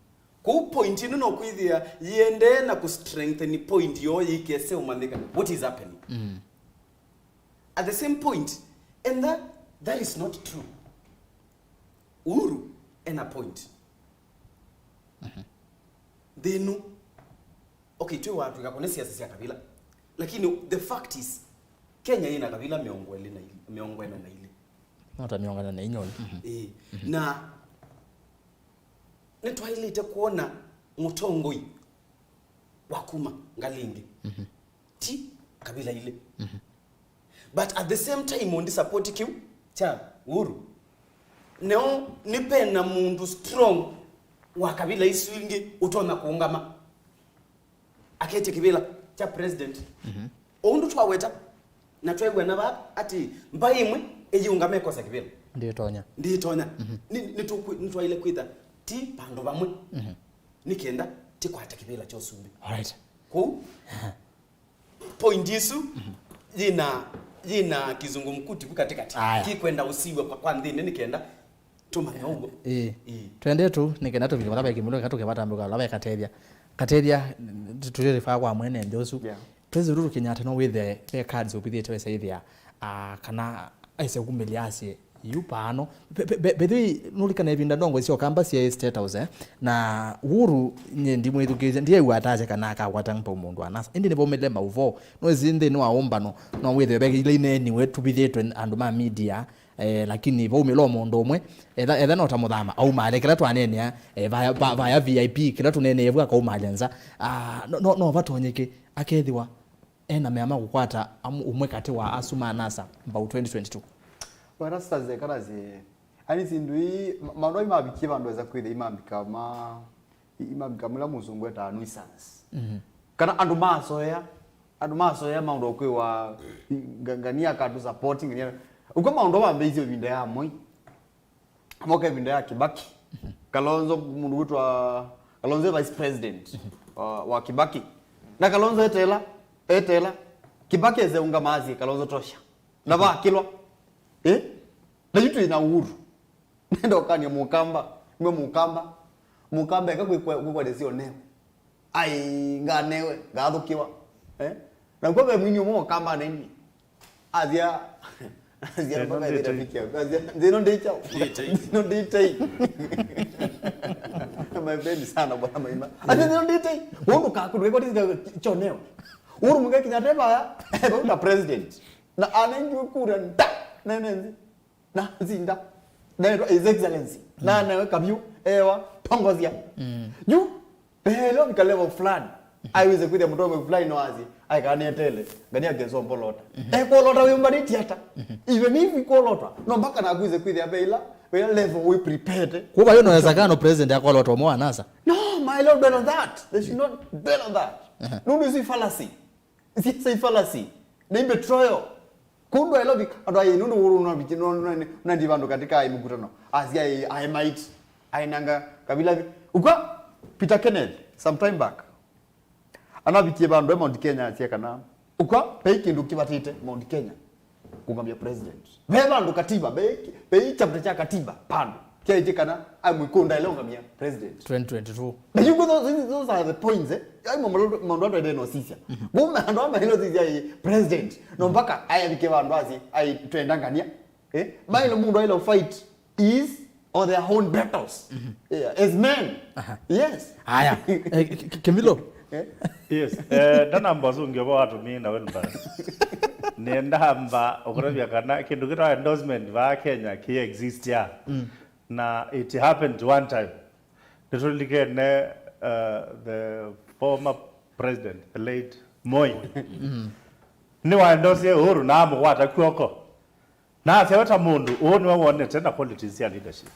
Kũu point ĩno no kwĩthĩa yĩendee na kũstrengthen point yoo yĩikese ũmanyĩka what is happening. Mhm. At the same point, and that, that is not true. Uhuru ena point. Mhm. Nthĩ ĩno, okay, twĩ watwĩka kũne siasa sya kavila. Lakini the fact is, Kenya ĩna kavila mĩongo ĩlĩ na ilĩ, mĩongo ĩna na ilĩ. Nota mĩongo ĩna na inya ũyũ. Mhm. Ĩĩ. Mhm. Na nĩtwaĩlĩte kwona mũtongoi wa kuma ngalĩ ĩngĩ. Mhm. Ti kavila ilĩ. Mhm. But at the same time, ũndi support kĩu kya Uhuru. Neo nĩ pena mũndũ strong wa kavila isu ingĩ ũtonya kũũngama. Aketye kĩvĩla kya president. Mhm. O ũndũ twaweta, na twew'ana vaa atĩ mbaĩ ĩmwe ĩyĩũngama ĩkosa kĩvĩla. Ndĩtonya. Ndĩtonya. Mhm. Nĩ, nĩtũkwĩ-, nĩtwaĩle kwĩtha ti vandũ vamwe. Mhm. Nĩ kenda tĩkwate kĩvĩla kya ũsumbĩ. Alright. Kwoou, point isu, mhm, yĩna, yĩna kizungumkuti vu katikati. Aya. Kĩkwenda ũsiw'a kwa, kwa nthĩnĩ nĩ kenda tũmanye ũguo. Ĩĩ. Ĩĩ. Twende tu, nĩ kenda tũvike vala ve Kĩmilũ, eka tũke vatambũka vala ve Katethya. Katethya, tũyĩrĩfaa kwa mwene nthĩ ũsu. Yeah. Twĩsĩ Uhuru Kenyatta no wĩthe ve cards ũvithĩte wesa ĩthĩa, ah, kana aise kumĩlya asye, Yu paano. Be- be- be- Bethui, nulikana ivinda ndongo sya Ũkamba syaĩ State House, eh? Na Uhuru, nye ndimwĩthukĩĩsya, ndiew'a atasya kana akakwata Mpau mũndũ wa NASA. Ĩndĩ nĩvaumĩle maũvoo, nwĩsĩ nthĩnĩ wa ũmbano, no wĩthĩwe ve ila ineeniwe tũvithĩtwe andũ ma media, eh, lakini vaumĩla o mũndũ ũmwe, etha, etha no ta Mũthama, aumaalya kĩla twaneenea, eh, vaya, va- vaya V I P, kĩla tũneeneie vu akaumaalya nza. Ah, no, no, no vatonyeke, akethĩwa ena mea ma kũkwata amu ũmwe katĩ wa asu ma NASA mbau twenty twenty-two. Wala sasa kazi. Ani sindu hii, ma- maũndũ ai mavikie vandũ weza kwĩthĩa imambika ma i- imambika mula mũsungu etaa nuisance. Mhm. Kana andũ masoea, andũ masoea maũndũ kwĩwa nga- ngania katu support ngania. Uko maũndũ mambĩisio vinda ya Moi. Moka ĩvinda ya Kibaki. Kalonzo, mũndũ wĩtwa Kalonzo vice president wa, wa Kibaki. Na Kalonzo etela, etela. Kibaki eze unga mazi, Kalonzo tosha. Na vakilwa. Eh? Na yu twĩ na Uhuru. Nenda ũkania Mũkamba, nĩwe Mũkamba. Mũkamba eka kwĩkwa- kwĩkwa desio neo. Ai, nganewe, ngathũkĩwa. Eh? Na kwa ve mwini ũmwe Mũkamba nini? Azia, azia mpaka ethira fikia. Azia, nzino ndicha. Ndicha. Nzino ndicha. My friend sana bwana Maima. Azia, nzino ndicha. Wondu ka kudu kwa tizika choneo. Uhuru Muigai Kenyatta baya, bauta president. Na anengiwe kura nda. Nene nzi. Na nzinda. Naitwa His Excellency. Na nawe kabyu ewa tongozia. Yu, pelo vika level fulani. Aiweze kwithia mũtongo fulani no azi. Aikanetele. Ngani agezo mbolota. Ekolota wimbaniti hata. Even if ikolota. No mpaka na kwize kwithia vela. Vela level we prepared. Kuva yo no wezekano president akolota ũmwe wa NASA. No, my lord, dwell on that. They should not dwell on that. No, this is fallacy. It's a fallacy. Nĩ betrayal. Kũndũ I love you. Andũ aĩ nũndũ ũrũ no bichi no no no ndi vandũ katika ai mkutano. Asi ai ai might. Ai nanga kabila vi. Ukwa Peter Kenneth some time back. Anavikie vandũ e Mount Kenya asia kana. Ukwa pe kĩndũ kĩvatĩte Mount Kenya. Kũngamia president. Ve vandũ katiba, ve ve chapter cha katiba pando. Kyaĩtye kana ai mwikunda ile ũngamia president. Twenty twenty-two. Na you go those, those are the points eh. Ai mambo mambo ndo ende no sisia. Ngoma ndo ama hilo sisia eh, president. No mpaka aya vike vandũ asi ai twendangania. Eh? Mailo mundu ailo fight is or their own battles. Yeah, as men. Yes. Aya. Eh, K- K- Kimilo. Eh? Yes. Eh, ndanamba ũsũngĩo wa atumii na Wilbur. Nĩendamba ũkũtavya kana kĩndũ kĩtawa endorsement va Kenya kĩ exist ya. Na it happened one time. Nĩtũlilikene uh, the former president, the late Moi. Nĩwaendosie Uhuru na amũkwata kw'oko. Na asya we ta mũndũ, ũũ nĩwe wonete na qualities sya leadership.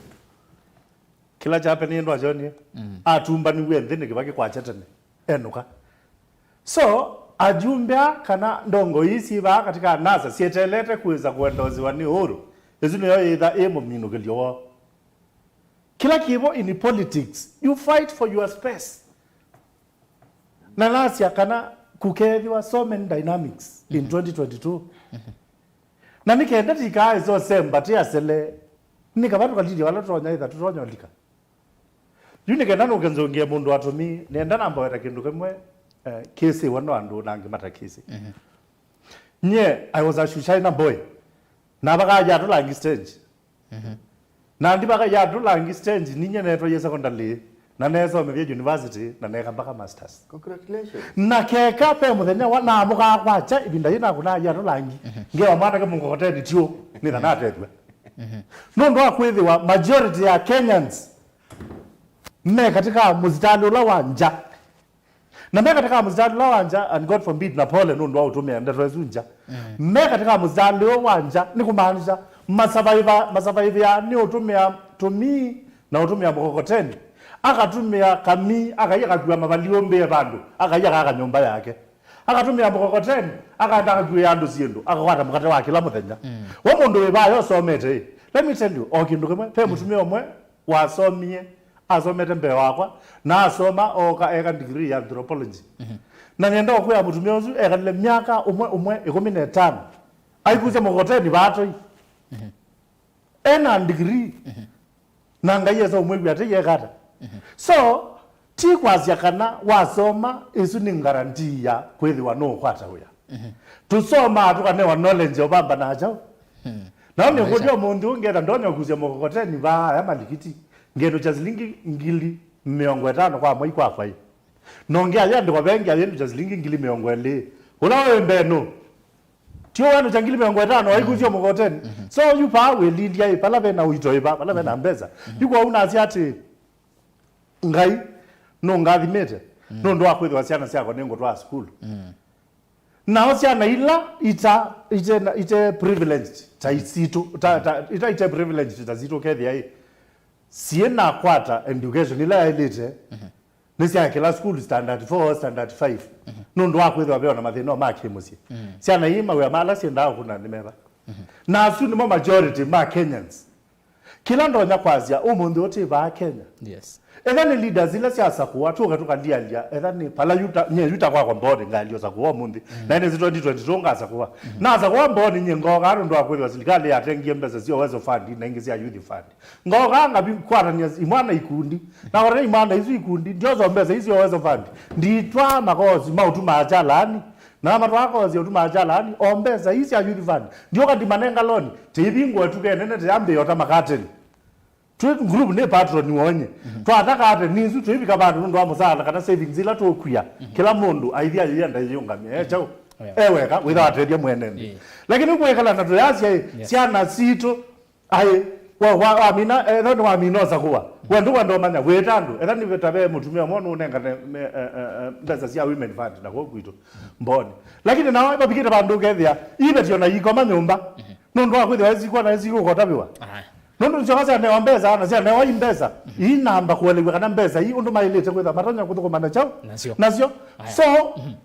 Kĩla kyapenie ndwakyonie. Atumbaniw'e nthĩ nĩ Kĩvakĩ kwakya tene. Enũka. So, ajumbe aa kana ndongo ii syĩ vaa katika NASA syeteelete kwĩsa kũendosiwa nĩ Uhuru, ĩsu nĩyo yĩtha ĩ mũminũkĩlyo woo. Kĩla kĩvo in politics, you fight for your space. Na nasya kana kũkeethĩwa so many dynamics in twenty twenty-two. Na nĩ kenda tikaaĩse ũsemba tĩ asele, nĩ kava tũkalilye vala tũtonya ĩtha tũtonya ũlika. Yu nĩ kenda nũke nzũngĩe mũndũ atũmi, nĩenda namba weta kĩndũ kĩmwe eh, kĩsĩwa no andũ na angĩ matakĩsĩ. Nyie, I was a Shushaina boy. Na vakaja atũlangi stage. Na ndi vakaja atũlangi stage, ninye netwaie secondary, na nesomethie university, na neka mpaka masters. Congratulations. Na keka pe mũthenya wa naamũkaa kwakya, ĩvinda yĩ nakũnaa ya atũlangi, ngewa mwanake mũngokoteni tio, nĩtha natethw'a. Nũndũ wa kwĩthĩwa majority ya Kenyans me katika mũsitalĩ ũla wa nja. Na me katika mũsitalĩ ũla wa nja, and God forbid, na pole nũndũ wa ũtũmĩa ndeto ĩsu nja. Me katika mũsitalĩ ũũ wa nja, nĩ kũmaanisha masavaiva, masavaivĩa nĩ ũtũmĩa tũmii na ũtũmĩa mũkokoteni. Akatũmĩa kamii, akaia kakua mavali ũmbĩe vandũ, akaia kaka nyũmba yake. Akatũmĩa mũkokoteni, akaenda akakuĩa andũ syĩndũ, akakwata mũkate wa kĩla mũthenya. We mũndũ wĩ vaya ũsomete-ĩ, let me tell you, o kĩndũ kĩmwe, ve mũtumĩa ũmwe wasomie, asomete mbee wakwa, na asoma ooka eka degree ya anthropology. Na nĩenda ũkwĩa mũtumĩa ũsu ekalile myaka ũmwe ũmwe ĩkũmi na ĩtano aikusya mũkokoteni vaa tũi. Ena degree. Na Ngai esa ũmwĩw'a ate yeka ata. So, ti kwasya kana wasoma, ĩsu nĩ guarantee ya kwĩthĩwa nũũkwata wĩa. Tũsomaa tũkanewa knowledge ya ũvamba na kyaũ. Na nĩngũthi ũmũnthĩ ũngetha ndonya kusya mũkokoteni vaa aya malikiti, ngendũkya silingi ngili mĩongo ĩtano kwa mwei kwa fai. No ngeayandĩkwa vengi ayendũkya silingi ngili mĩongo ĩlĩ. Ũla wĩ mbee nũ? Ti ũwendũkya ngili mĩongo ĩtano aikusya mũkokoteni. So yu paa wĩlilya ĩ, pala vena ũito ĩva, pala vena mbesa. Yu kwa unasya atĩ, Ngai nũngathimĩte nũndũ wa kwĩthĩwa syana syakwa nĩngũtwaa sukulu. Nao syana ila ita, ite, ite privileged ta isitũ, ta, ta, ita ite privileged ta sitũ kethĩa ĩ, siĩ na kwata education ila yaĩlĩte, nĩsyaekela sukulu standard four, standard five, nũndũ wa kwĩthĩwa veona mathĩna ma kĩmũsyĩ. Syana ii mawĩa ma ala syendaa kũna nĩ meva? Na asu nĩmo majority ma Kenyans. Kĩla ndonya kwasya ũmũnthĩ ũtĩ vaa Kenya. Yes. Etha nĩ leaders ila syasakũa, tũka tũkalialia, etha nĩ pala yuta, nye yuta kwakwa Mbooni ngalio sakũa ũmũnthĩ. Na nĩ twenty twenty-two ngasakũa. Nasakũa Mbooni nye ngoka nũndũ wa kwĩthĩwa silikalĩ yatengie mbesa sya Uwezo Fund na ingĩ sya Youth Fund. Ngoka ngavi kwatania imwana ikundi. Na kwatania imwana isu ikundi, ndiosa mbesa isu sya Uwezo Fund. Nditwaa makosi ma ũtuma chalani. Na matwaa kosi ya ũtuma chalani, o mbesa ii sya Youth Fund. Ndioka ndimanenga loan, tĩivingũa tuka ĩnene tĩyambĩĩa ota makateni. Twĩ group nĩ patron wonye. Twathaka ate nĩsu twĩvika vandũ nũndũ wa mũsaala kana savings ila tũkwia. Kĩla mũndũ aithia yĩenda yĩũngamia. E kyaũ? E weka, wĩtha watethya mwene nthĩ. Lakini kwĩkala na tũyasya ĩ, syana sitũ, aĩ, wa, wa, wamina, etha nĩ wamina ũsakũa. We ndũkwenda ũmanya, wĩta andũ, etha nĩ ta ve mũtumĩa ũmwe nũnengane me, e, e, e, mbesa sya Women Fund na kũu kwitũ Mbooni. Lakini nao vavikĩte vandũ ũkethĩa, ivetio na ikoma nyũmba. Nũndũ wa kwĩthĩwa ĩsikwa na ĩsikũkotavĩwa. Nũndũ nĩsyoka syanewa mbesa, na syanewa i mbesa, iinamba kũelew'a kana mbesa ii ũndũ maĩlĩte kwĩtha matonya kũthũkũma na kyaũ? Nasyo. Nasyo. So,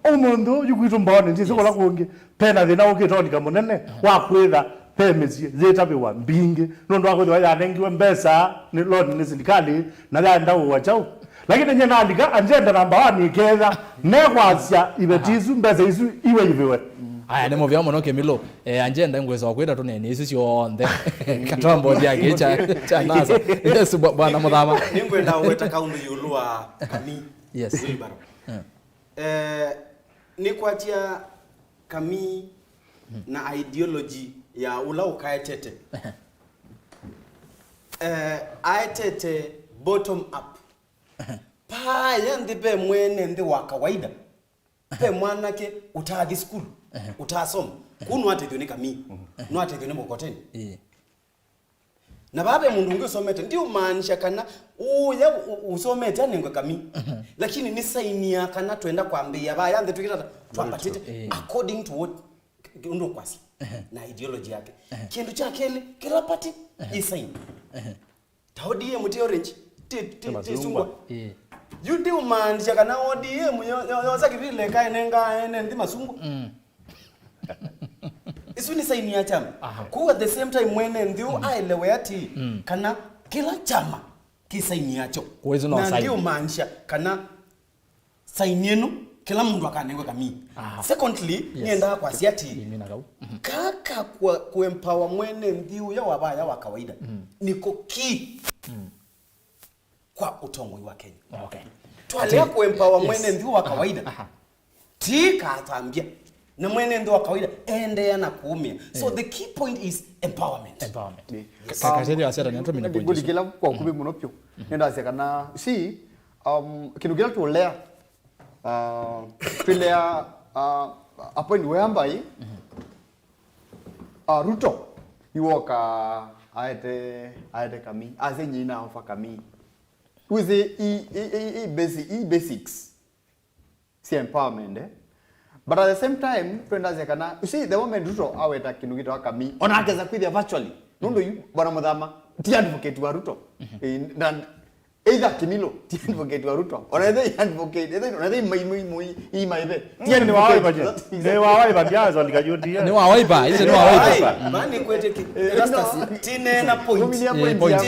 ũmũnthĩ ũyũ kwitũ Mbooni, ndyĩsĩ kũla kũngĩ, pena thĩna ũkĩte ũlika mũnene wa kwĩtha ve mĩsyĩ yĩtavĩwa mbingĩ, nũndũ wa kwĩthĩwa yanengiwe mbesa nĩ loan nĩ silikalĩ, na yaenda ũwa kyaũ? Lakini nye nalika agenda namba one ĩketha nekwasya iveti isu, mbesa isu iwe iviwe. Aya, nĩ mũvea mũno Kĩmilũ. Eh, agenda ngwĩsa kwĩta tũnene isu syonthe. Katwambo yake cha, cha NASA. Yes, bwa-, bwana Mũthama. Nĩngwenda ũweta kaũndũ ĩũlũ wa Kamii. Yes. Wheelbarrow. Eh, nĩkwatya Kamii na ideology ya ũla ũkaetete. Eh, aetete bottom up. Paaya nthĩ ve mwene nthĩ wa kawaida. Ve mwanake ũtaathi sukulu, ũtaasoma. Kũu nũatethw'e nĩ Kamii. Nũatethw'e nĩ mũkokoteni. Ĩĩ. Na vaa ve mũndũ ũngĩ ũsomete, ndiũmaanisha kana ũya ũ-, ũ-, ũsomete anengwe Kamii. Lakini nĩ saini ya kana twenda kwambĩĩa vaya nthĩ twĩkĩta twambatĩte. Ĩĩ. According to what, ũndũ ũkwasya na ideology yake. Kĩndũ kya kelĩ, kĩla party ĩ saini. Ta O D M ti orange, ti, ti, ti sungwa. Ĩĩ. Yu ndiũmaanisha kana O D M yo, yo, yosa kĩvile kaenenga ene nthĩ masungwa. Isu nĩ saini ya chama. Aha. Kũu at the same time mwene nthĩ ũũ aelewe ati kana kĩla chama kĩ saini yacho. Kũu isu no saini. Na ndiũmaanisha kana saini ĩno, kĩla mũndũ akanengwe Kamii. Aha. Secondly, yes, nĩendaa kwasya ati, imina kau. Kaka kwa, kũempower mwene nthĩ ũya wa vaya wa kawaida nĩko key kwa ũtongoi wa Kenya. Okay. Twalea kũempower mwene nthĩ wa kawaida. Aha. Ti katambya. Na mwene nthĩ wa kawaida endeea na kũũmĩa. So the key point is empowerment. Empowerment. Yes. Ka-, ka-, katethyo asya ta nĩtũmine point isu. Ngũlikĩla kwa ũkuvĩ mũno vyũ. Nĩndasya kana, see, um, kĩndũ kĩla tũlea, uh, twĩlea, uh, a point whereby, uh, Ruto iwoka aete, aete Kamii, asya nyina ofa Kamii. Wĩsĩ i, i, i, i basi-, i basics sya empowerment, eh? But at the same time, twendasya kana, you see, the moment Ruto aweta kĩndũ kĩtawa Kamii, ona akesa kwĩthĩa virtually. Nũndũ yu, bwana Mũthama, ti advocate wa Ruto. Eh, na either Kĩmilũ, ti advocate wa Ruto. Ona ethe advocate, ethe, ona ethe imai, imai, imai, imai, imai, Ti nĩ wa Wiper, nĩ wa Wiper, ndiaza likajundi. Nĩ wa Wiper, ĩsĩ nĩ wa Wiper. Mani kwete ki, Erastus, tinena point. Tinena point.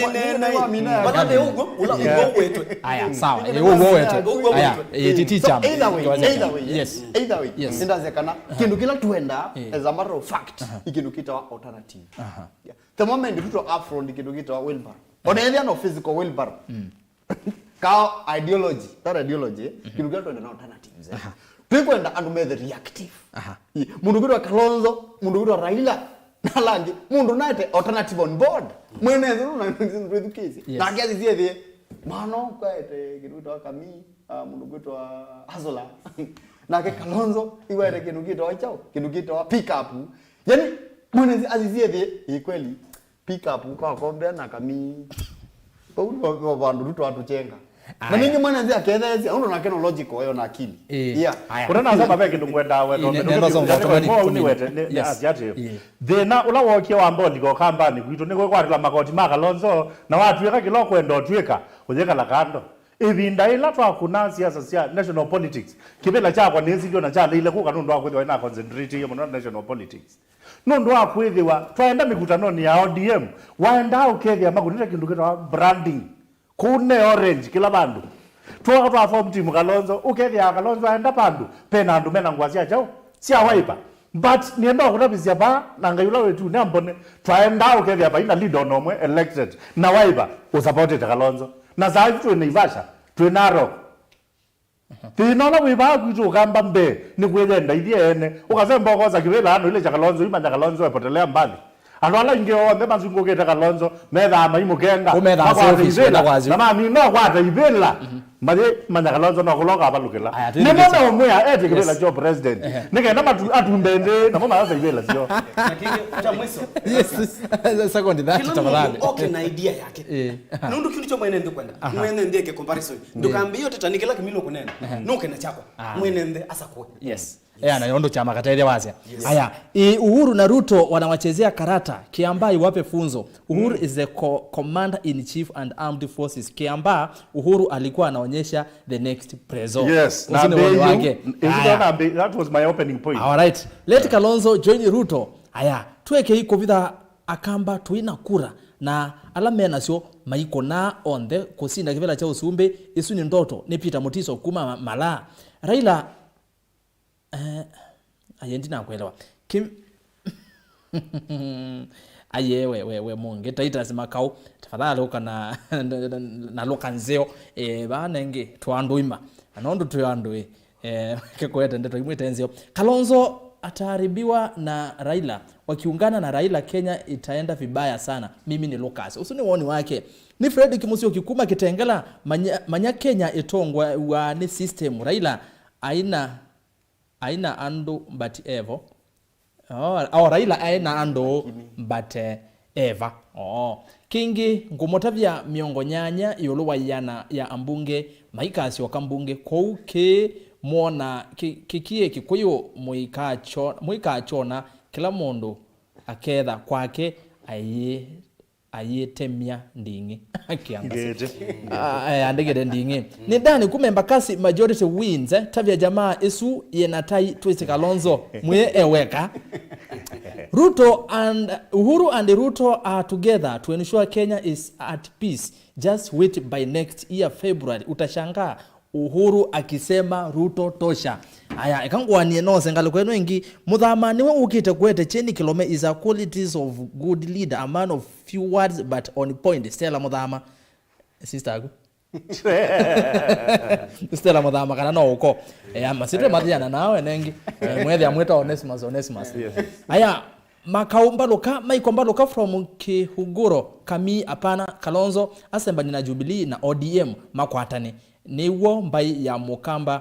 Wala nĩ ũguo, ũla ũguo wetwe. Aya, sawa. Ĩ, ũguo wetwe. Aya, ĩ, ti, ti chama. Either way, either way, yes. Either way, yes. Nĩndasya kana kĩndũ kĩla twenda, as a matter of fact, i kĩndũ kĩtawa alternative. Yeah. The moment Ruto affront kĩndũ kĩtawa wheelbarrow. Ona ethĩa no physical wheelbarrow. Ka ideology, that ideology, kĩndũ kĩla twenda na alternatives, eh. Twĩkwenda andũ methe reactive. Ĩ, mũndũ kwĩtwa Kalonzo, mũndũ kwĩtwa Raila, Ala angĩ, mũndũ naete alternative on board. Mwene thĩ ũyũ na twĩthukĩĩsye. Yes. Nake asisye thĩ, mwana ũkaete kĩndũ kĩtawa Kamii, ah, mũndũ kwĩtwa Azula. Nake Kalonzo, iwaete kĩndũ kĩtawa kyaũ, kĩndũ kĩtawa pick up. Yani, mwene thĩ asisye thĩ, ĩ kweli, pick up kwa kombea na Kamii. Vau no vandũ tu twatũchenga. Na nĩngĩ mwene nthĩ aketheesya, ũndũ nake no logical, yo na akili. Ĩĩ. Yeah. Aya. Ũtanasoma ve kĩndũ ngwendaa weta. Ĩĩ, ne-, nenda soma, tafadhali, kũmenya. Yes. Asya atĩ, ĩĩ, thĩna ũla wookie wa mboliko kambanĩ kwitũ nĩ kwĩkwatĩla makoti ma Kalonzo, na watw'ĩka kĩla ũkwenda ũtw'ĩka, ũyĩkala kando. Ĩvinda ĩla twakũna siasa sya national politics, kĩvĩla kyakwa nĩsilyo na kyaleile kũka nũndũ wa kwĩthĩwa ĩna concentrate mũno national politics. Nũndũ wa kwĩthĩwa twaenda mĩkutanonĩ ya O D M, waendaa ũkethĩa makũnĩte kĩndũ kĩtawa branding. Kũu ne orange kĩla vandũ. Twoka twa form team Kalonzo, ũkethĩa Kalonzo aenda vandũ, pena andũ mena ngũa sya kyaũ? Sya Wiper. But nĩenda kũtavĩsya vaa, na Ngai ũla wĩ tu nĩ ambone, twaendaa ũkethĩa vaina leader ona ũmwe elected, na Wiper ũsupportĩte Kalonzo. Na saa isu twĩ Naivasha, twĩ Narok. Thĩna ũla wĩ vaa kwitũ ũkamba mbee nĩ kwĩyenda ithyĩ ene. Ũkasemba ũkosa kĩvĩla ano ile cha Kalonzo, imanya Kalonzo epotelea mbali. Andũ ala aingĩ onthe mazungũkĩte Kalonzo methaa maimũkenga, ũmethaa makwata selfies ivĩla, wenda kwasyo, na mamina ũkwata ivĩla. Mathi manya Kalonzo no kũloka avalũkĩla. Aya, nĩmo twĩthukĩĩsye. Meũmwĩa ete kĩvĩla, yes, kyo president. Ehe. Nĩkenda matu-, atunde nthĩ, namo mayasa ivĩla syo. Na kĩngĩ, cha mwisho. Yes. Second that, kĩla mũndũ tafadhali. Oke na idea yake. Eh. Nũndũ kĩu nĩkyo mwene nthĩ kwenda. Aha. Mwene nthĩ eke comparison. Ndio. Ndũkambĩe ũteta nĩ kĩla kĩmino kũnena. Aha. Nũke na kyakwa. Ah. Mwene nthĩ asakũe. Yes. Yes. Yeah, na nĩ ũndũ kyama katethya wasya. Yes. Aya, i Uhuru na Ruto wanawachezea karata. Kiambaa iwape funzo. Uhuru, mm, is the co-, commander in chief and armed forces. Kiambaa, Uhuru alikuwa anaonyesha the next prezo. Yes. Ũsu nĩ woni wake. Aya. That was my opening point. All right. Let Kalonzo join Ruto. Aya, twekei kũvitha Akamba twĩ na kura, na ala me nasyo maikũnaa onthe kũsinda kĩvĩla kya ũsumbĩ. Ĩsu nĩ ndoto, nĩ Peter Mutiso kuma Ma-, Malaa. Raila, eh, aye, ndinakwelewa. Kim-, aye, we, we, we mũngĩ, Titus Makau, tafadhali ũka na, na, na, na lũka nzeo, eh, vaa nengĩ, twa andũ ima. Na nũndũ twĩ andũ, eh, Eh, kekwete ndeto imwe ite nzeo. Kalonzo ataaribiwa na Raila. Wakiungana na Raila, Kenya itaenda vibaya sana. Mimi ni Lucas. Ũsu nĩ woni wake. Ni Fredrick Musyoki kuma Kitengela, manya, manya Kenya ĩtongoew'a nĩ system. Raila aina, aina andũ but evo. Oh, oh, Raila aĩ na andũ, lakini, but, eh, eva. Oh. Kĩngĩ, ngũmũtavya mĩongo nyanya ĩũlũ wa ĩana ya ambunge maikasyoka mbunge, kwoou kĩĩ mwona kĩ-, kĩkiĩ Kĩkũyũ mũikakyo-, mũikakyona kĩla mũndũ aketha kwake aiĩ-, ayĩtemya nding'ĩ. Kĩangasi. Ngĩte. Ah, eh, andĩkĩte nding'ĩ. Nĩ Dani kuma Embakasi, majority wins, eh. Tavya jamaa ĩsu yĩna tai twĩsĩ Kalonzo. Mwĩe eweka. Ruto and Uhuru and Ruto are together to ensure Kenya is at peace. Just wait by next year February. Utashangaa. Uhuru akisema Ruto tosha. Aya, eka ngũanie nose ngalĩko ĩno ĩngĩ. Mũthama nĩwe ũkĩte kũete kyeni kĩlome is a qualities of good leader, a man of few words but on point. Stella Mũthama. Sister aku. Stella Mũthama kana no ũko. Eh, ama sitwe mathiana nawe nengi. Eh, mwethĩa mwĩta Onesimus, Onesimus. Yes. Aya, Makau mbalũka, Maiko mbalũka from Kĩhunguro, Kamii, apana, Kalonzo asembanye na Jubilee na O D M makwatane. Nĩw'o mbaĩ ya Mũkamba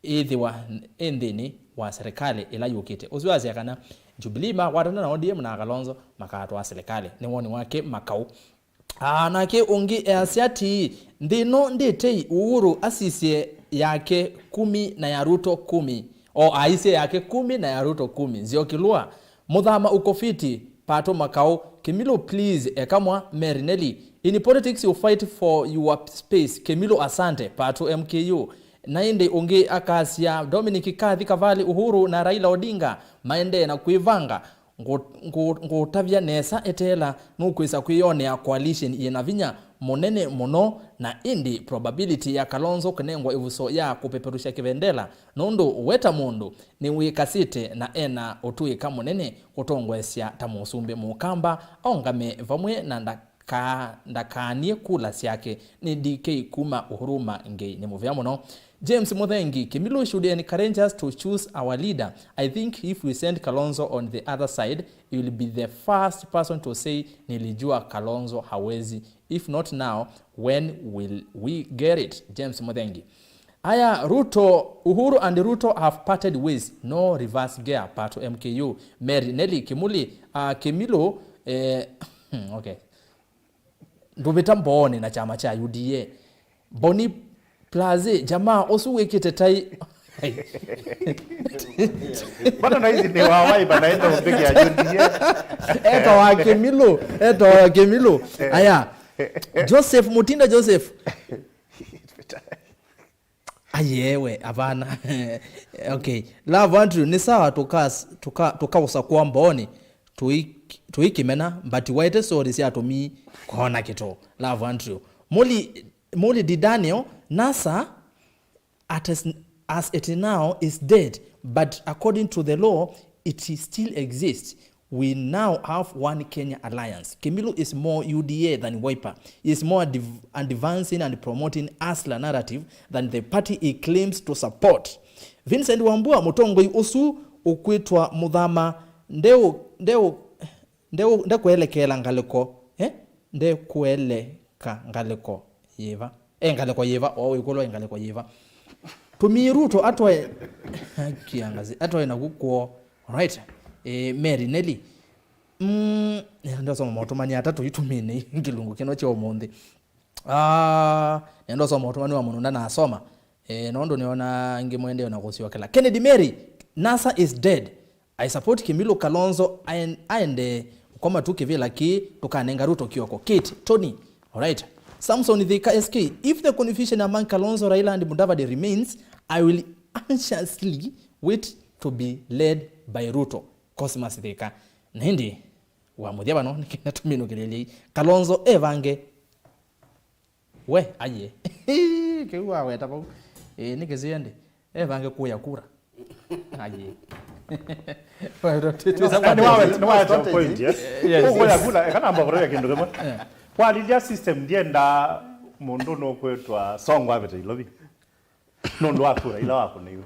ĩthĩwa ĩ nthĩnĩ wa serikali ĩla yũkĩte. Ũsu asya kana Jubilee makwatana na O D M na Kalonzo makatwaa serikali. Nĩ woni wake Makau. Aa, nake ũngĩ easya atĩĩ, nthĩ ĩno ndĩ tei, Uhuru asisye yake kumi na ya Ruto kumi. O aisye yake kumi na ya Ruto kumi. Nzioki Lua, Mũthama uko fiti, Pato Makau, Kimilu please, Ekamwa, Mary Nelly. In politics you fight for your space, Kimilu asante, Pato M K U. Na ĩndĩ ũngĩ akasya, Dominic Kathi Kavali, Uhuru na Raila Odinga maendee na kwĩvanga. Ngũ-, ngũ-, ngũtavya nesa eteela, nũkwĩsa kwĩyonea coalition yĩna vinya mũnene mũno, na ĩndĩ probability ya Kalonzo kũnengwa ĩvuso ya kũpeperusya kĩvendela, nũndũ we ta mũndũ nĩwĩkasĩte na ena ũtũĩka mũnene kũtongoesya ta mũsumbĩ Mũkamba aũngame vamwe na nda-, ka ndakaanie kula syake. Nĩ D K kuma Huruma Ngei. Nĩ mũvea mũno. James Muthengi, Kimilu should encourage us to choose our leader. I think if we send Kalonzo on the other side, he will be the first person to say, "Nilijua Kalonzo hawezi." If not now, when will we get it? James Muthengi. Aya, Ruto, Uhuru and Ruto have parted ways. No reverse gear, Pato M K U. Mary Nelly Kimuli, uh, Kimilu, eh, okay. Ndũvĩta Mbooni na kyama kya U D A. Boni Plaze, jamaa ũsu wĩkĩte tai. Mbona naizi nĩ wa Wiper na enda ũmbĩkĩa U D A? Etawa Kimilu, etawa Kimilu. Aya. Joseph Mutinda Joseph. Ayewe, avana. Okay. Love Andrew, ni sawa tukas-, tuka-, tukausakua Mbooni, tũi-, tũikĩmena, but waete story sya tũmii kona kĩtoo. Love Andrew. Muli, Muli Di Daniel, NASA, at as, as it now is dead, but according to the law, it still exists. We now have One Kenya Alliance. Kimilu is more U D A than Wiper. He is more adv-, advancing and promoting Hustler narrative than the party he claims to support. Vincent Wambua, mũtongoi ũsu ũkwĩtwa Mũthama, ndeu, ndeu, ndeu, ndekũelekeela ngalĩko, eh? Ndekũeleka ngalĩko yĩva? E ngalĩko yĩva? O wĩkũlwa e ngalĩko yĩva? Tũmii Ruto atwae kiangazi, atwae naku kwoo. Alright. Eh, Mary Nelly. Mm, nenda ũsoma maũtũmani atatũ itũmĩnĩ kĩlungu kĩno kya ũmũnthĩ. Ah, nenda ũsoma ũtũmani wa mũndũ ndanasoma. Eh, nondũ nĩona angĩ mwendeeo na kũsyokela. Kennedy Mary, NASA is dead. I support Kimilu Kalonzo aen-, aende kũkoma tu kĩvĩla kĩĩ, tũkanenga Ruto kĩoko. Kate, Tony, alright. Samson Thika S K, if the confusion among Kalonzo, Raila and Mudavadi remains, I will anxiously wait to be led by Ruto. Cosmas Thika. Na ĩndĩ, wa mũthya vano, nĩ kenda tũminũkĩlĩlye Kalonzo evange. We, aye. Kĩu waweta vau. Ĩĩ, nĩ kĩsĩe ndĩ. Evange kũya kura. Aye. Nĩ waweta point, eh? Yes. Ũkũya kura, eka namba kũrega kĩndũ kĩmwe. Eh. Kwalilya system ndienda mũndũ nũkwĩtwa Songo avĩte Ilovi. Nũndũ wa kura ila wakũnĩiwe.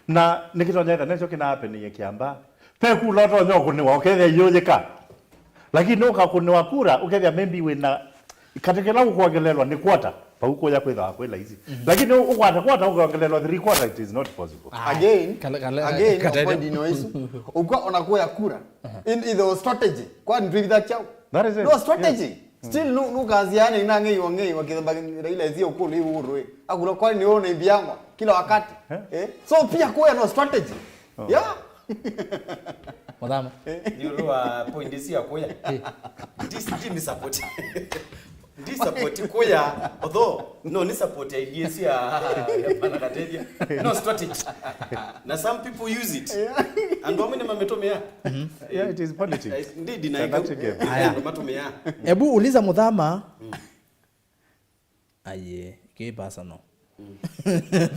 Na nĩkĩtonyeka nĩkyo kĩnaapenĩie Kĩambaa. Ve kula ũtonya ũkũnĩwa, ũkethĩa iyũyĩka. Lakini ũkakũnĩwa kura, ũkethĩa maybe wĩna katĩ kĩla ũkwongelelwa nĩ quarter, vau kũya kwĩthawa kwĩ laisi. Mhm. Lakini ũkwata quarter, ũkongelelwa three quarter, it is not possible. Ah, again, kale, kale, again, kale. Point ino isu. Ũkwa ona kũya kura. Aha. In, in the strategy. Kwa nitwivitha kyau. That is it. No strategy. Yes. Still, nu-, nũkasiane na ng'ei wa ng'ei wa kĩthemba Raila ĩsie ũkũlũ ĩ ũrũĩ. Akũlwa kwani nĩ ũna imbiangwa kila wakati. Eh? Eh? So pia kũya no strategy. Oh. Yeah. Mũthama. Nĩ ũndũ wa point cia kũya. Eh. Ndi, ndi mi support. Ndi support kũya, although, no, ni support idea cia pana katethia. No strategy. Na some people use it. Yeah. Andũ amwe nĩ mamĩtũmĩa. Mhm. Yeah, it is politics. Eh, ndi deny. It's a dirty game. Aya. Andũ matũmĩa. Ebu uliza Mũthama. Mm. Aye, kĩ personal. Mm.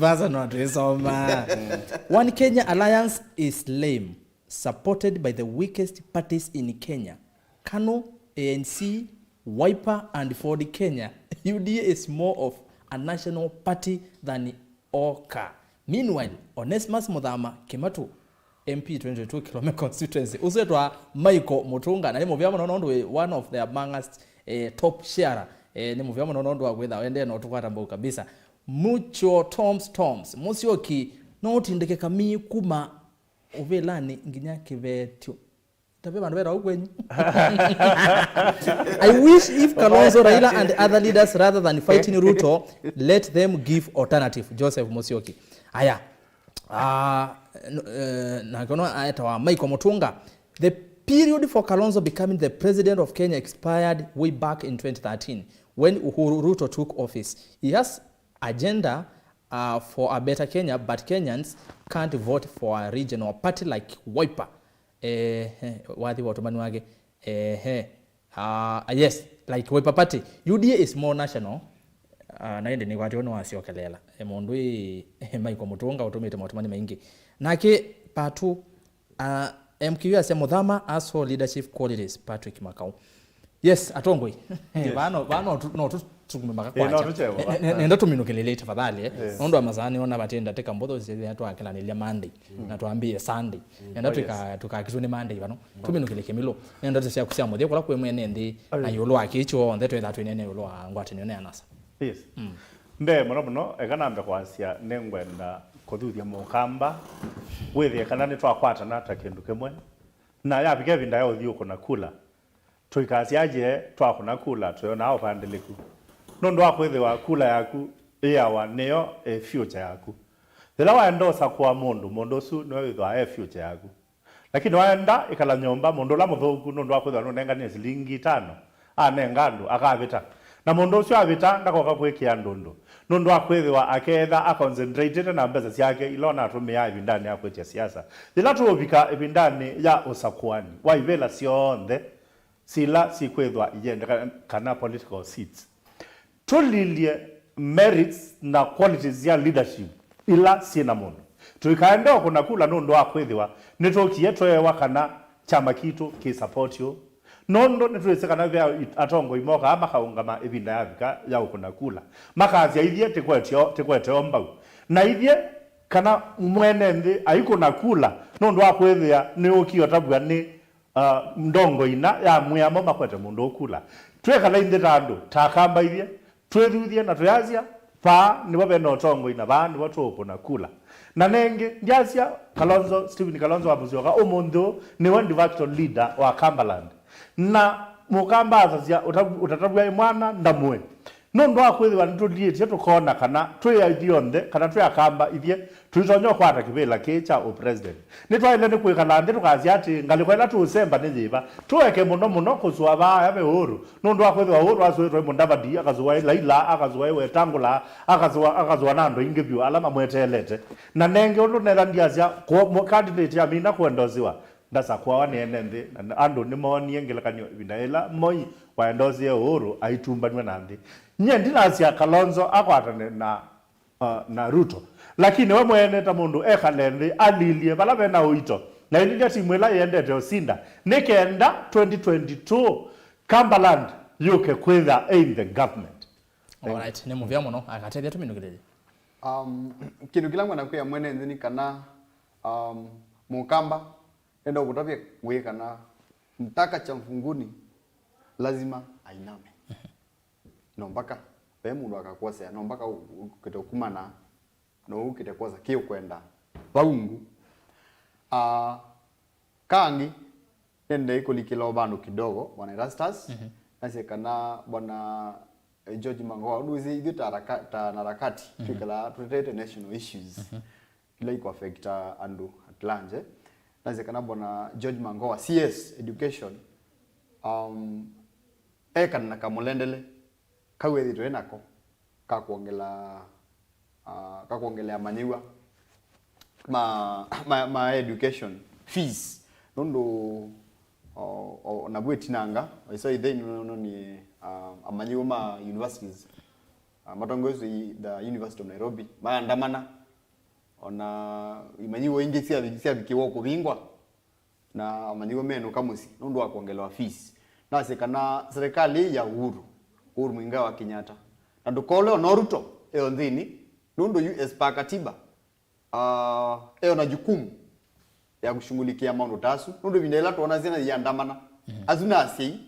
Personal tuisoma. Mm. One Kenya Alliance is lame, supported by the weakest parties in Kenya. KANU, A N C, Wiper and Ford Kenya. U D A is more of a national party than OKA. Meanwhile, Onesmus Muthama Kimatu, M P twenty twenty-two Kilome constituency, ũsu etwa Michael Mutunga, na nĩ mũvea mũno nũndũ wĩ one of the amongst, eh, top sharer. Eh, nĩ mũvea mũno nũndũ wa kwĩtha wendee na ũtũkwata mbau kabisa. Mucho Toms Toms, Musyoki, no ũtindĩke kamii kuma ũvĩlanĩ nginya kĩvetyo. Tavya vandũ vetawa kwenyu. I wish if Kalonzo, Raila and other leaders, rather than fighting Ruto, let them give alternative. Joseph Musyoki. Aya. Ah, n-, eh, nake ũno aetawa Michael Mutunga. The period for Kalonzo becoming the president of Kenya expired way back in twenty thirteen when Uhuru Ruto took office. He has agenda, uh, for a better Kenya, but Kenyans can't vote for a regional party like Wiper. Eh, eh, wathi wa ũtũmani wake. Eh, eh. Ah, yes, like Wiper Party. U D A is more national. Ah, na ĩndĩ nĩkwatĩwe nĩwasyokelela. Eh, mũndũ ĩ, eh, Michael Mutunga ũtũmĩte maũtũmani maingĩ. Nake Patu, ah, M Q asya Muthama has all leadership qualities, Patrick Makau. Yes, atongoi. Vaa no, vaa no tu-, no tu-, tukume maka Eh, no kwacha. Tuchewe, Ne-, va. ne-, nenda tuminũkĩlĩlye tafadhali, eh. Yes. Nũndũ wa masaa nĩona vatĩ ndatĩka mbũthũ sya twakĩlanĩlya Monday. Na twambĩe Sunday. Nenda Oh, yes. tũika-, tũkakitwe nĩ Monday vano. Tuminũkĩlye kĩmilo. Nenda tũsyaku sya mũthya kũla kwĩ mwene nthĩ na Yes. ĩũlũ wa kĩĩ kyonthe twĩthaa twĩnene ĩũlũ wa ngwatanĩo nĩ anasa. Yes. Mbee mũno mũno, eka nambe kwasya nĩngwenda kũthuthya mũkamba, wĩthĩe kana nĩtwakwatana ta kĩndũ kĩmwe. Na yavika ĩvinda ya ũthiũkũna kula, tũikasyaje twakũna kula twĩonaa ũvandĩlĩku. Nũndũ wa kwĩthĩwa kula yaku ĩawa nĩyo e future yaku. Yĩla waendosa kũa mũndũ, mũndũ ũsu nĩwe wĩthĩwa e future yaku. Lakini waenda ĩkala nyũmba, mũndũ ũla mũthũku, nũndũ wa kwĩthĩwa nũnenganie silingi itano, anenga andũ, akavĩta. Na mũndũ ũsu avĩta, ndakoka kwĩkĩa andũ ũndũ. Nũndũ wa kwĩthĩwa akeetha aconcentrated na mbesa syake ila ũnatũmĩaa ĩvindanĩ ya kwĩtya siasa. Yĩla tũũvika ĩvindanĩ ya ũsakũani wa ivĩla syonthe, sila sikwĩthwa iyendeka kana political seats. Tũlilye merits na qualities sya leadership ila syĩ na mũndũ. Tũikaende o kũna kula nũndũ wa kwĩthĩwa nĩtũkie tweewa kana kyama kitũ kĩ support ũ. Nũndũ nĩtwĩsĩ kana ve atongoi mokaa makaũngama ĩvinda yavika ya ũkũna kula. Makasya ithyĩ tĩkweteo, tĩkweteo mbau. Na ithyĩ kana mwene nthĩ aikũna kula nũndũ wa kwĩthĩa nĩũkie ũtavw'a nĩ uh, ndongo ina ya mwĩamo makwete mũndũ ũkula. Twĩkala inthĩ ta andũ, ta akamba ithyĩ, twĩthuthye na twĩasya, vaa nĩvo ve na ũtongoi na vaa nĩvo tũũkũna kula. Na nengĩ, ndyasya Kalonzo, Stephen Kalonzo wa Musyoka, ũmũnthĩ ũũ nĩwe de facto leader wa Kambaland. Na mũkamba asasya, "Ũta-, ũtatavw'a ĩ mwana, ndamũe." Nũndũ wa kwĩthĩwa nĩtũliĩtye tũkoona kana twĩ ithyonthe, kana twĩ akamba ithyĩ, tũitonya ũkwata kĩvĩla kĩĩ kya ũpresident. Nĩtwaĩle nĩ kwĩkala nthĩ tũkasya atĩ ngalĩko ĩla tũũsemba nĩ yĩva. Tũeke mũno mũno kũsũa vaa aya ve Uhuru, nũndũ wa kwĩthĩwa Uhuru asũĩtwe ĩ Mudavadi, akasũa ĩ Raila, akasũa ĩ Wetangula, akasũa, akasũa na andũ aingĩ vyũ ala mamweteelete. Na nengĩ ũndũ netha ndyasya, kũ-, mũ-, candidate amina kũendosiwa, ndasakũawa nĩ ene nthĩ, na andũ nĩmoonie ngelekany'o ĩvinda yĩla Moi waendosie Uhuru aitumbanw'a na nthĩ. Nyie ndinasya Kalonzo akwatane na, uh, na Ruto, lakini we mwene ta mũndũ ekale nthĩ alilye vala ve na ũito, na aililya timu ĩla ĩendete ũsinda, nĩ kenda twenty twenty-two Cumberland yũke kwĩtha in the government. Alright, nĩ mũvea mũno, akatethya tũminũkĩlĩlye. Um, kĩndũ kĩla ngwenda kwĩa mwene nthĩ nĩ kana, um, mũkamba Nenda ũkũtavya wĩ kana mtaka cha mvunguni lazima ainame. No mpaka ve mũndũ akakwosea, no mpaka ũ-, ũkĩte ũkumana, no ũkĩte kwosa kĩ ũkwenda vau ungu. Ah, kangĩ, nende ĩkũlikĩla o vandũ kidogo, Bwana Erastus, nasye kana Bwana, eh, George Magoha, ũndũ wĩsĩ ithyĩ ta haraka-, ta wanaharakati, twĩkalaa tũtetete national issues. Ila ikuaffecta andũ at large, eh. Nasye kana Bwana George Magoha, C S Education, um, ekana na kamũlendele kau ethĩtwe enako ka kwongela, ah, ka kwongelea amanyĩw'a ma, ma, ma education fees. Nũndũ o, o, navu ĩtinanga, ĩso ĩthei nũnũnie, ah, amanyĩw'a ma universities, ah, matongoeswe i the University of Nairobi, maandamana, ona imanyĩw'a ingĩ syavi-, syavikiwa kũvingwa, na amanyĩw'a menũka mũsyĩ nũndũ wa kwongelewa fees. Nasye kana serikali ĩĩ ya Uhuru, Uhuru Muigai wa Kenyatta, na ndũkole ona Ruto eo nthĩnĩ, nũndũ yu as per katiba, ah, eo na jukumu ya kushughulikia maũndũ ta asu, nũndũ ĩvinda ĩla twona syana iandamana, asu na asyai,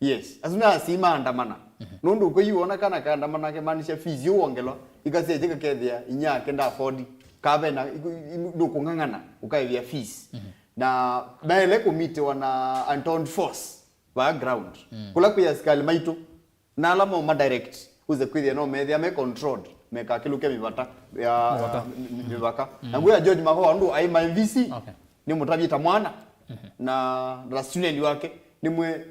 yes, asu na asyai maandamana. Nũndũ ũkwĩ yu wona kana kaandamana kemaanisha fees yu wongelwa, ikasya ĩkakethĩa inyia yake nda afford, kavena, iku-, i-, ndũkũng'ang'ana ũkaĩvĩa fees. Na maĩle kũmitiwa na untold force vaa ground. Kũla kwĩ asikalĩ maitũ, na ala mo ma direct, ũze kwĩthĩa no methĩa me controlled, mekakĩlũke mĩvata ya, mĩvaka. Mi-, mi-, mĩvaka. Na ngwĩa George Magoha ũndũ aĩ ma M V C, okay, nĩ mũtavye ta mwana, na, na student wake, nĩ mwe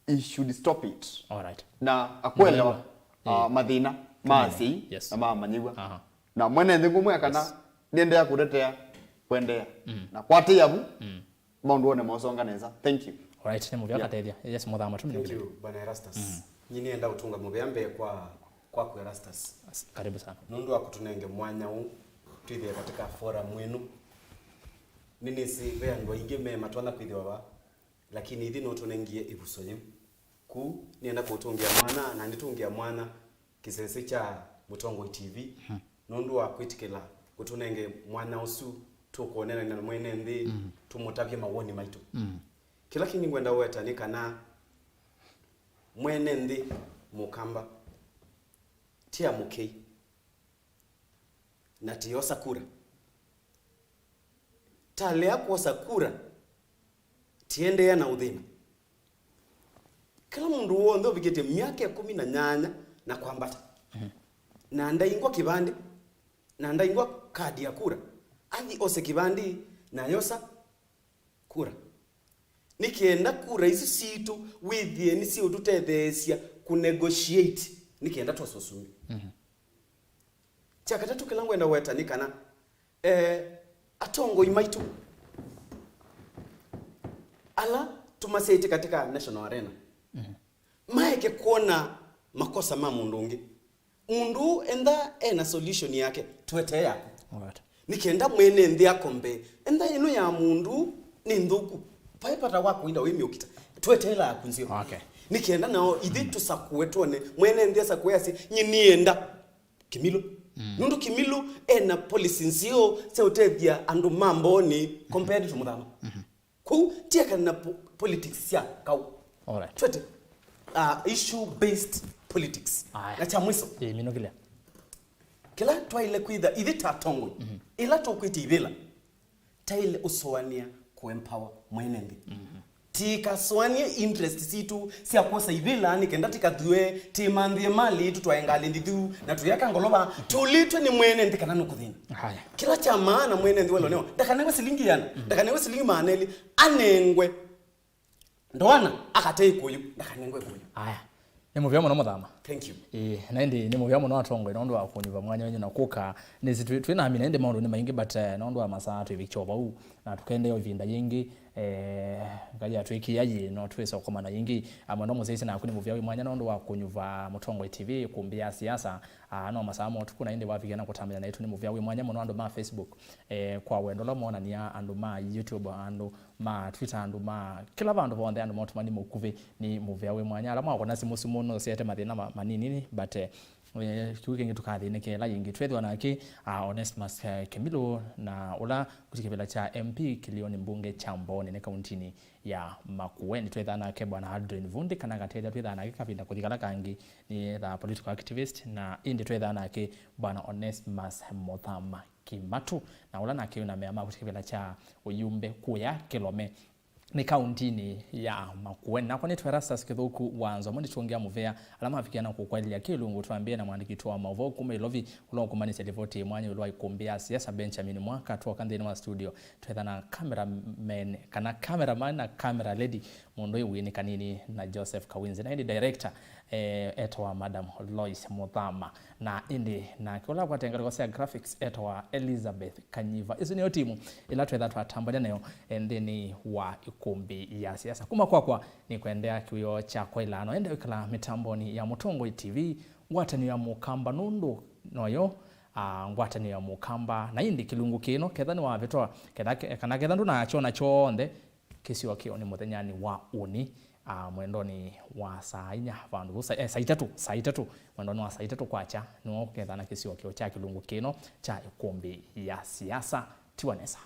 he should stop it. All right. Na akwelewa, ah, mathĩna ma asyai na ma amanyĩw'a. Aha. Na mwene nthĩ ngũmwĩa kana nĩendeea kũtetea, kwendeea. Na kwatĩĩa vu, maũndũ one mosonga nesa. Thank you. All right, nĩ mũvea katethya. Yes, mũthama tu. Thank you, Bwana Erastus. Nyie nĩenda ũtũnga mũvea mbee kwa, kwaku Erastus. As-, karibu sana. Nũndũ wa kũtũnenge mwanya ũũ, twĩthĩe katika forum ĩno. Nĩnĩsĩ ve andũ aingĩ me matonya kwĩthĩwa va, lakini ithyĩ no tũnengie ĩvuso yĩu. Kũu nĩenda kũtũngĩa mwanya, na nĩtũngĩa mwanya kĩsese kya Mũtongoi T V, nũndũ wa kwĩtĩkĩla ũtũnenge mwanya ũsu tũkũneenany'a na mwene nthĩ, tũmũtavye mawoni maitũ. Kĩla kĩngĩ ngwenda ũweta nĩ kana mwene nthĩ Mũkamba ti amũkei, na tĩosa kura. Talea kwosa kura, tiendeea na ũthĩna. Kĩla mũndũ w'onthe ũvikĩtye myaka ĩkũmi na nyanya na kwambata, na ndaingwa kĩvandĩ, na ndaingwa kadi ya kura, athi ose kĩvandĩ na yosa kura. Nĩ kenda kura isu sitũ wĩthĩe nĩsiũtũtetheesya kũnegotiate, nĩ kenda twose ũsumbĩ. Kya katatũ kĩla ngwenda weta nĩ kana, eh, atongoi maitũ ala tũmasyaĩtye katika National Arena, maeke kwona makosa ma mũndũ ũngĩ. Mũndũ ũũ enda ena solution yake, twetee yaku. Alright. Nĩ kenda mwene nthĩ akombe. Enda ĩno ya mũndũ nĩ nthũku. Vai vata wa kũinda wĩmĩũkita. Twetee ĩla yaku nzeo. Okay. Nĩ kenda nao ithyĩ tũsakũe twone. Mwene nthĩ asakũe asye, "Nyie nĩenda Kĩmilũ." Nũndũ Kĩmilũ ena policy nzeo sya ũtethya andũ ma Mbooni compared to Mũthama. Kwoou tiekana na po-, politics sya kaũ. Alright. Twete, uh, issue based politics. Aya. Na kya mwiso, ĩĩ, minũkĩlya. Kĩla twaĩle kwĩtha ithyĩ ta atongoi, ĩla tũkwĩtya ivĩla, taĩle ũsũanĩa kũ empower mwene nthĩ. Tikasũanĩe interest sitũ sya kwosa ivĩla nĩ kenda tikathue, timanthĩe mali yitũ, twae ngalĩ ndithu, na tũyaka ngolova, tũlĩtwe nĩ mwene nthĩ kana nũkũthĩna. Haya. Kĩla kya maana mwene nthĩ weloneo, ndakanengwe silingi ĩana, ndakanengwe silingi maana elĩ, anengwe ndoana, akate ĩkũyũ, ndakanengwe ĩkũyũ. Aya. Nĩ mũvea mũno Mũthama. Thank you. Ĩĩ, na ĩndĩ nĩ mũvea mũno atongoi nũndũ wa kũnyuva mwanya wenyu na kũka. Nĩsĩ twĩ, twĩ na amina ĩndĩ maũndũ nĩ maingĩ, but, eh, nũndũ wa masaa twĩvikya o vau, na tũkaendeea ĩvinda yĩngĩ, eh, Ngai atwĩkĩa yĩ, no twĩse ũkomana yĩngĩ. Ah, mwendwa mũsyaĩĩsya naku nĩ mũvea wĩ mwanya nũndũ wa kũnyuva Mũtongoi T V, ĩkũmbĩ ya siasa. Ah, no masaa ma ũtukũ, na ĩndĩ wavikĩa na kũtambany'a naitũ nĩ mũvea wĩ mwanya mũno andũ ma Facebook, eh, kwa wendo ũla moonania, andũ ma YouTube, andũ ma Twitter, andũ ma kĩla vandũ vonthe, andũ ma ũtũmani mũkuvĩ, nĩ mũvea wĩ mwanya. Ala mwakona simũ simũ no siete mathĩna ma-, manini, but, eh, eh, kĩu kĩngĩ tũkathĩnĩke ĩla yĩngĩ. Twethĩwa nake, ah, Onesmus, eh, Kĩmilũ, na ũla kũti kĩvĩla kya M P kĩlĩonĩ mbunge kya Mbooni nĩ kauntinĩ ya Makueni. Twethaa nake Bwana Aldrin Vundi, kana Gatethya, twethaa nake kavinda kũthi kala kangĩ, nĩ the political activist, na ĩndĩ twethaa nake Bwana Onesmus Mũthama Kimatu, na ũla nake wĩ na mea ma kũti kĩvĩla kya ũyumbe kũya Kĩlome nĩ kauntinĩ ya Makueni. Nakwa nĩtwa Erastus Kĩthũku wa Nzomo, nĩtũngĩa mũvea ala mavikĩa na kũkwaĩlĩlya kĩlungu. Twambĩe na mwandĩki witũ wa maũvoo kuma Ilovi, ũla ũkũmanyĩsya livoti mwanya ĩũlũ wa ĩkũmbĩ ya siasa, Benjamin Mwaka. Twoka nthĩnĩ wa studio, twetha na cameraman, kana cameraman na camera lady, mũndũ wĩ wĩnĩ kanini, na Joseph Kawinzi, na ĩndĩ director, eh, etawa Madam Lois Mũthama. Na ĩndĩ nake ũla wakwata ngalĩko sya graphics etawa Elizabeth Kanyiva. Ĩsu nĩyo timu ĩla twetha twatambany'a nayo, eh, nthĩnĩ wa ĩkũmbĩ ya siasa. Kuma kwakwa, nĩkwendea kĩwĩoo kya kwaĩla no ende wĩkala mĩtambonĩ ya Mũtongoi T V, ngwatanĩo ya Mũkamba nũndũ noyo, ah, ngwatanĩo ya Mũkamba. Na ĩndĩ kĩlungu kĩno, ketha nĩwavĩtwa, ketha, ke-, kana ketha ndũnakyona kyonthe, kĩsio kĩo nĩ mũthenyanĩ wa ũnĩ, ah, mwendonĩ wa saa inya vandũ vau, sa-, eh, saa itatũ, saa itatũ, mwendonĩ wa saa itatũ kwakya, nĩwo ũkethana kĩsio kĩo kya kĩlungu kĩno kya ĩkũmbĩ ya siasa. Tiwa nesa.